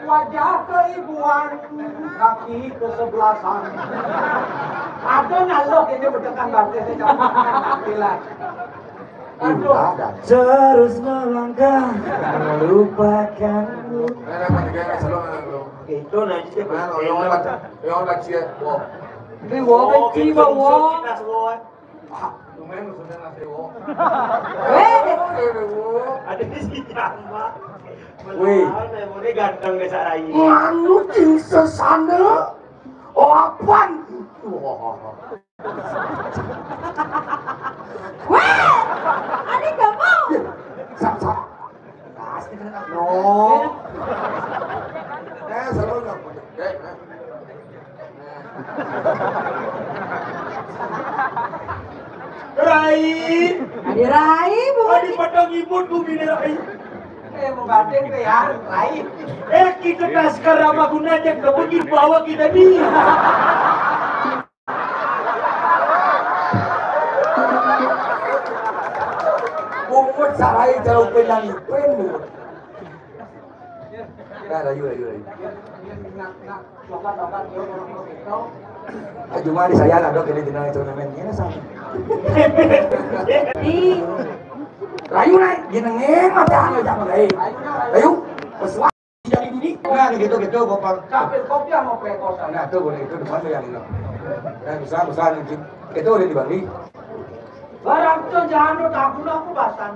Wajah keibuan, kaki kesebelasan. Ada nalok ini bedekan batis, ini. Gila. Aduh. Terus melangkah melupakanmu. Itu nanti. Nah, yang lagi, yang lagi ya. Wow. Ini wow, benci, wow. Ah, lumayan maksudnya nasi wo. Weh. Ada di si Jamba. Wih. Ini ganteng desa rai. Nganu ting sesana. Oh, apaan? Wah. Weh, ada kamu. Sa, sa. No. Eh, selalu nggak punya. Eh, eh. Rai. Ada Rai, Bu. Ada padang ibut bumi ni Rai. Eh, mau batin ke ya, Rai. Eh, kita laskar Ramaguna aja, kita bikin bawa kita ni. Bungut sarai jauh penang ipen, Bu. Nah, layu, layu, layu. Ah, cuma di saya lah, Dok, ini jenang itu namanya. Ini sama. Di. Layu, naik. Jenengin, mata anu, jangan lain. Layu, pesuat. Jadi dini. Nah, gitu, gitu, Bapak. Sampai kopi sama pekosan. Nah, tuh, boleh itu, depan tuh yang ini. Nah, bisa, bisa, nanti. Itu udah dibagi. Barang tu jangan tak guna aku basah.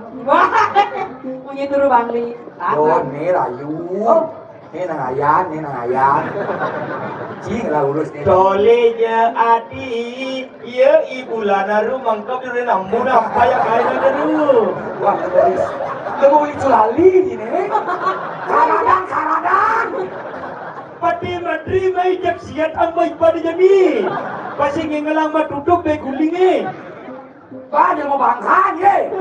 Punya turu Bangli. Yo, ni layu. Oh. Ni nang ayan, ni nang ayan. Cing lah urus ni. Tole je adi, iya ibu lana ru mangkap dulu nambu nampak ya kain ada ru. Wah, terus. Temu itu lali ni. Karadan, karadan. Pati matri mai jak siat ambai pada jami. Pasi ngengelang matutup be guling eh. Ba, dia mau bangsa, ye.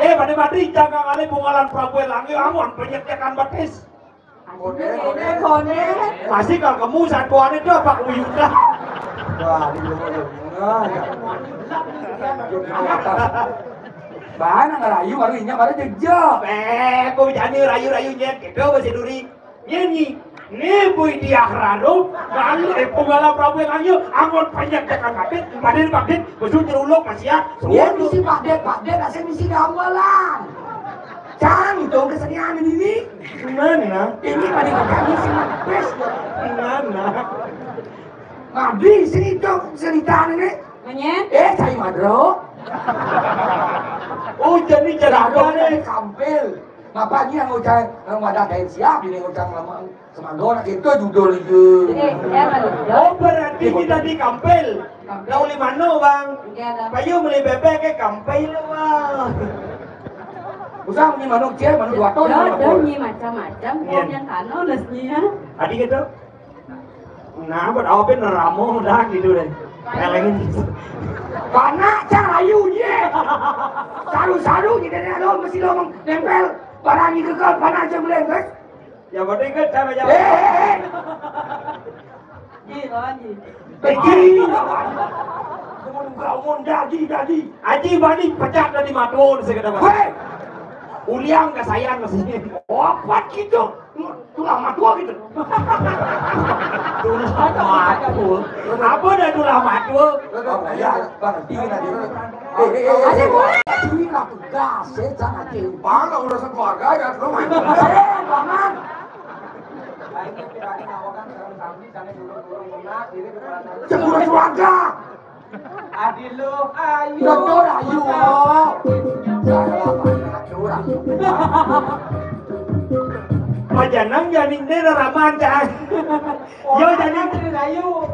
Eh, pada matri, jangan kali bungalan Prabu Elang, ya, amun, penyek-nyekan betis. Kone, kone. Kone. Masih kalau kamu satuannya itu apa kuyuda? Wah, di rumah dia. Mana ngerayu, baru inya, baru jejak. Eh, kok jadi rayu-rayunya, gitu, masih duri. Nyanyi, ni bui diah raro, lalu eh, punggala Prabu yang ayo, angon panjang tekan kapit, paden paden, besok jerulok masih ya. Iya, misi paden, paden, asal misi gamelan. Cang, itu kesenian ini. Mana? Ini pada kami sih, best. Mana? Nah, di sini tuh cerita ini. Nyen? Eh, cai madro. Oh, jadi cerita nih kampil. Ngapa nih yang ucai, yang ada kain siap ini ucai lama semanggo nak itu judul itu. Eh, ya, Pak. Oh, berarti kita di kampil. Kampil. Tahu di mana, Bang? Iya, dah. Payu beli bebek ke kampil, Bang. Usah beli manuk cek, manuk dua ton. Dah, dah, nyi macam-macam. Iya. Kau yang kano, lesnya. Adi gitu. Nah, buat apa neramo dah gitu deh. Elengin. Panak cang ayu ye. Saru-saru kita ni lo mesti lo nempel barang ni ke kau panak cang boleh guys. Ya, berarti ke cara ya. Eh, eh, eh. Ji, lawan ji. Eh, ji. Umur, umur, dadi, dadi. Aji bani pecat dari mato, saya kata. Hei. Uliang ke sayang ke sini. Apa gitu? Tulah matua gitu. Tulah matua. Apa dah tulah matua? Oh, ya, Bang, dingin aja. Eh, eh, eh, eh, eh, boleh. Dingin lah, tugas, saya jangan dingin. Bang, urusan keluarga ya, lu main. Eh, Bang. Cemburu keluarga. Adi lo ayu. Betul, ayu. Salah, betul, ayu. Pajanang janing deh raraman, cah. Yo, janing. Ayu.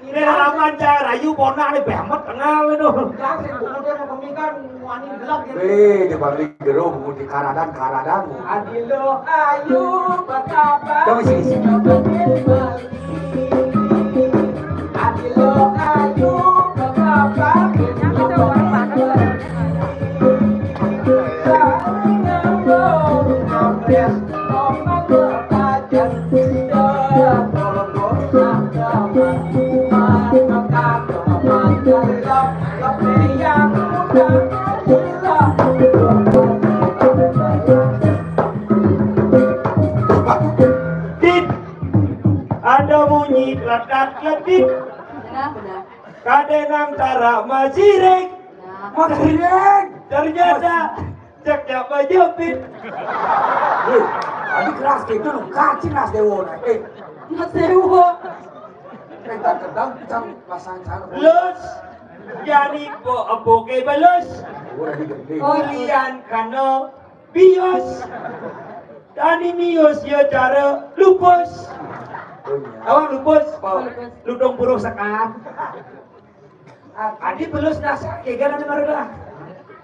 Deh raraman, cah, rayu ponak nih behemet kenal itu. Yang sing buku dia mau pemikan, wani gelap gitu. Eh, dia balik gero, bungut di karadan, karadan. Adi lo ayu, betapa. Coba sini, sini. Dit, ada bunyi kletak-kletik. Kenapa dah? Kadé nang tara masirik. Nah. Masirik. Ternyata cek siapa jepit. Wih, tadi keras gitu loh. Kacin Nas Dewo, nah. Eh. Nas Dewo. Kita kedang, kita pasang cara. Lus. Jadi po, po ke belus. Oh, lagi gede. Kalian kano bius. Tani mius ya cara lupus. Oh, iya. Awak lupus. Apa? Lupus. Ludung buruh sekan. Adi belus nasa, ya kan ada marga.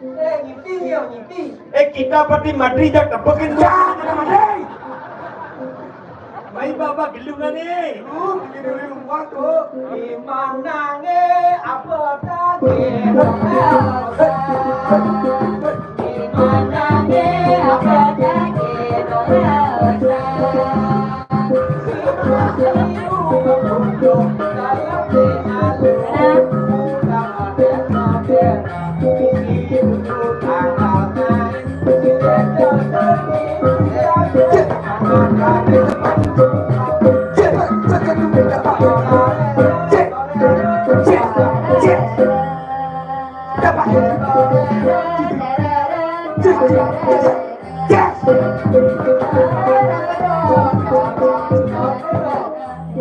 Eh, ngipi, ya, ngipi. Eh, kita pati matri jak tepekin. Ya, kita matri. Mai baba gelungan ni. Lu, bikin dulu rumah tu. Di mana ni? Apa tadi? Di mana ni? Apa tadi? Yes!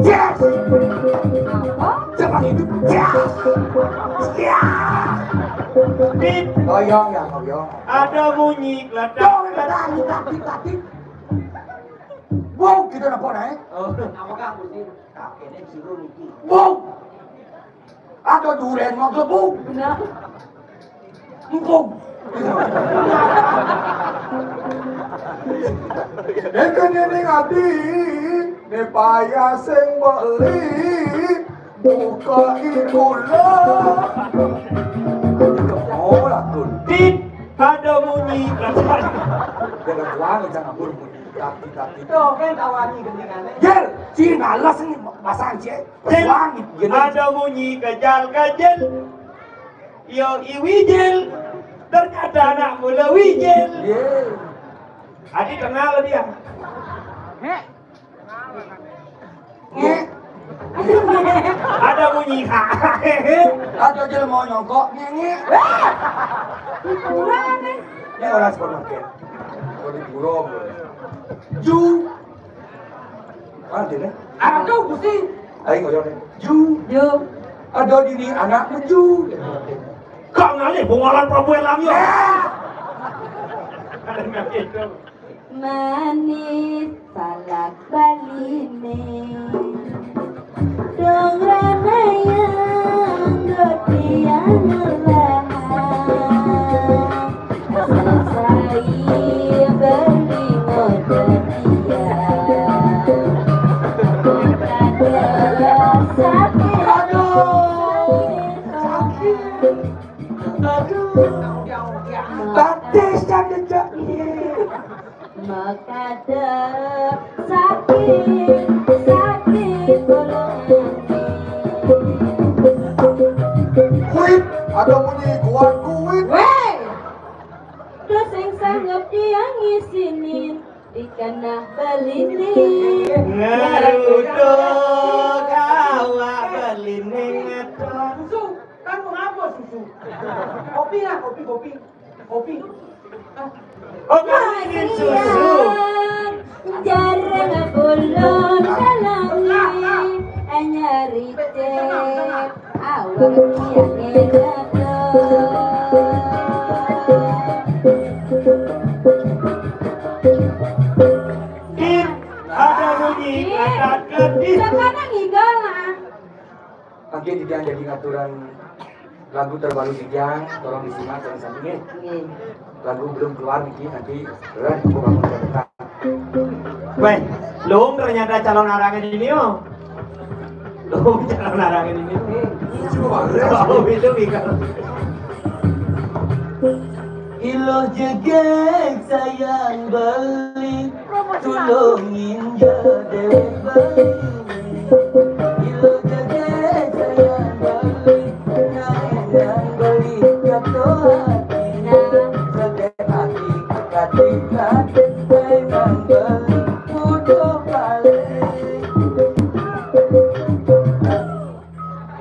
Yes! Cepat itu. Yes! Yes! Dit. Goyong ya, goyong. Ada bunyi geledak. Dong, tadi, tadi, tadi. Wow, kita nak buat, eh? Oh. Apakah bunyi? Tak, ini suruh niki. Wow! Ada duren mau glebu. Benar. Empung. Nek kene ning ati, nek payah sing beli, buka kula. Oh, lagu. Dit, ada bunyi. Jangan buang, jangan bunyi. Tapi, tapi. Tuh, kan tawani gendingannya. Yer, si ngalas ini pasang cek. Jil, ada bunyi kejal-kejel. Yo, iwijil. Ternyata anak mula wijil. Adi kenal dia. Ada bunyi. Ada jelema nyongkok. Ini orang supermarket. Kalau di Puro, Ju. Mana dia? Aduh, Gusti. Ayo, ayo. Ju. Ju. Ada dini anak meju. Kak ngalih bungalan Prabu Erlang ya. Ada nggak gitu? Manis salak baline. Dong ranayang gotian lelahan. Selesai beli ngogotian. Kada sakit. Aduh. Aduh. Batis dan jejak. Makada sakit, sakit bolongan. Kuit, ada bunyi kuat kuit. Weh, terus yang sanggup dia ngisinin di kanah balini. Ngeruduk awak balini ngeton. Susu, kan mengapa susu? Kopi lah, kopi, kopi. Kopi. Oh, kamu ingin susu? Jarang bolon dalangi, hanya ricet awak yang enak. Ada bunyi kata-kata. Sekarang enggak lah. Oke, tidak jadi ngaturan lagu terbaru Kijang, tolong disimak sami-sami nih. Lagu belum keluar niki, nanti udah tunggu bangun terdekat. Weh, Lung ternyata calon arangan ini oh. Lung calon arangan ini. Lucu banget. Oh, itu Mika. Iloh jegeg sayang beli, tulungin jo dewek beli. Iloh jegeg sayang beli, nyaingan beli kato hatina. Jegeg hati katik-katik sayang beli, kudu balik.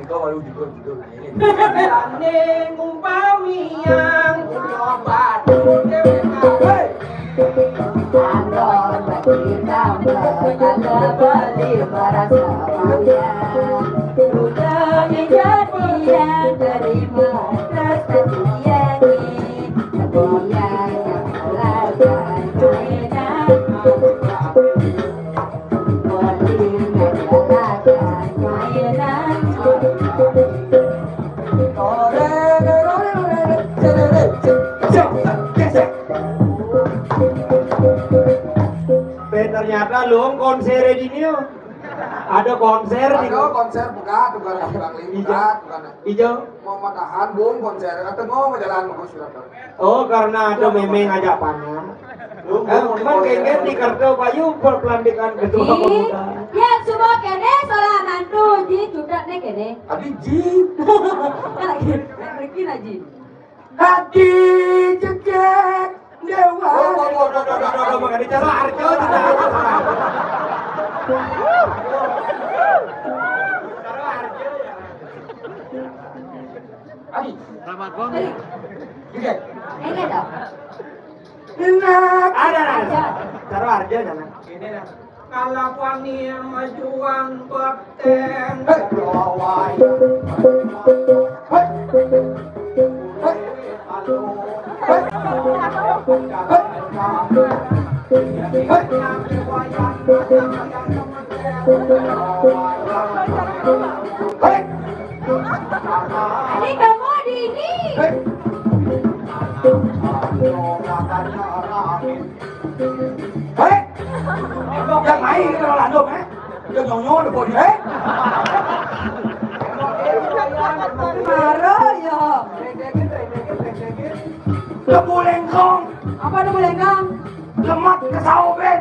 Engkau baru jujur-jujur ini. Jane ngumpami yang kula batu dewek. Hei! Andor bagi tambah, tambah beli merasa mangga. Sudah kejadian terima, terus kejadian. Kejadian yang belajar mainan. Ternyata lu konser di sini. Ada konser di konser buka, tukar Bang Lim, buka, buka. Ijo. Mau matahan, bung konser, atau mau jalan bagus sudah. Oh, karena ada meme ngajak panah. Cuman kengken di kartu payu berpelantikan ketua pemuda. Ya, semua kene salah nantu ji cudak ne kene. Adi ji. Lagi, lagi na ji. Adi cekek dewa. Maka bicara arjo. Adi. Ramagon. Juga. Ini dong. Ada, ada. Cara harga jangan. Ini dah. Kalakuan ni majuan beten. Hei. Hei. Hei. Hei. Hei. Ini kamu di ini. Hei. Hei. Yang lain kita landung, eh? Yang nyonyo ada bodi, eh? Marah ya. Lebu lengkong. Apa lebu lengkong? Lemat ke sawo, Ben.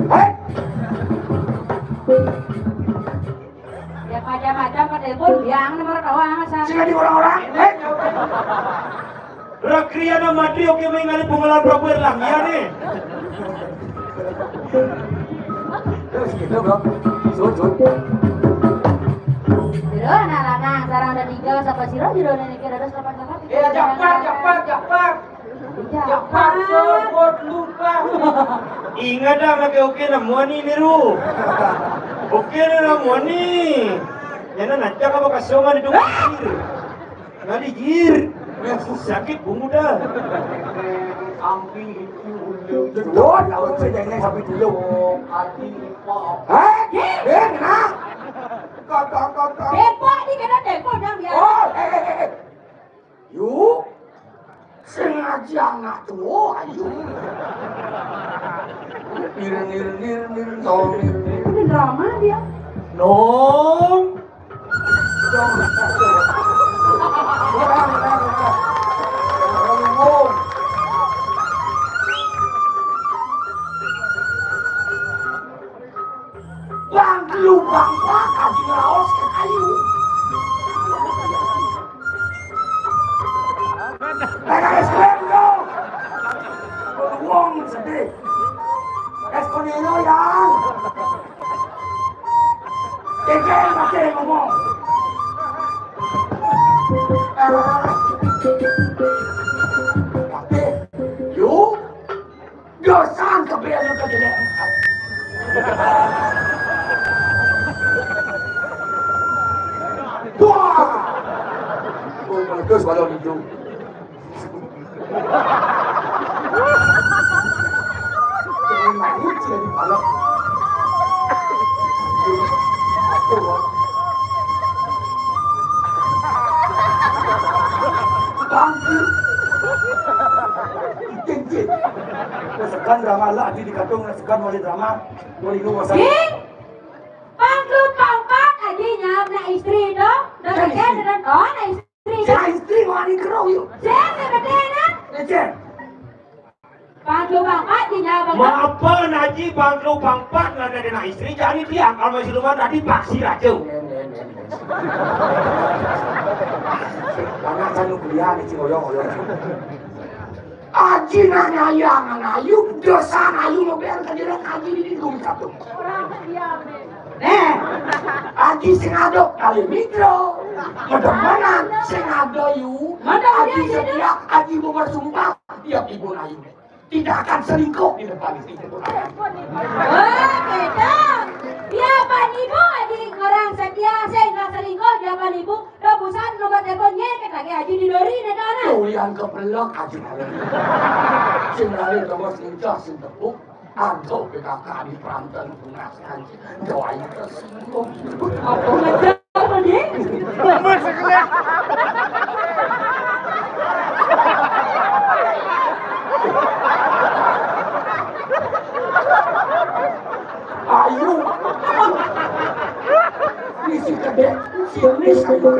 Hei! Ya macam-macam ke telepon, biang nomor kawan sama. Sing di orang-orang. Hei! Rakriana Madri oke mengali pengolahan Prabu Erlang, iya nih. Terus gitu, Bro. Sujud. Bro, anak lanang, sarang ada tiga, siapa sih, Bro? Bro, ini kira ada delapan kakak. Eh, cepat, cepat, cepat. Cepat, cepat, lupa. Ingat dah, make oke, namuan ini, Ru. Oke, nih, Ramoni. Nyana najak apa kasongan itu? Ngalijir. Sakit bungut dah. Ampi itu udah. Jendot, lawan saya jangan sampai dulu. Hati apa? Hah? Eh, kena. Kata-kata. Depok nih, kena Depok, jangan biar. Oh, eh, eh, eh, eh. Yu, sengaja anak tua, ayu. Nir, nir, nir, nir, nol, nir, nir. Ini drama dia. Nong. Nong. Bang lu bang bang aja ngelaos ke kayu. Ada es krim dong. Wong sedih. Es konelo yang. Keke pakai ngomong. Pakai. Yuk. Dosan keprian ka gedé. Wah. Oh, meletus balon itu. Jangan main sih di balon. Bangkit. Cincin. Segan drama lah, di dikatung segan wali drama. Wali lu masa. Ding! Pangkut pangpat aji nyam na istri dong. Dong. Kan aja istri. Dan oh na istri. Saya istri wali kerau yuk. Saya na katena. Ecen. Pangkut pangpat aji nyam. Maapa naji pangkut pangpat na ada na istri, jadi dia kalau masih rumah tadi paksi raja. Anak sanu kuliah ni, cing oyong, oyong. Aji nanya yang ayu, dosa ayu lo biar kajiran aji di gum satu. Eh, aji sing ado kali mikro, kedemenan sing ado yu, aji setia, aji mau bersumpah tiap ibu ayu. Tidak akan selingkuh di depan istri. Wah, beda. Dia panibu aji orang setia, saya nggak selingkuh, dia panibu. Rebusan nomor telepon nyeket lagi aji di dori ne tanah. Tuh yang kepelak aji malam. Sing lari terus lincah sing tepuk. Antuk P K K di Peranten tunas anji. Doain tersinggung. Apa ngejar tadi? Ayu. Misi kedek, sini saya.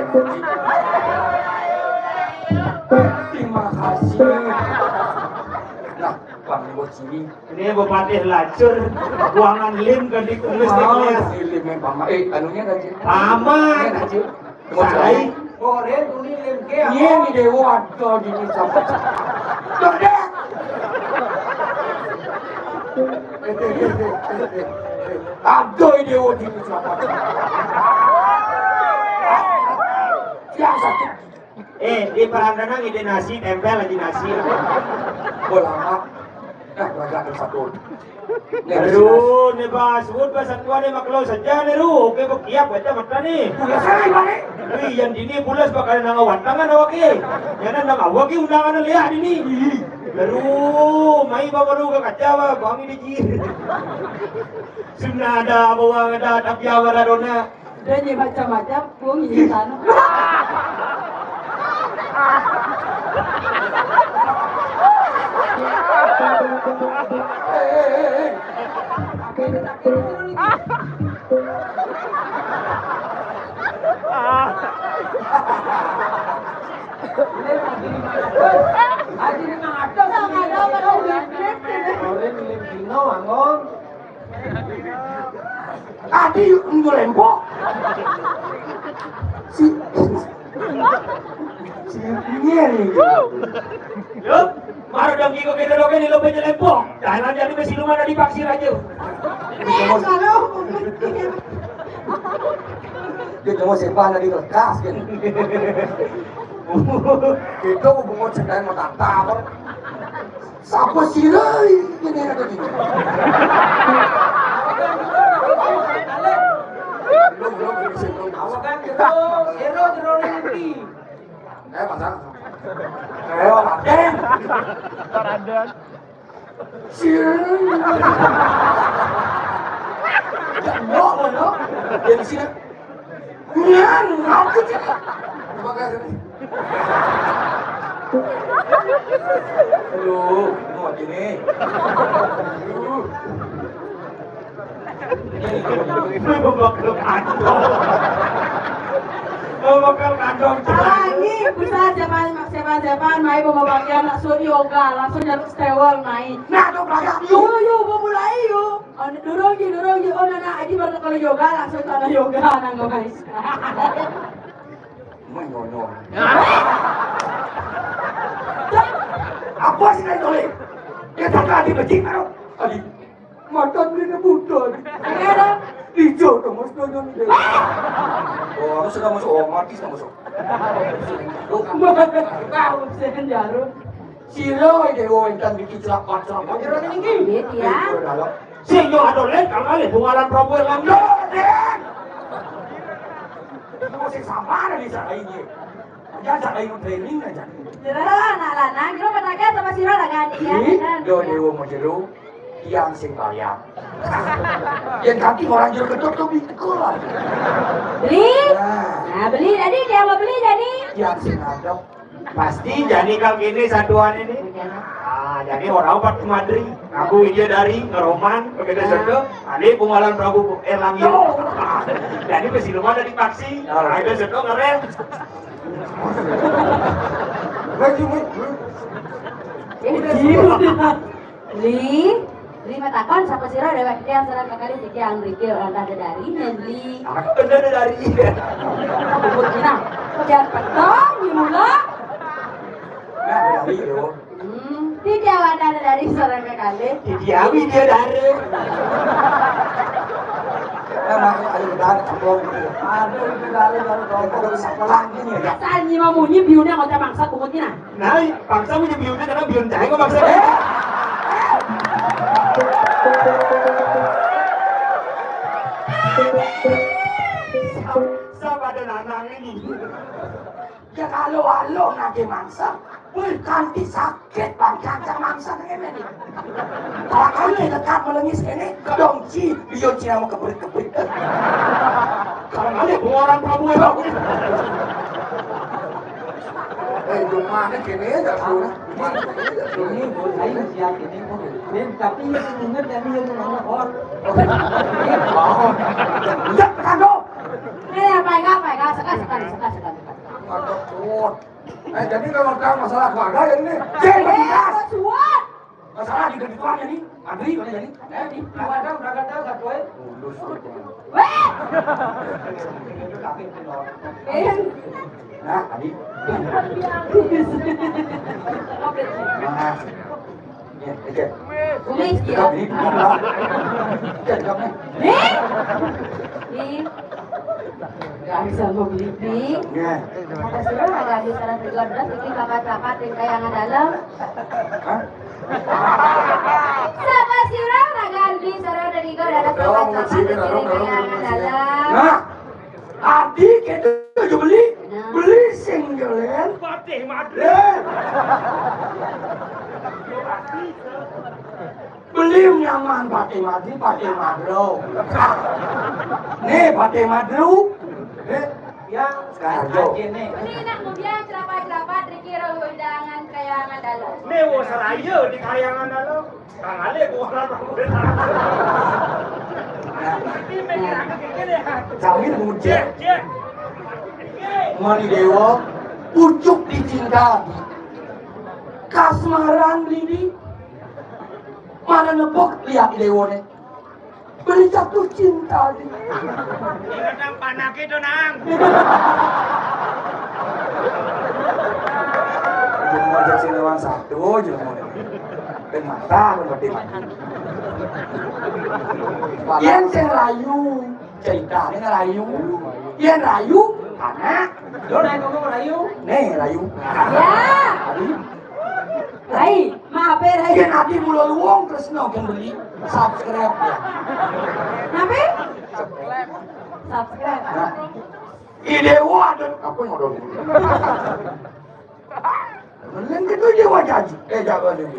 Terima kasih. Nah, Bang Ibu sini. Ini Bupati lacur, buangan lim ke di kumis di kumis. Lim yang paman. Eh, anunya kan, Cik? Paman. Iya, kan, Cik? Sai. Koren uni lim ke. Iya, ini dewa ada di sini sama. Ada dewa di sini sama. Ya, satu. Eh, di Parandanan ide nasi, tempel aja nasi. Kok lama? Nah, lagi ada satu. Aduh, nih Bas, sebut Bas satu ane maklo saja nih, Ru. Oke, kok kiap baca mata nih. Pulas aja, Bang. Wih, yang dini pulas bakal nang awan tangan awak, eh. Yang nang awak, eh, undangan lihat dini. Aduh, mai bawa lu ke kaca, Bang, ini jir. Sudah ada, bawa ada, tapi awara dona. Dia nyi macam-macam, gua ngi sana. Haji lima ratus. Haji lima ratus. Orang milik Dino, Angong. Tadi nunggu lempok. Si, si, ini nih. Yo, baru dong kiko kita doke nih lo pengen lempok. Jangan jadi besi rumah tadi paksir aja. Dia cuma simpan di kertas gitu. Itu hubungan sedang mau tata apa? Sapa sira iki ngene to iki? Belum, belum, belum, belum. Awakan jero, jero, jero lagi. Eh, pasang. Eh, Raden. Raden. Sing. Ya, no, no. Yang sini. Nyan, aku sih. Coba kasih nih. Aduh, mau ini. Aduh. Bebekel kantong. Bebekel kantong. Salah ini, bisa siapa, siapa, siapa, mai bawa bagian langsung yoga, langsung jaluk stewel, mai. Nah, tuh, banyak, yuk. Yuk, yuk, mau mulai, yuk. Oh, durung, yuk, durung, yuk. Oh, nah, nah, aja baru kalau yoga, langsung sana yoga, nah, guys. Menyonyo. Apa sih, Kak Tole? Ya, tak ada becik, karo. Tadi. Mata dia buta. Iya, dah. Hijau tuh, Mas, nonton dia. Oh, aku sudah masuk, oh, mati sudah masuk. Bau sen jarum. Sira dewa entan bikin celaka-celaka jero ning iki. Nggih, Tiang. Sing yo adolen kang kalih bungaran Prabu Erlangga. Yo, Den. Itu masih sama ada di sana ini. Aja ada yang training aja. Jero anak lanang, jero petaka sama sira lah kan, ya. Ih, kan? Yo dewa mau jero. Tiang sing bayang. Yang kaki orang jero ketok tuh bikul lah. Beli? Nah. Nah, beli jadi dia mau beli jadi. Tiang sing ngadep. Pasti jadi kang ini satuan ini. Ah, jadi orang obat kemadri. Aku dia dari ngeroman, begitu sedek. Ini bungaran Prabu Erlangga. Oh. Jadi besi rumah dari taksi. Oh. Nah, itu sedek ngerem. Wait, wait, wait. Ini Li, Li matakon sapa sira dewek tiang sareng kekalih titiang mriki ora tanda dari, nen Li. Aku bener dari. Kebut nah, kemudian petong di mula. Nah, dari yo. Hmm, titiang ora tanda dari sareng kekalih. Titiang dia dari. Emang ada dari kampung. Ada dari dari kampung. Kalau bisa pelan gini ya. Asal nyi mamunyi biune kota bangsa kumutnya nah. Nah, bangsa punya biune karena biun cai kok bangsa. Sama ada nanang ini. Ya kalau alo nake mangsa, wih kanti sakit bang kanca mangsa ngene iki. Kalau kami tetap melengis ini, dong ci, biyo ci nama kebrit-kebrit. Kalau kami orang Prabu ya. Eh, rumahnya gini aja, rumah. Ini, ini, ini, ini, tapi ingat tadi yang mana, oh. Oh, enggak, enggak, enggak. Eh, apa, enggak, apa, enggak, sekat, sekat, sekat, sekat. Aduh, kuat. Eh, jadi kalau ada masalah keluarga ya ini. Cek, eh, Mas. Suat. Masalah di keluarga nih. Adri mana jadi? Eh, di keluarga udah kata satu eh. Lulus. Weh. Eh. Nah, tadi. Nah. Ya, oke. Kumis dia. Ini, ini, ini. Nih. Nih. Gak bisa mau beli. Nih. Ya. Kata sudah ada di sana tiga belas, ini lapat-lapat yang kayangan dalam. Hah? Sapa sira ragan di sira dari go dalam lapat-lapat yang kayangan dalam. Nah. Adi kita aja beli, beli sing jelen. Patih Madri. Eh. Beli nyaman Patih Madri, Patih Madro. Nih Patih Madru. Eh, ya, sekarang aja nih. Ini nak kemudian cerapa-cerapa dikira undangan kayangan dalam. Nih, wo seraya di kayangan dalam. Kang Ale, gua orang. Sambil ngucap. Mani Dewa, pucuk dicinta. Kasmaran Didi. Mana nepuk lihat Dewa nih. Beli jatuh cinta nih. Ingat nang panake to, Nang. Jangan ngajak sing lawan satu, jangan. Ping mata, ping mati mati. Yen sing rayu, ceritane rayu. Yen rayu, anak. Yo nek ngomong rayu. Nih, rayu. Ya. Rayu. Rai, maaf ya, Rai. Yen ati mula luwung tresno gen beli subscribe ya. Nape? Subscribe. Subscribe. Nah, I Déwa ada apa yang ada? Lain gitu Déwa janji. Eh, jangan dulu.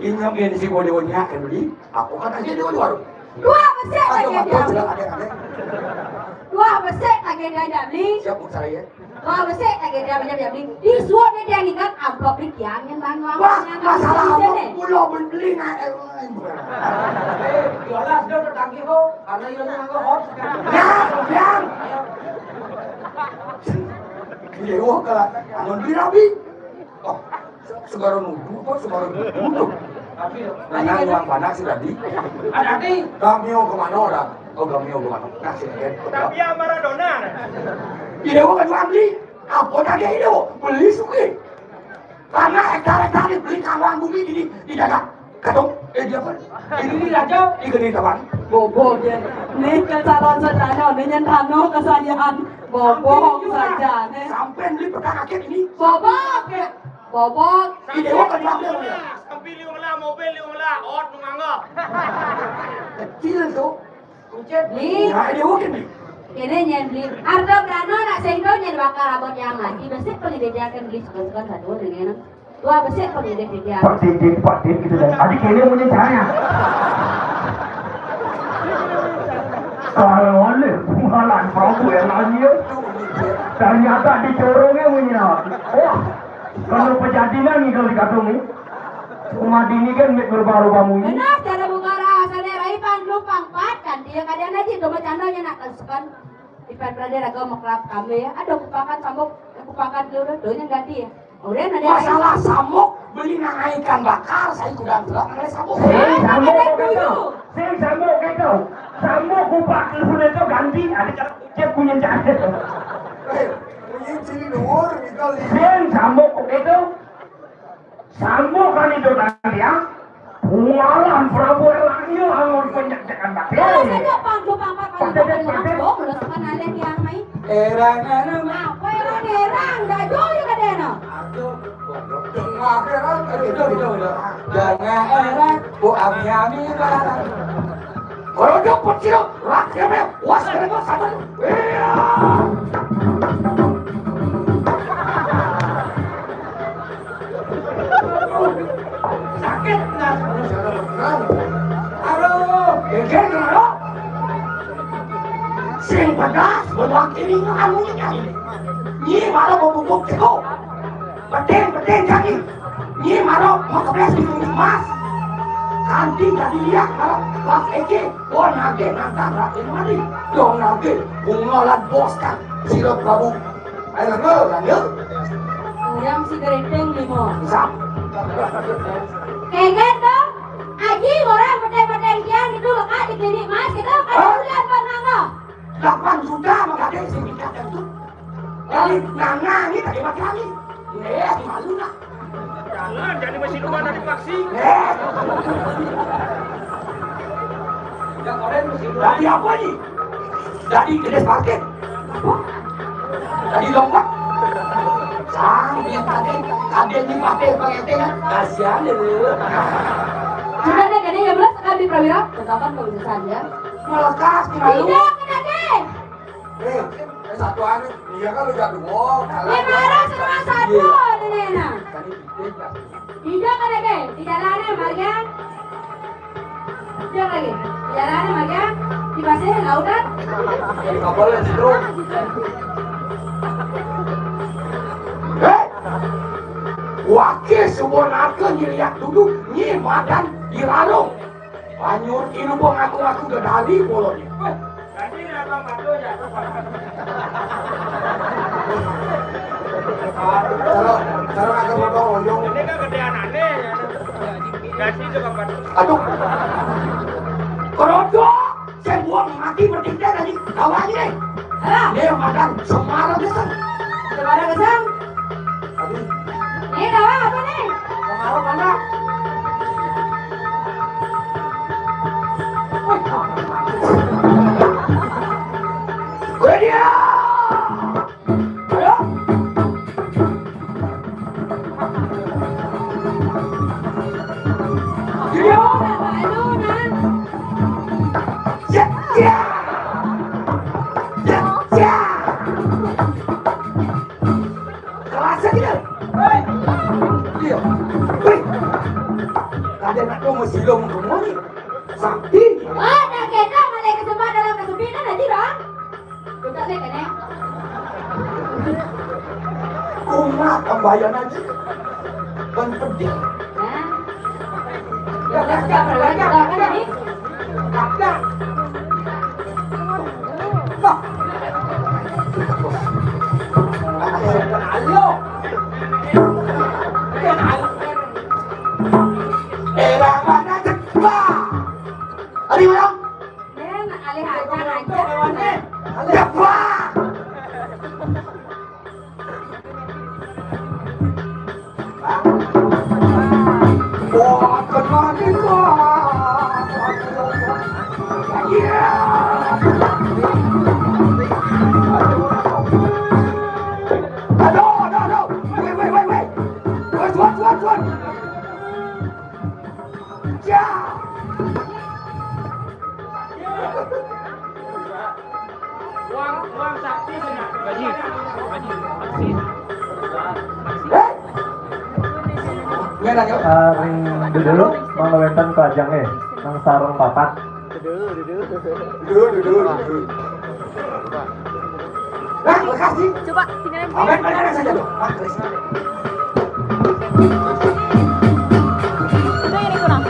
Ingat ini si Déwa nyak kan beli. Aku kan aja Déwa di warung. Dua besar lagi dia. Dua besar lagi dia beli. Siap, Bu, saya. Wah, besik tak kira macam dia beli. Di suap dia, dia ngikat amplop di tiang yang bang. Wah, masalah apa? Pulau beli-beli nak, eh, eh, bukan. Eh, Yolas dia udah tagih, ho. Karena Yolas nggak hot sekarang. Ya, ya. Iya, wah, kalau anu beli rabi. Oh, segala nuduh, kok segala nuduh. Tapi, nanya uang panas sih tadi. Ada di. Gamio ke mana orang? Oh, Gamio ke mana? Nah, sini kan. Tapi ya Maradona. Iya, wah, kan beli. Apa tadi itu? Beli suki. Karena hektar-hektar beli kawan bumi di, di dagang. Katong, eh, dia apa? Ini ni raja, ini ni kawan. Bobo dia. Ni ke calon sarjana, ni yang tano kesayangan. Bobo saja, ni. Sampai beli petang akhir ini. Bobo, bobo. Ini dia kan dia. Sampai liwang lah, mobil liwang lah, ot nungangga. Kecil tu. Ni. Nah, dia mungkin ni. Kene nyen beli. Arta berano nak sendo nyen bakar abot yang mati. Besik pun dia akan beli suka-suka satu dengan. Wah, besik pun dia dia. Pak Din, Din, Pak Din gitu dan. Adik kene punya cahaya. Kalau ada bualan Prabu yang nanya, ternyata dicorongnya punya. Wah, kalau pejadinan ni kalau dikatakan ni, rumah dini kan berubah-ubah munyi. Benar, cara bukara, sana rai pan lu pang pat kan dia kadang aja tu macam mana nak kasukan. Ipan berada raga maklap kami ya. Ada kupakan sambuk, kupakan dulu dah, tu yang ganti ya. Udah ada. Masalah sambuk, beli nang ikan bakar, saya kurang telah nang sambuk. Sing sambuk kok gitu. Sing sambuk gitu. Sambuk kupak telepon itu ganti, ada cara dia punya cara. Eh, punya ciri luar gitu. Sing sambuk kok gitu. Sambung kami do tariang, pualan Prabu Erlangio angon penjak-jakan batin. Kalau saja panggung papat kali pakai yang dong, udah suka nalih yang main. Erang, erang. Apa erang, erang? Dah jauh ya kadena. Aduh, bodoh. Tengah erang, aduh, itu, itu, itu. Jangan erang, bu ami-ami barang. Kalau dia pecil, rak dia punya, was dia punya, satu. Iya. Sakit, nah. Aduh, geger, geger. Sing pedas, beruang kiri, anu, ini. Ini malah bubuk-bubuk, ceko. Beting, beting, jadi. Nyi maro mau kebes di emas. Kanti tadi lihat maro kelas E C. Oh, nage nantang rakyat mari. Dong nage bunga lan bos kan. Sirop babu. Ayo, lanjut, lanjut. Yang si geriting limo. Bisa. Kayak gitu. Aji, orang peteng-peteng kian gitu, lekat di klinik mas gitu. Kan bulan pernah. Delapan juta menggadai si Mika tentu. Dari nana ni tak hebat lagi. Eh, malu nak. Jangan, jadi masih luar dari vaksin. Eh. Dari apa ni? Dari jenis paket. Dari lompat. Sang dia tadi, tadi ni pakai pakai tengah. Kasihan dia tu. Sudah deh, kena ya belas sekali prawira. Tetapan keputusan ya. Melekas di malu. Tidak, kena deh. Eh, eh, satu hari, iya kan udah dua, salah. Lima ratus sama satu, iya. Ini enak. Tadi gede, Pak. Tidak ada, Ge. Tidak ada, Maria. Tidak lagi. Tidak ada, Maria. Di pasir, lautan. Nggak boleh, bro. Eh, wakil sebuah naga nyeliak duduk, nyi madan di larung. Banyu ilu ngaku-ngaku udah dari bolonnya. Weh, tadi ni abang patut je. Cara, cara kata potong oyong. Ini kan gede anak ni. Jadi tu abang patut. Aduh. Kerodok, saya buang mati bertiga tadi. Kawan ni. Alah. Dia makan semara besar. Semara besar. Tadi. Ni kawan apa ni? Semara mana? Weh, dia. Ayo. Dia. Siap, siap. Silong kemuri. Sakti. Oh, nak kita malah kesempatan dalam kesempitan aja dong. Udah deh, kene. Kumat tambayan aja. Kan pedih. Nah. Udah, udah, udah, udah, udah, udah. Ayo. Era mana cepat? Ari mana? Den, alih acan aja. Cepat. Uang, uang sakti. Gaji. Gaji. Sakti. Sakti. Ari dulu, Mang Wetan ke ajang, eh, nang sarung papat. Dulu, dulu, dulu. Nah, makasih. Coba tinggalin. Amin, benar saja tuh. Wah, Chris. Itu yang kurang.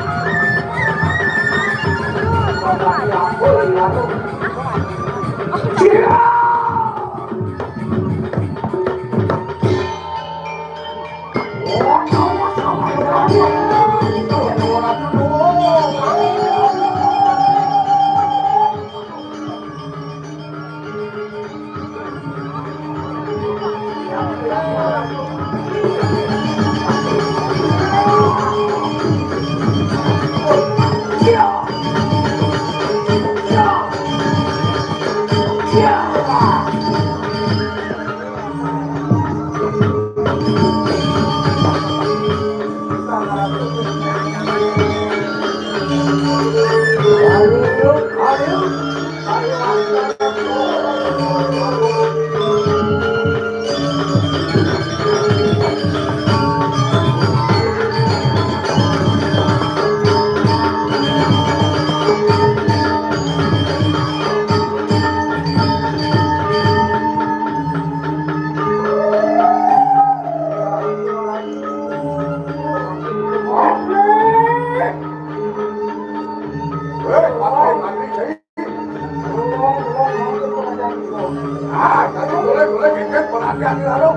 Ah, jadi boleh, boleh, kita perhatian di lalu.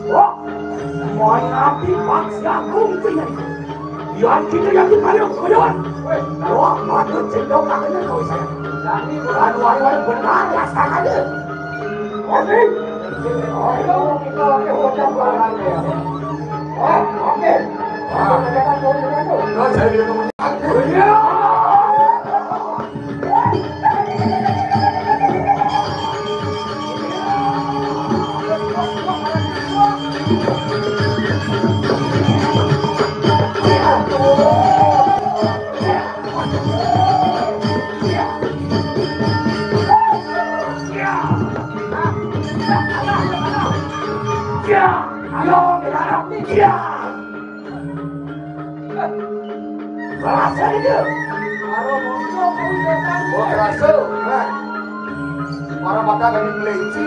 Wah, mau nabi bangsa gunting. Yang kita yang kita yang kawan. Wah, patut cendok akhirnya kau saya. Jadi, wari-wari benar, ya, sangat. Oke. Ayo, kita pakai hotel barang ya. Ah, oke. Ah. Kita pakai hotel itu. Nah, saya di rumah. Iya. Berhasil itu. Berhasil. Nah. Para mata dari kelinci.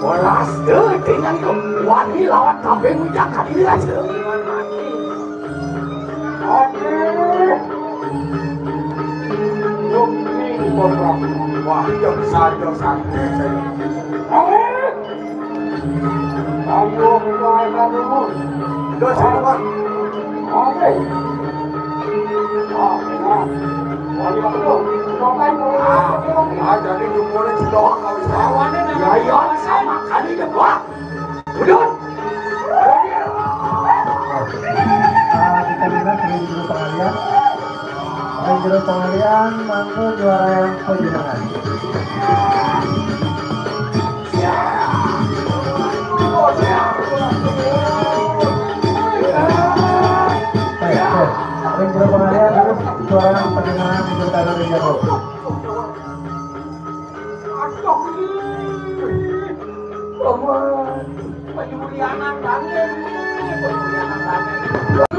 Bolas deh, dengan itu. Wani lawan kambing udah kali ini aja. Aduh. Wah, yang saja sakti saya. Ayo, kita akan dulu. Udah, saya depan. Oke. Ah, nah. Wali Batu, cobain dulu. Ah, ah, jadi jempolnya si Doang nggak bisa. Lawannya ya, ya, sama kali deh, Pak. Udah. Ah, kita dengar sering dulu pengalian. Sering dulu pengalian, mampu juara yang penjenengan. Eh, eh, ring berapa kali ya, terus suara pendengaran di Kota Indonesia, Bro. Aduh, ini. Roman, Pak Julianan Bangil ini, Pak Julianan Bangil.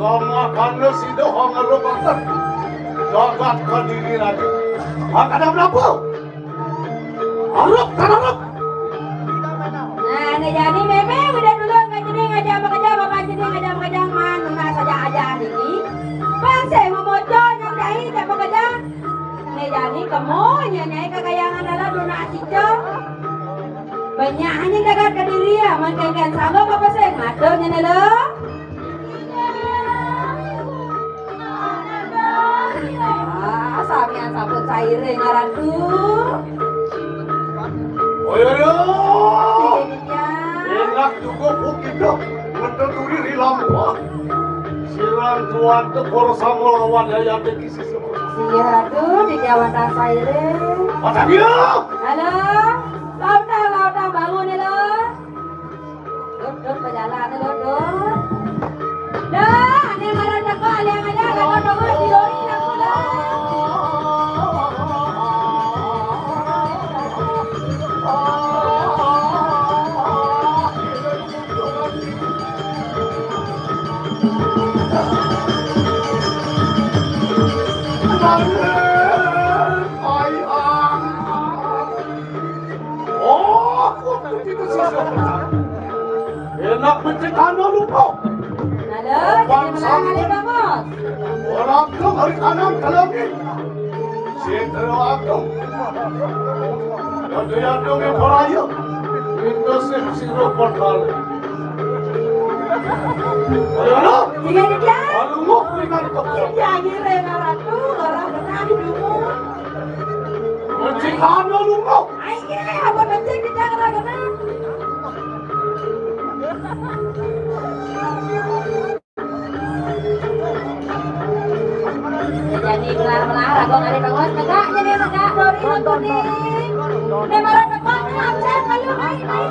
Sama kana sida hangarupaken jagat Kediri raja. Makana menapa? Arep kan arep. Nah, né jani mémé udah dulu ngajeni ngajak bekerja, bapak jeni ngajak bekerja, man, nah saja aja niki. Pasé memoco nyandai jak bekerja. Né jani kemo nyai kakayangan dalam duna asica. Banyak hanya jagat Kediri ya, man kengken sama apa sih? Ngatur nyene lo. Ah, samian sampun sairing, Ratu. Oyo, yo. Iya. Enak juga bu kita. Betul turi di lampah. Sirang tuan tekor sama lawan daya tekis. Iya, Ratu, di Jawa Tengah sairing. Macam dia. Halo. Lauta, lauta, bangun, halo. Dut, dut, berjalan, dut, dut. Dah, ane marang teko, aliang-aliang, teko, teko, didori, aku, dah. Oh, aku tidak sisa. Enak becekana lupa. Halo, jadi menang kali, Bang Bos. Orang tu hari kanan ke langit. Sentro aku. Yadong yang beraya. Minta sih siro portal. Ayo, lo. Iya, iya. Aduh, mau peringatan. Iya, iya, Ratu, orang benar dulu. Becekana lupa. Ayo, apa becek kita kena-kena? Jadi melar-melar, abang ada kawan tegak, jadi tegak, dori nonton nih. Dia marah tegak, absen, ayo, main, main.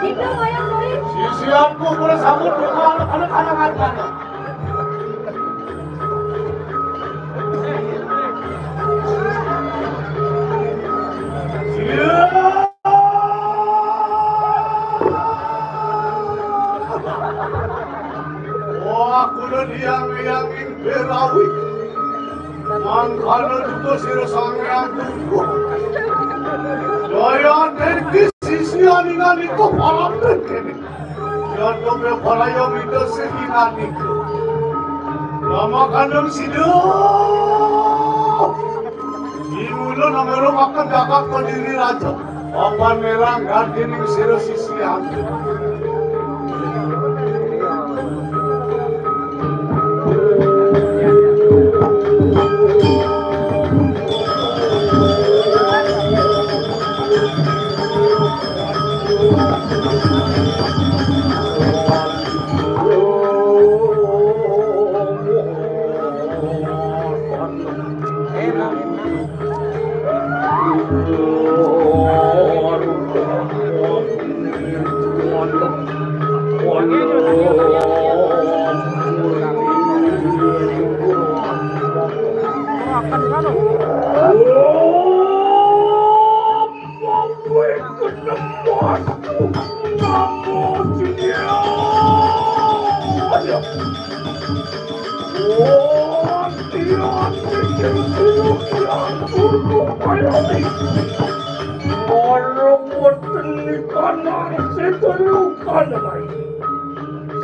Itu, ayo, dori. Sisianku, boleh sambut, anak-anak, anak-anak. Wah, kuda diang-diangin berawi. Mangkana juga sira sangreang tunggu. Daya dadi sisi aningan iku palamben kene. Jatuh paraya mita sehinggan iku. Lama kandung sida. Imula nangurung akan jagat Kediri Raja. Papan merah gadining sira sisian.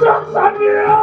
Saksania.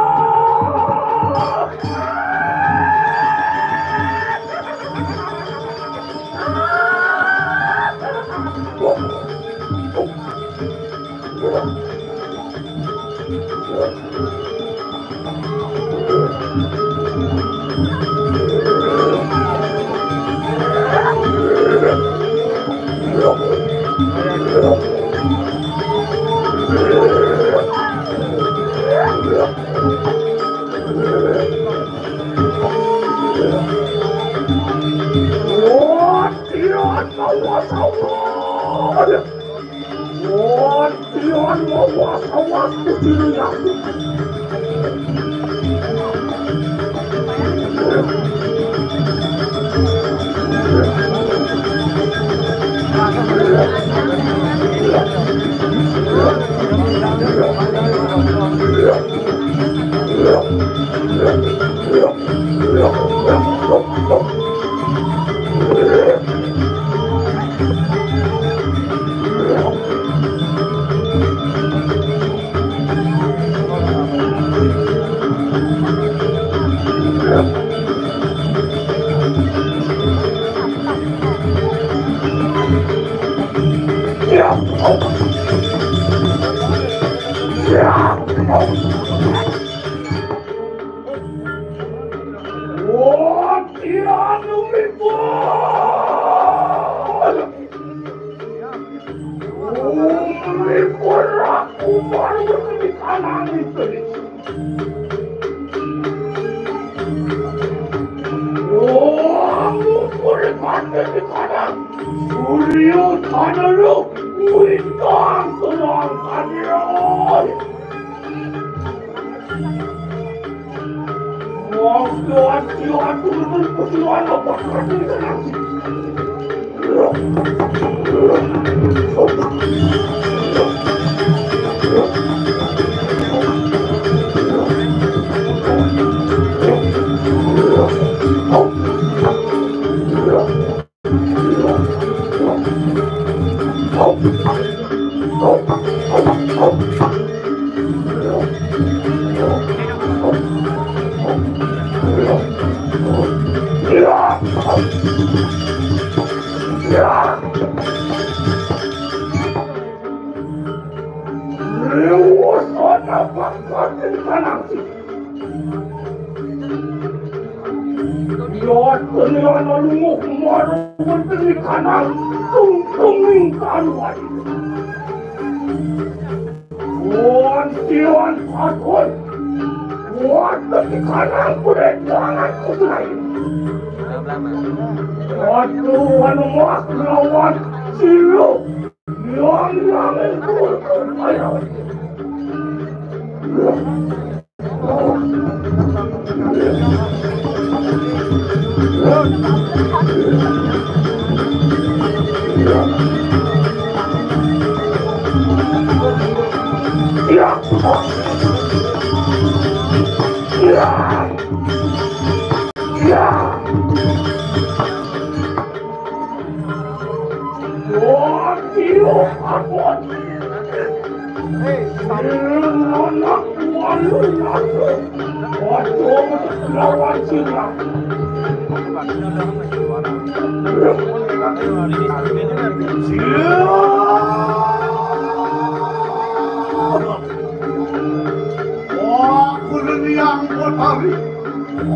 Wah, iya, Allah, Allah. Wah, iya, Allah, Allah, Allah.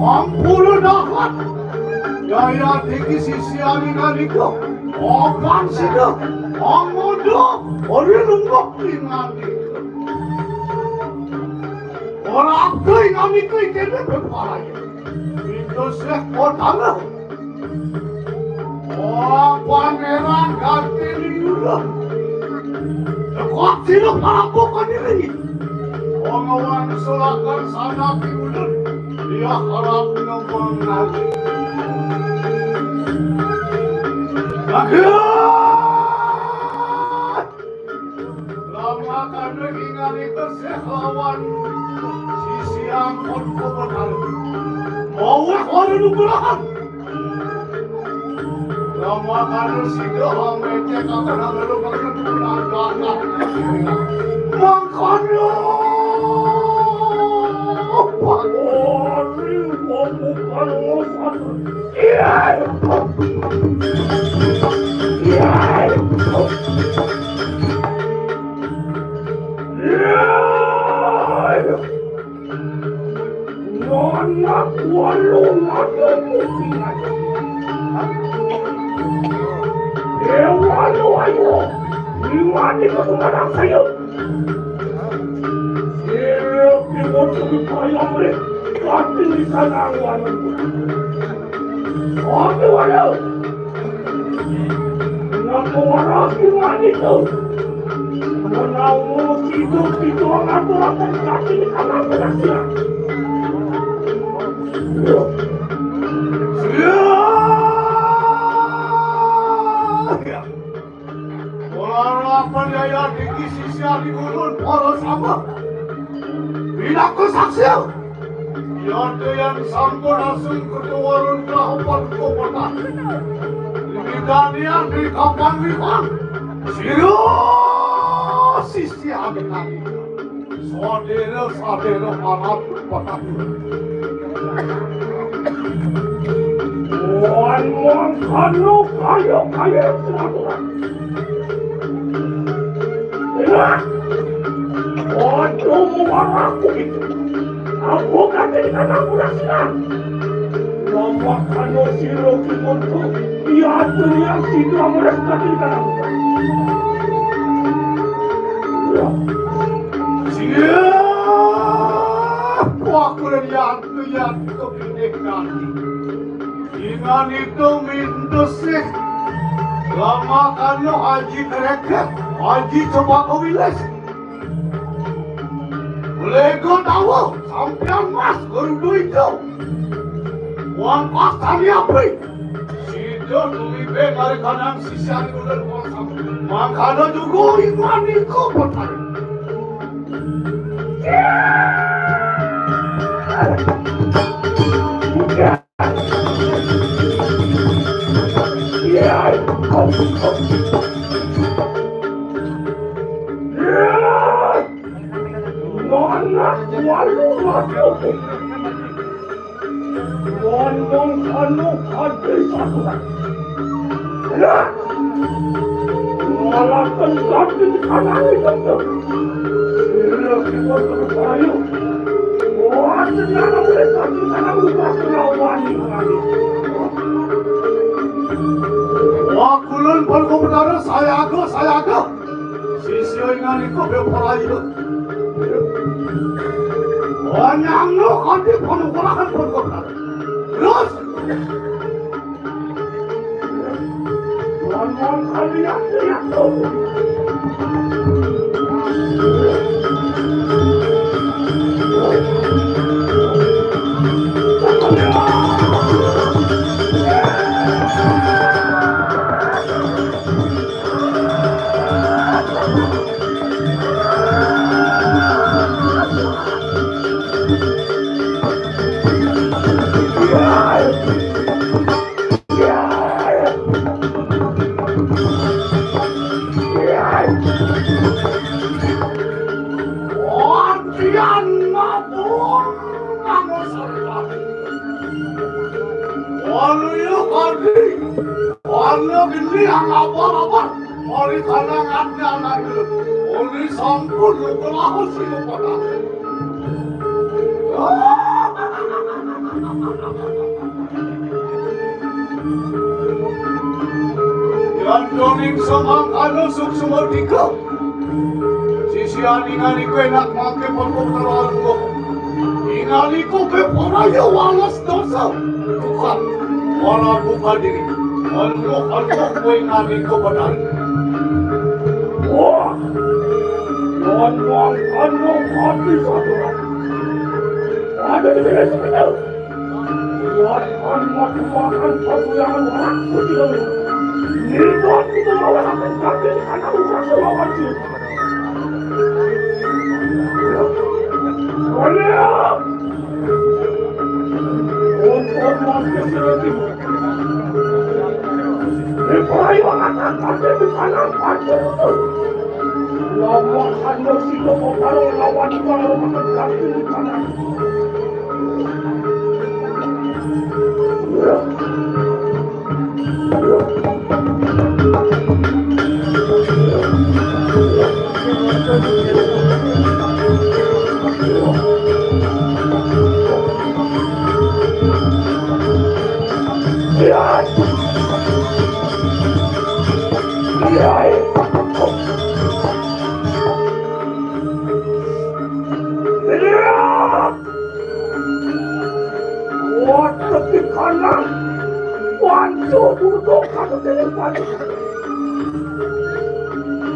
Ampun dahat. Yaya tinggi sisi aling-aling ko. Opan sida. Angodo. Ori lumbok ning ati. Ora akui ngami kui kene berparai. Itu sih kotana. Oh, Pangeran ganti liuran. Kuat sino para pokok diri. Omongan sulakan sana piudan. Dia harap ngomong lagi. Bagus. Lama kada ingat itu sekawan. Sisi ampun komentar. Mau orang nugurahan. Lama kada sida amete kakana lalu kakana kurang. Mangkana. Pagori. Iya. Iya. Iya. Nona kualu mata kusingan. Dewa lo ayo. Imani ketumaran saya. Sirip imut lebih kaya meri. Kati di sana angwan. Oke, walau. Nang warasi manitu. Menawa hidup itu ngatur-atur kaki di tanah penasihat. Wala apa daya tinggi sisi ari ulun para sama. Pinaku saksi. Yaitu yang sampun asung ketuwarun kahapan kopotan. Dibidanian di kapan wibang. Sira sisi adi-adi. Sadera-sadera parat patah. Wan mangkana kaya-kaya peraturan. Enak. Waduh, muaraku itu. Aku kata di tanah kurasian. Lapak kano siro kimonto. Iya tuh yang situ amres kata di tanah kurasian. Siap. Wah, kuliah tuh ya kepindik nanti. Ingan itu mintus sih. Lama kano Haji Kereket, Haji Coba Kawilis. Lego tahu, sampean mas, gerudu hijau. Uang pas tani apa? Sido tulibe mari kanang sisian ular uang sampean. Mangkano juga iman itu betul. Nonak walu matu. Ngomong anu kadri satuan. Nah, ngalakan kadri kanang itu. Sira kita terus ayo. Wah, sekarang boleh kadri kanang lupa kelawan ini. Wah, kulun pun kau berdarah, saya aku, saya aku. Sisya ingan iku beporayu. Wanyangno kanthi panukurahan perkota. Terus. Wanyang kalian lihat tuh. Walu yuk, Adi. Walu geni, ang abang-abang. Mari tanang ati anak itu. Oli sampun lupa laut sih lupa. Yan doning semang anu suksma tiga. Sisi aningan iku enak make pondok terlalu. Ingan iku pe ora ya wales dosa. Tukang. Ora buka diri. Anu, anu, kowe ingan iku benar. Wah. Wan wang anu mati satu. Ada di sini. Wan anu mati makan satu yang aku tidak. Ini buat kita lawan apa? Tapi anak udah selamat sih. Waduh, di kanan. Waduh, duduk, kanan, kiri, waduh.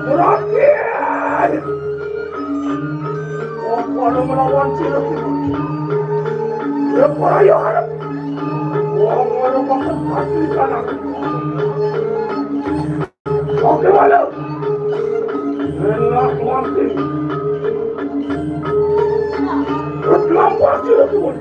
Berarti. Wah, pada melawan cilok itu. Ya, para ya, harap. Wah, pada makan hati kanan. Oke, walau. Enak mati. Terlambat sudah turun.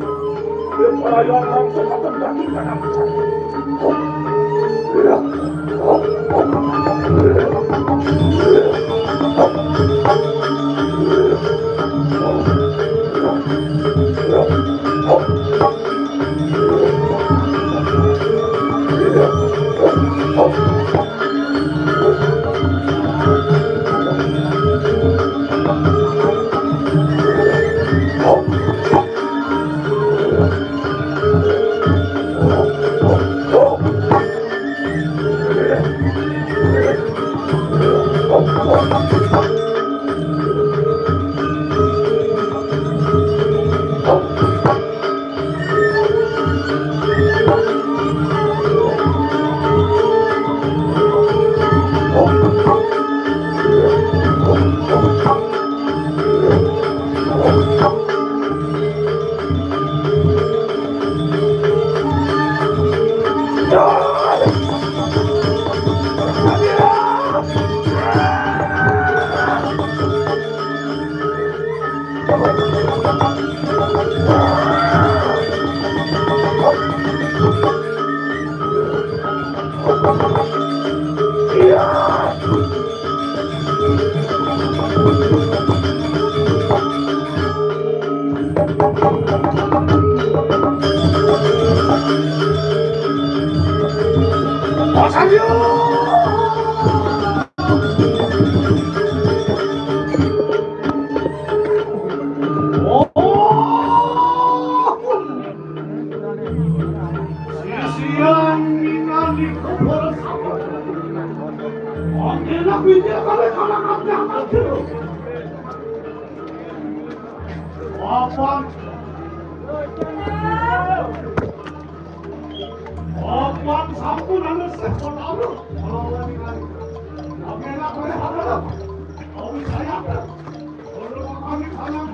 Papan. Papan sampun anu sih, saudara. Kalau lagi kali. Oke, nak boleh ada. Kau bisa ya. Kalau kami sayang,